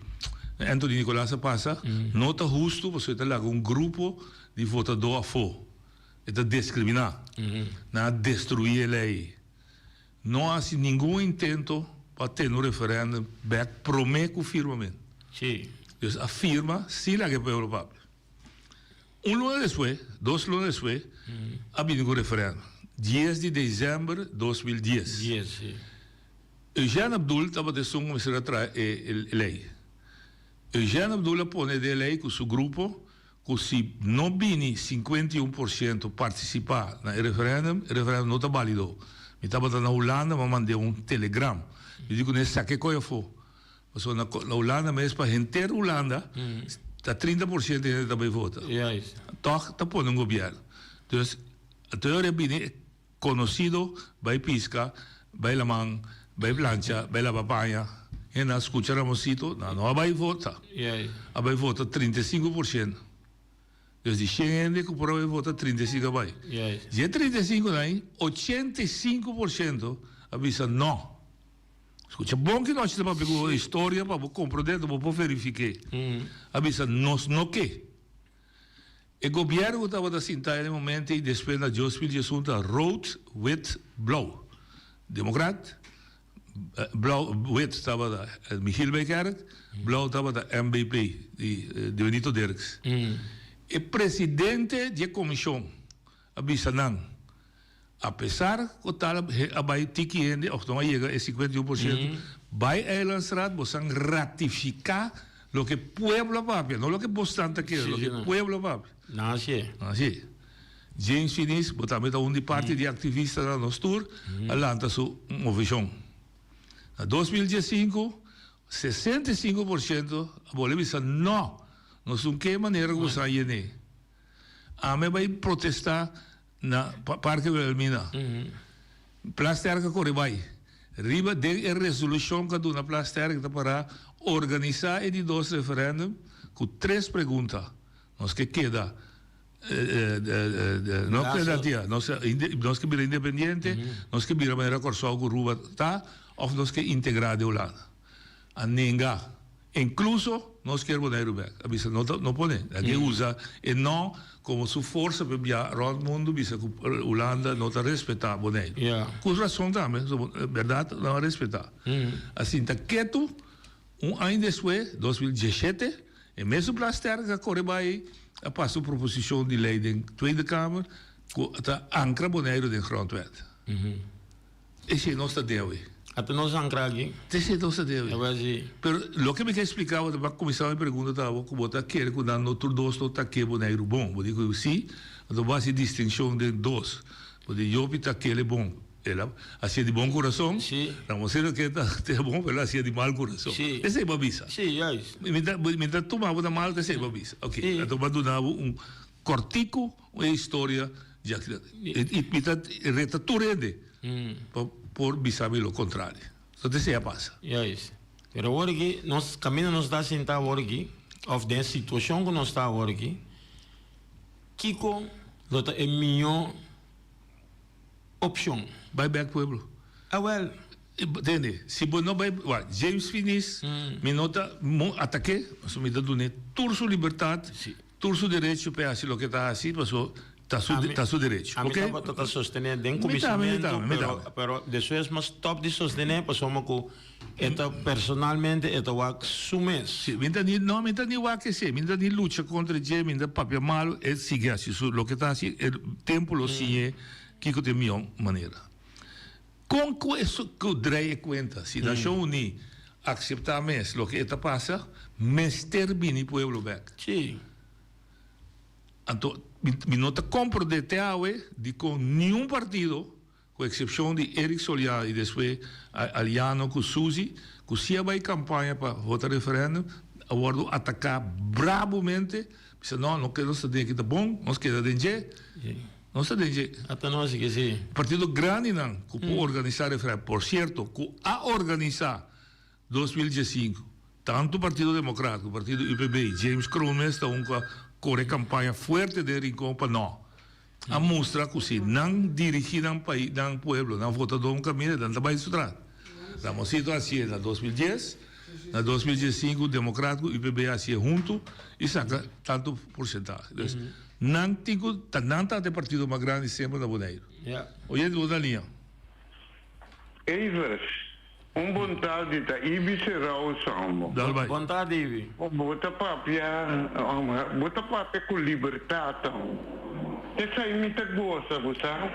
Anthony Nicolaas a pasa no ta hustu pasobra e ta laga un grupo di votadó afó, e ta diskriminá. Nan a destruí e lei. No a hasi ningun intento pa tene un referendum bek prome ku firmament. Sí. Dus a firma sin laga e pueblo papia. Un luna despues, dos luna despues, a bini ku referendum. Dies di december 2010. Dies, sí. Eugène Abdul tabata esun ku mester a traha e lei. Eugène Abdul a pone den e lei ku su grupo ku si no bini 51% partisipá na e referendum, e referendum no ta bálido. Mi tabata na Hulanda, mi a mand'é un telegram. Mi di ku ne saka e koi afó. Pasobra na Hulanda mes, pa henter Hulanda, ta 30% di hende ta bai vota. Tòg ta pone un gobièrnu. Dus, anto e ora e bini e Conocido bay pisca, bay laman, bay plancha, bay laba paña. Hende a scucha Ramosito, nan no a bay vota. A bay vota 35%. Dus di shen hende cu por a bay vota, 35 a bay. Di e 35 nan ahi, 85% a bisa no. Scucha bon ki nochi ta papia cu historia pa bo comprende, bo por verifique. A bisa nos no ke. E gobièrnu ku tabata sintá e momento ei despues na 2011 ta rood, wit, blou. Demokrat, blou, wit tabata Michiel Bijkerk, blou tabata MBP di Benito Dirks. E presidente di e komishon a bisa nan, Apesar ku tal a bai tiki hende òf no a yega e 51%, bai Eilandsraad bosan ratifiká loke pueblo a papia, no loke bosnan ta kere, loke pueblo a papia. Nan hasié. Nan hasié. James Finis, bo tambe ta un di parti di aktivistanan nos tur, a lanta su movishon. Na 2015, 65% a bolbe bisa nò, nos no ke manera ku bosan a yen'é. Ami a bai protestá na Parke Wilhelmina. Plasterk a kore bai. Riba den e resolushon ku a duna Plasterk ta para organisá e di dos referèndum ku tres pregunta. Nos ke keda no keda dia, nos nos ke bira independiente, nos ke bira manera Kòrsou ku Aruba ta òf nos ke integrá den Hulanda. A nenga. Incluso nos kier Boneiru bek. A bisa no ta no pone. A ke usa e no como su forsa pa bia rond mundo bisa cu Hulanda no ta respeta Boneiru. Cu razon tambe, berdad nan a respeta. A sinta ketu un aña despues, 2017, e mesun Plasterk a core bay a pasa un proposicion di ley den Tweede Kamer cu ta ancra Boneiru den grondwet. Esei nos ta debe. Ata nos ancra aki. Esei nos ta debe. A ver si. Pero loke mi ke explica bo ta pa cuminsa mi pregunta ta bo cu bo ta kere cu nan no tur dos no ta ke Boneiru bon. Bo di cu si, anto bo haci distincion den dos. Bo di Jopi ta kere bon, el a hacié di bon curason. Si. Ramosito ke ta te bon pero el a hacié di mal curason. Si. Esei bo a bisa. Si, juist. Mi ta mi ta tuma bo na mal ta esei bo a bisa. Ok, anto bo a duna bo un cortico un historia di aki. I mi ta reta tur hende pa por bisa mi lo contrario. So ta esei a pasa. Juist. Pero awor aki nos caminda nos ta sinta awor aki of den e situacion cu nos ta awor aki, kico lo ta e miho opcion? Bai bek pueblo. Awel. Tende, si bo no bai, wak, James Finis, mi no ta atake, pasobra mi ta dun'é tur su libertad. Tur su derecho p'e hasi loke ta hasi, paso ta su ta su derecho. Ami tabata ta sostené den kuminsamentu, pero pero despues mi a stòp di sostené pasobra ku e ta personalmente e ta wak su mes. Si, mi ta ni no mi ta ni wak esei, mi ta ni lucha kontra dje, mi ta papia malu, e sigui hasi su loke ta hasi, e tempu lo siñ'é kiko ta e mihó manera. Kon ku e ku drei e kuenta? Si Nashon Uní akseptá mes loke e ta pasa, mester bini pueblo bèk. Sí. Anto, mi no ta komprondé te awe dikon niun partido, ku eksepshon di Eric Soliano i despues Aliano ku Suzy, ku si a bai kampaña pa vota referèndum, a wòrdu ataká brabomente, bisa no, loke nos ta den aki ta bon, nos keda den dje. Nos ta den dje. Ata nos ke si. Partido grandinan ku por organisá referèndum, por sierto ku a organisá 2015, tantu Partido Demokrat ku Partido UPB, James Kroon mes ta un ku a kore kampaña fuerte den Rincon pa no. A mustra ku si nan dirigí nan pais, nan pueblo, nan votadó un kaminda, nan ta bai su tras. Ramosito a hasié na 2010, na 2015 Demokrat ku UPB a hasié huntu i saka tantu porsentahe. Dus Nan tin ku ta nan ta e partido mas grandi semper na Boneiru. Ja. Oyente bo na liña. Evers, un bon tardi ta Ibi Serao Sambo. Dal bai. Bon tardi Ibi. Bo ta papia, bo ta papia ku libertat. Esei mi ta gosa, bo sa.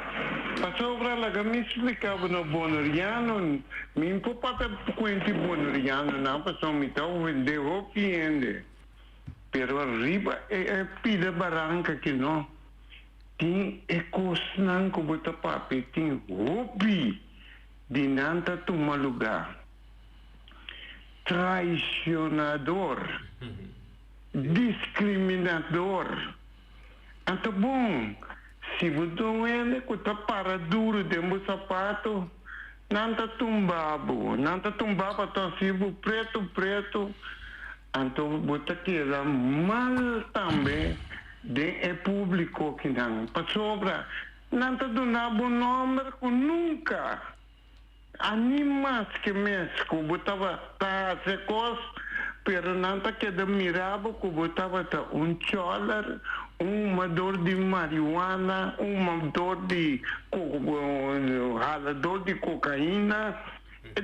Pasobra laga mi splika bo no boneriano, mi por papia kuenti bonerianonan pasobra mi ta ofende hopi hende. Pero riba e pida baranka ki no. Tin e kosnan ku bo ta papia tin hopi di nan ta tuma lugá. Traicionador, discriminador. Anto bon, si bo ta un hende ku ta para duru den bo sapato, nan ta tumba bo, nan ta tumba bo ta hasi bo pretu pretu. Anto bo ta keda mal tambe den e publico kinan, pasobra nan ta duna bo nomber cu nunca a ni maske mes cu bo tabata haci cos, pero nan ta keda mira bo cu bo tabata un choler, un humador di marihuana, un humador di halador di cocaina,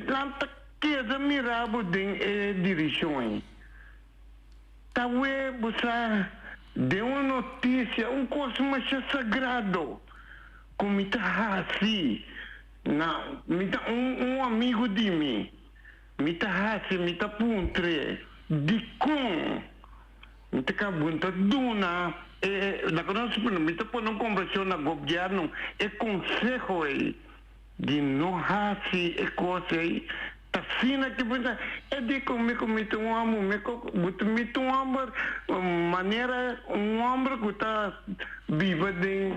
nan ta. Keda mira bo den e dirishon ei. Ta we bo sa den un notisia un kos masha sagrado ku mi ta hasi na mi ta un un amigu di mi mi ta hasi mi ta puntr'e dikon mi ta ka bo ta duna e laga nos pone mi ta pone un kombershon na gobièrnu e konseho ei. Di no haci e cos ey ta asina ki bo ta e di cu mi cu mi ta un homber mi cu bo ta mi ta un homber manera un homber cu ta biba den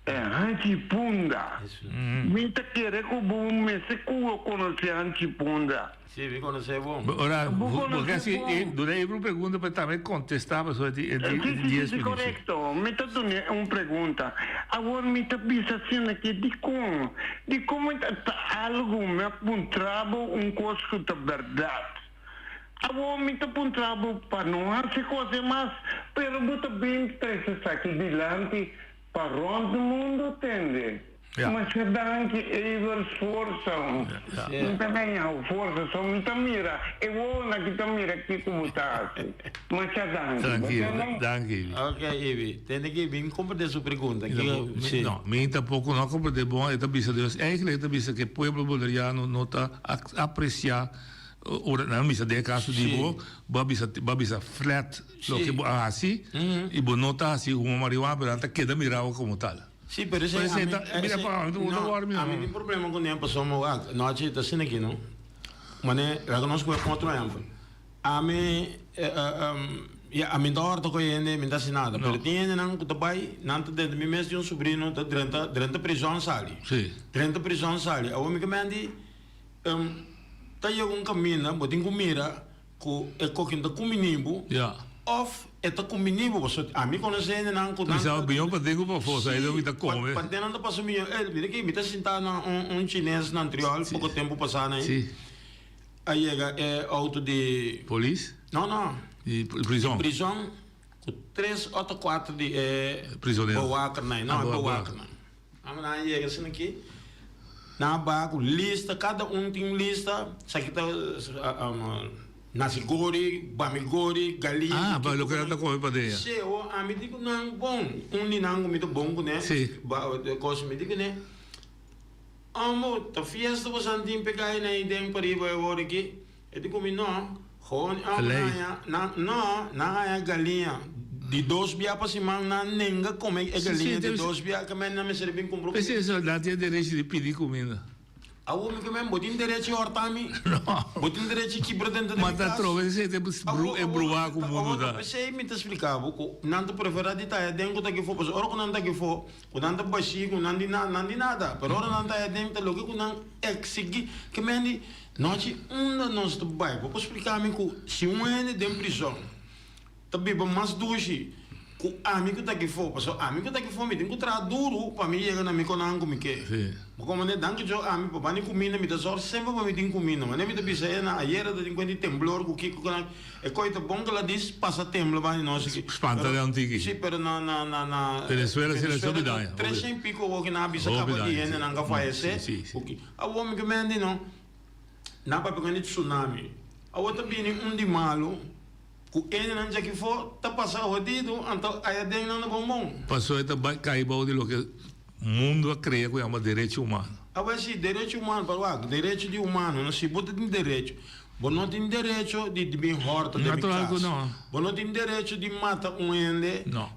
Hanchi Punda mi ta kere cu bo mester cu conoce Hanchi Punda. Si, mi conoce bon. Ora, Bo bo conoce ke si bon. duna e un pregunta pa tambe contesta pasobra di e di Si, si, si, dies si, minuut. corecto. Mi ta duna un pregunta. Awor mi ta bisa asina ke dikon? Dikon mi ta ta algu mi a puntra bo un kos ku ta bèrdat. Awor mi ta puntra bo pa no hasi kos e mas, pero bo ta bin trese esaki dilanti pa rònt mundu tende. Ja. Masha danki Evers forsa Ja. Mi ta gaña bo forsa so mi ta mira e wowonan ki ta mira kiko bo ta hasi masha danki bo Tranquilo, tende. danki Ibi. Ok Ibi, tende ki mi comprende su pregunta. Mi Kiko, tampoco, mi, si. no, mi tampoco no a comprende bon, e ta bisa dus eigenlijk e ta bisa cu e pueblo Bolivariano no ta aprecia ora nan bisa den e caso di Si. bo, bo a bisa, bo a bisa flat loke Si. bo a hasi y bo no ta hasi huma marihuana pero nan ta keda mira bo como tal. Sí, pero esei Pero esei ami, ta, mira esei, pa, mi ta no, worry mi ami no. tin problema ku ne pasobra wak, nochi ta asina aki no. Mane, laga nos kohe otro ehempel. Ami, ya, ami ta horta ku e hende, mi ta hasi nada, pero No. tin hendenan ku ta bai, nan ta drenta, mi mes tin un sobrino ta drenta, drenta prizòn sali. Sí. Drenta prizòn sali. Awor mi ke menti, ta yega un kaminda, bo tin ku mira Ku e kokin ta kumini bo Ja. of e ta kumini bo pasobra ami konosé hendenan ku nan Mi sa biño pa den ku pa fo, sa Sí, mi ta kome. pa den nan ta pasa miño. Ey, mira ki mi ta sinta na un un chines na Antriol poko tempu pasá na Sí. A yega e outo di Polis? No, no. Di prizon. Di prizon ku tres òf kuater di e Prizonero. bewakernan, no Ah, e bewaker. bewakernan. Amo nan a yega asina aki, nan a baha ku lista, kada un tin un lista, esaki ta nasi gori, bami gori, galiña. Ah, pa loke nan ta kome pa den ya. Sí, awor ami di ku nan bon, un di nan ku mi ta bon kuné, Sí. kos mi di kuné, amo ta fiesta boso a tin p'e kai nan den pariba awor aki. E di ku mi, No, gewoon e Lei. haña, nan, no, nan haña galiña di dos bia pa siman, nan nenga kome e Sí, sí, galiña di debe dos bia, ke men nan mester bin kumpra P'esei kumida. soldat tin e derecho di pidi kuminda. Awor mi ke men, bo tin derecho di hòrta mi? No. Bo tin derecho di kibra denter di Ma mi ta kas? trobe esei ta bru, e Awor, bruá ku mundu awor, ta. p'esei mi ta splika bo ku nan ta preferá di ta aden ku ta aki afó, pasobra ora ku nan ta aki afó, ku nan ta bashí, ku nan di na, nan di nada, pero ora nan ta aden ta loke ku nan eksigí, ke men di, Nochi unda nos ta bai? Bo por spliká mi ku si un hende den prizòn ta biba mas dushi. Ku ami ku ta aki fo, pasobra ami ku ta aki fo mi tin ku traha duru pa mi yega na mi konan ku mi ke. Bo komand'é, Danki Djo, ami pa bani kuminda, mi ta sòr semper pa mi tin kuminda. Manera mi ta bisa e na ayera ta tin kuenta di temblor ku kiko ku nan, e koi ta bon ku la dis pasa tembla bani nos aki. Spanta den un tiki. Si, pero na na na na Venezuela si la hopi daño. Treshen i piko awor ki nan a bisa kaba di hendenan ka fayesé. Awor mi ke mendi no, nan papia ku hende di tsunami. Awor ta bini un di malu. Ku enenan djaki fo ta pasa hodidu, anto aya den nan no bon bon. Paso e ta bai kai bou di loke mundu a krea ku yama derecho humano. Awor si, derecho humano, pero wak, derecho di humano, no, si bo ta tin derecho, bo no tin derecho di bin hòrta den mi Natural ku kas, no. bo no tin derecho di mata un hende, No.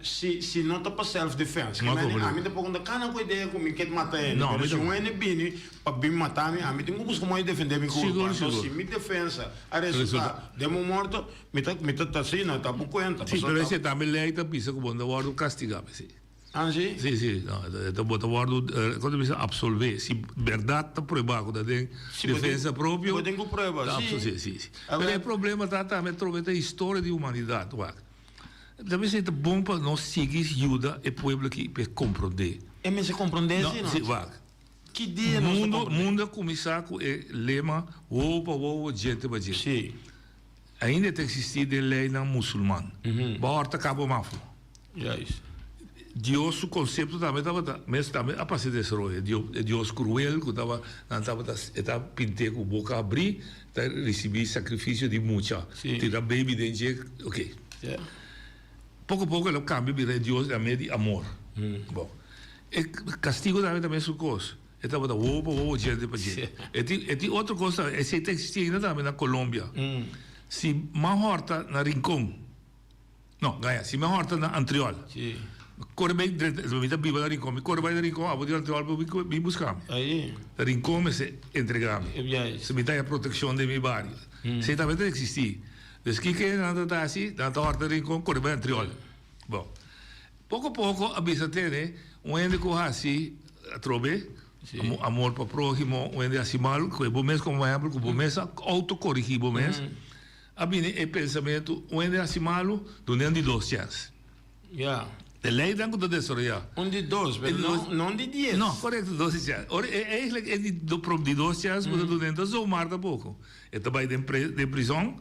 si si no ta pa self defense. No Ke mende, komprende. ami tampoko no ta kana ku idea ku mi ke mata hende, No, pero mi si un tampoko. hende bini pa bin mata mi, ami tin ku buska moda di defende mi kurpa. Sigur, Anto sigur. si mi defensa A resultá den bo morto, mi ta mi ta asina, ta bo kuenta. Sí, Pasobra pero ta. ese tambe lei ta bisa ku bo no ta wòrdu kastigá p'esei. Ah, sí? Sí, sí, no, e ta bo ta wòrdu, kon ta bisa, absolvé. Si bèrdat ta pruebá ku ta den Sí, bo tin, defensa propio, bo tin ku prueba, ta sí. absol, sí, sí, sí. A Pero ber. e problema ta tambe atrobe ta historia di humanidat, wak. Ta bisa e ta bon pa nos sigui yuda e pueblo aki pa e komprondé. E mester komprondé No, si, no? sí, wak. Ki dia nos ta Mundo, komprendé? mundo a kuminsá ku e lema wowo pa wowo, djente pa djente. Sí. Ainda e ta eksistí den leinan musulman. Bo hòrta kaba mafo. Juist. Dios su konsepto tambe tabata, mes tambe a pasa e desaroyo. E e Dios kruel ku taba, nan tabata, e ta pint'é ku boka abrí, ta risibí sakrifisio di mucha. Sí. Tira baby den dje, oké. Ja. Poko poko el a kambia bira e Dios den medio di amor. Bon. E castigo tambe ta mesun cos. E tabata wowo pa wowo, djente pa djente. E tin, e tin otro cos tambe, esey ta existi ainda tambe na Colombia. Si man horta na Rincon, no, gaña, si man horta na Antriol, core bay drenta, mi ta biba na Rincon, mi core bay na Rincon, abo di Antriol por bin, bin busca mi. Na Rincon mester entrega mi. Si mi ta haya proteccion den mi bario. Esey tambe ta existi. Dus kiko nan ta haci? Nan ta horta Rincon, core bay Antriol. Bon. Poko poko a bisa tene un hende ku hasi atrobe amor pa próhimo, un hende hasi mal, ku e bo mes komo ehèmpel ku bo mes a outo korigí bo mes, a bini e pensamentu un hende hasi malu dun'é un di dos chèns. Ya. E leinan ku ta desaroyá. Un di dos, pero no no un di dies. No, korekto, dos di chèns. Ora e eigentlik e di di dos chèns ku ta dun'é no ta zomaar tampoko. E ta bai den pre den prizòn.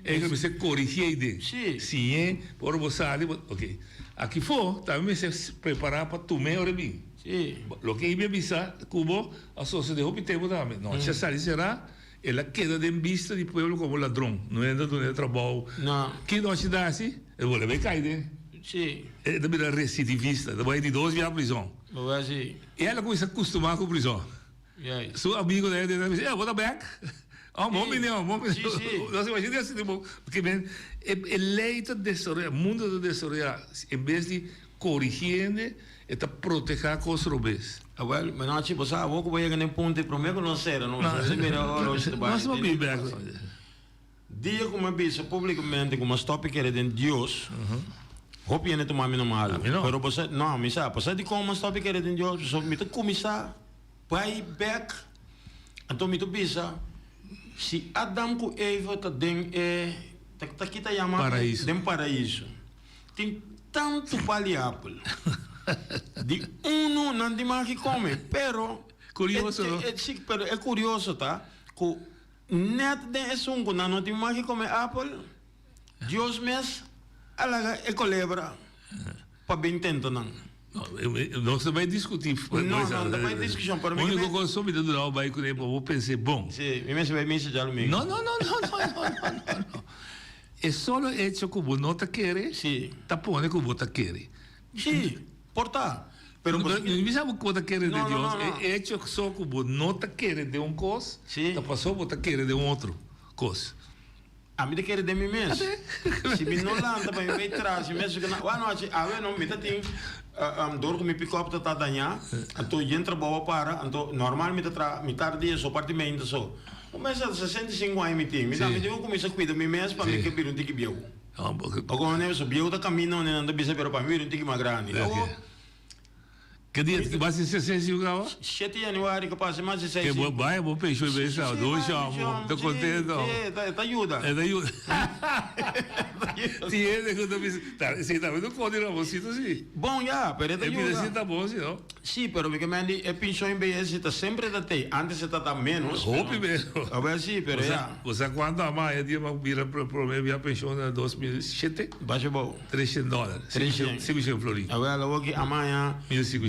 E mester korigí ei den. Sí. Siñ'é, pa ora bo sali, bo, ok. Aki fo, tambe mester prepará pa tum'é ora e bin. Sí. Loke i mi a bisa ku bo a sosodé hopi tempu tambe. Nochi a sali será, el a keda den bista di pueblo komo ladron. No hende a dun'é trabou. No. Ki nochi ta hasi? E bolbe bai kai den. Sí. E ta bira residivista. E ta bai di dos bia prizòn. Bo bai sí. I el a kuminsá kustumá ku prizòn. Su amigo de él dice, eh, bo ta bek? Oh, bon bini, oh, bon bini. Sí, sí. No se imagina así, tipo, que men, e, e ley ta desaroya, mundo ta desaroya, en vez di corrigiende, e ta proteha cos robes. Awel, ma nochi, bo sa, awor cu bo yega na e punto, e prome cu nos cera, no, no, mira, horloge ta bai. Nos no bin bek. Dia ku mi a bisa públikamente ku mi a stòp e kere den Dios, hopi hende tuma mi na malu. Pero bo sa, no, mi sa, bo sa dikon mi a stòp e kere den Dios? Pasobra mi ta kuminsá bai bèk, anto mi ta bisa, si Adam ku Eva ta den e, ta kita yama? Paraíso. Den paraíso. Tin tantu pal di apel. Di unu nan tin mas ki kome, pero. Kurioso, no? Sí, pero e kurioso ta ku. Net den esun ku nan no tin maki kome apel, Dios mes a laga e kolebra pa bin tenta nan. Nos ta bai diskutí. No, no, no ta bai diskushon, pero mi. Úniko kos so mi ta duna bo bai kuné pa bo pens'é bon. Sí, mi mester bai misa djadumingu. No, no, no, no, no, no, no, no. E solo echo ku bo no ta kere. Sí. Ta pone ku bo ta kere. Sí, por ta. Pero No, mi sa bo ta kere den No, no, Dios. no, no. E hecho so ku bo no ta kere den un kos, Sí. ta paso bo ta kere den un otro kos. Ami ta kere den mi mes. Si mi no lanta pa mi bay tras mi mes ku na wak nochi awe no mi ta tin dor ku mi pick-up ta ta daña anto yen trabou a para anto normal mi ta traha mitar dia so parti meinta so. Bo mester 65 aña mi tin mi tambe tin ku kuminsa kuida mi mes pa mi ke bira un tiki bieu. O como ne so bieu ta camina one nan ta bisa pero pa mi bira un tiki mas grandi. Awo. Ke dia ki basi 65 kawa? 7 januari ku pasa mas di 65. Ke bo bai bo penshon i besa do shamo ta kontento. Si, e ta yuda. E ta yuda. Tin hende ku ta bisa esei tambe ta kodi Ramonsito si. Bon ya, pero e ta yuda. E bida si ta bon si no. Si, pero mi ke men di e penshon i bes si ta semper ta tei. Antes e ta ta menos. Hopi menos. Awor si, pero ya. Bo sa kuantu a maya dia mi a bira prome bia penshon na 2007? Basha bou. Treshen dòler. Treshen. Sinku florin. Awel awor ki a maya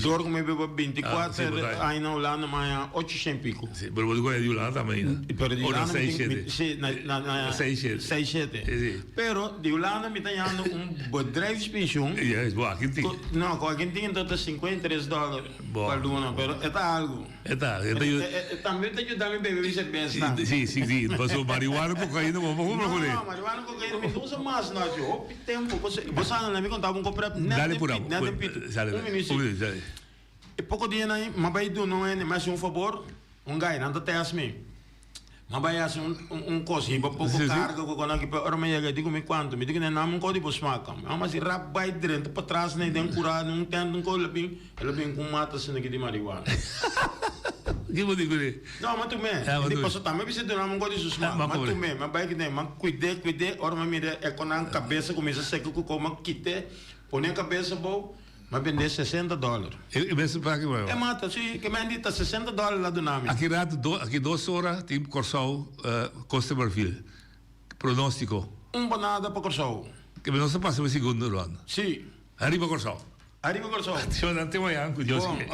dor ku mi biba 24 aña na Hulanda maya 800 pico. Si, pero bo di kohe di Hulanda tambe ainda. Pero di Hulanda mi tin, si, na 6 shete. 6 shete. Si. Pero di Hulanda mi ta yanda un bedrijfspensioen. Yes, bo aki tin. No, ku aki tin ta 53 dòler pa luna, pero e ta algu. E ta, e ta yuda. Tambe ta yuda mi bebe mi serbes nan. Si, si, si. Pasobra marihuana ku kokaina bo por kumpra kuné. No, marihuana ku kokaina mi no usa mas no. Haci hopi tempo. Bo sa nan mi kontaba un koprep net den pit, net den pit. Dale Un minuut. Un minuut, dale. E poko dia nan mi a bai duna un hende, mi a haci un fabor, un guy, nan ta test mi. Mi a bai haci un un kos, hiba poko karga ku konan aki, pero ora mi yega e di ku mi kuantu, mi di ku nan mi un kos di bo smaka. Mi a haci rap bai drenta patras nei den kura, den un tent un kos la bin. El a bin ku un mata asina ki di marihuana. Ki bo di kuné? No, m'a tum'é. Ah, m'a E di tum'é. paso tambe bisa dunami un kos di su smak. M'a M'a kobr'é. tum'é, m'a bai kuné, m'a kuid'é, kuid'é. Ora m'a mira e kon nan kabesa kuminsá seka ku kos, m'a kit'é, pon'é kabesa abou, m'a bend'é sesenta dòler. E mes pa ki E mata, si, ke men di ta sesenta dòler el a dunami. Aki rato, do, aki dos ora tin Kòrsou, Costa Marfil. Pronóstiko. Un banada pa Kòrsou. Ke nos ta pasa pa segundo ronda. Si. Ariba Kòrsou. Ariba Kòrsou. Shonnan te mañan ku Dios ke.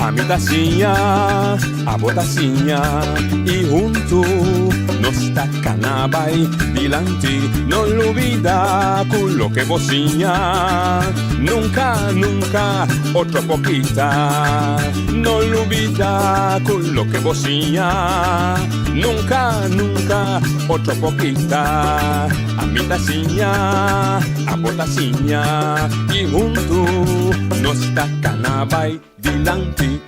Ami ta siña, abo ta siña i huntu nos ta kana bai dilanti. No lubida ku loke bo siña nunka, nunka otro por kita. No lubida ku loke bo siña nunka, nunka otro por kita. Ami ta siña, abo ta siña i huntu nos ta kana bai dilanti.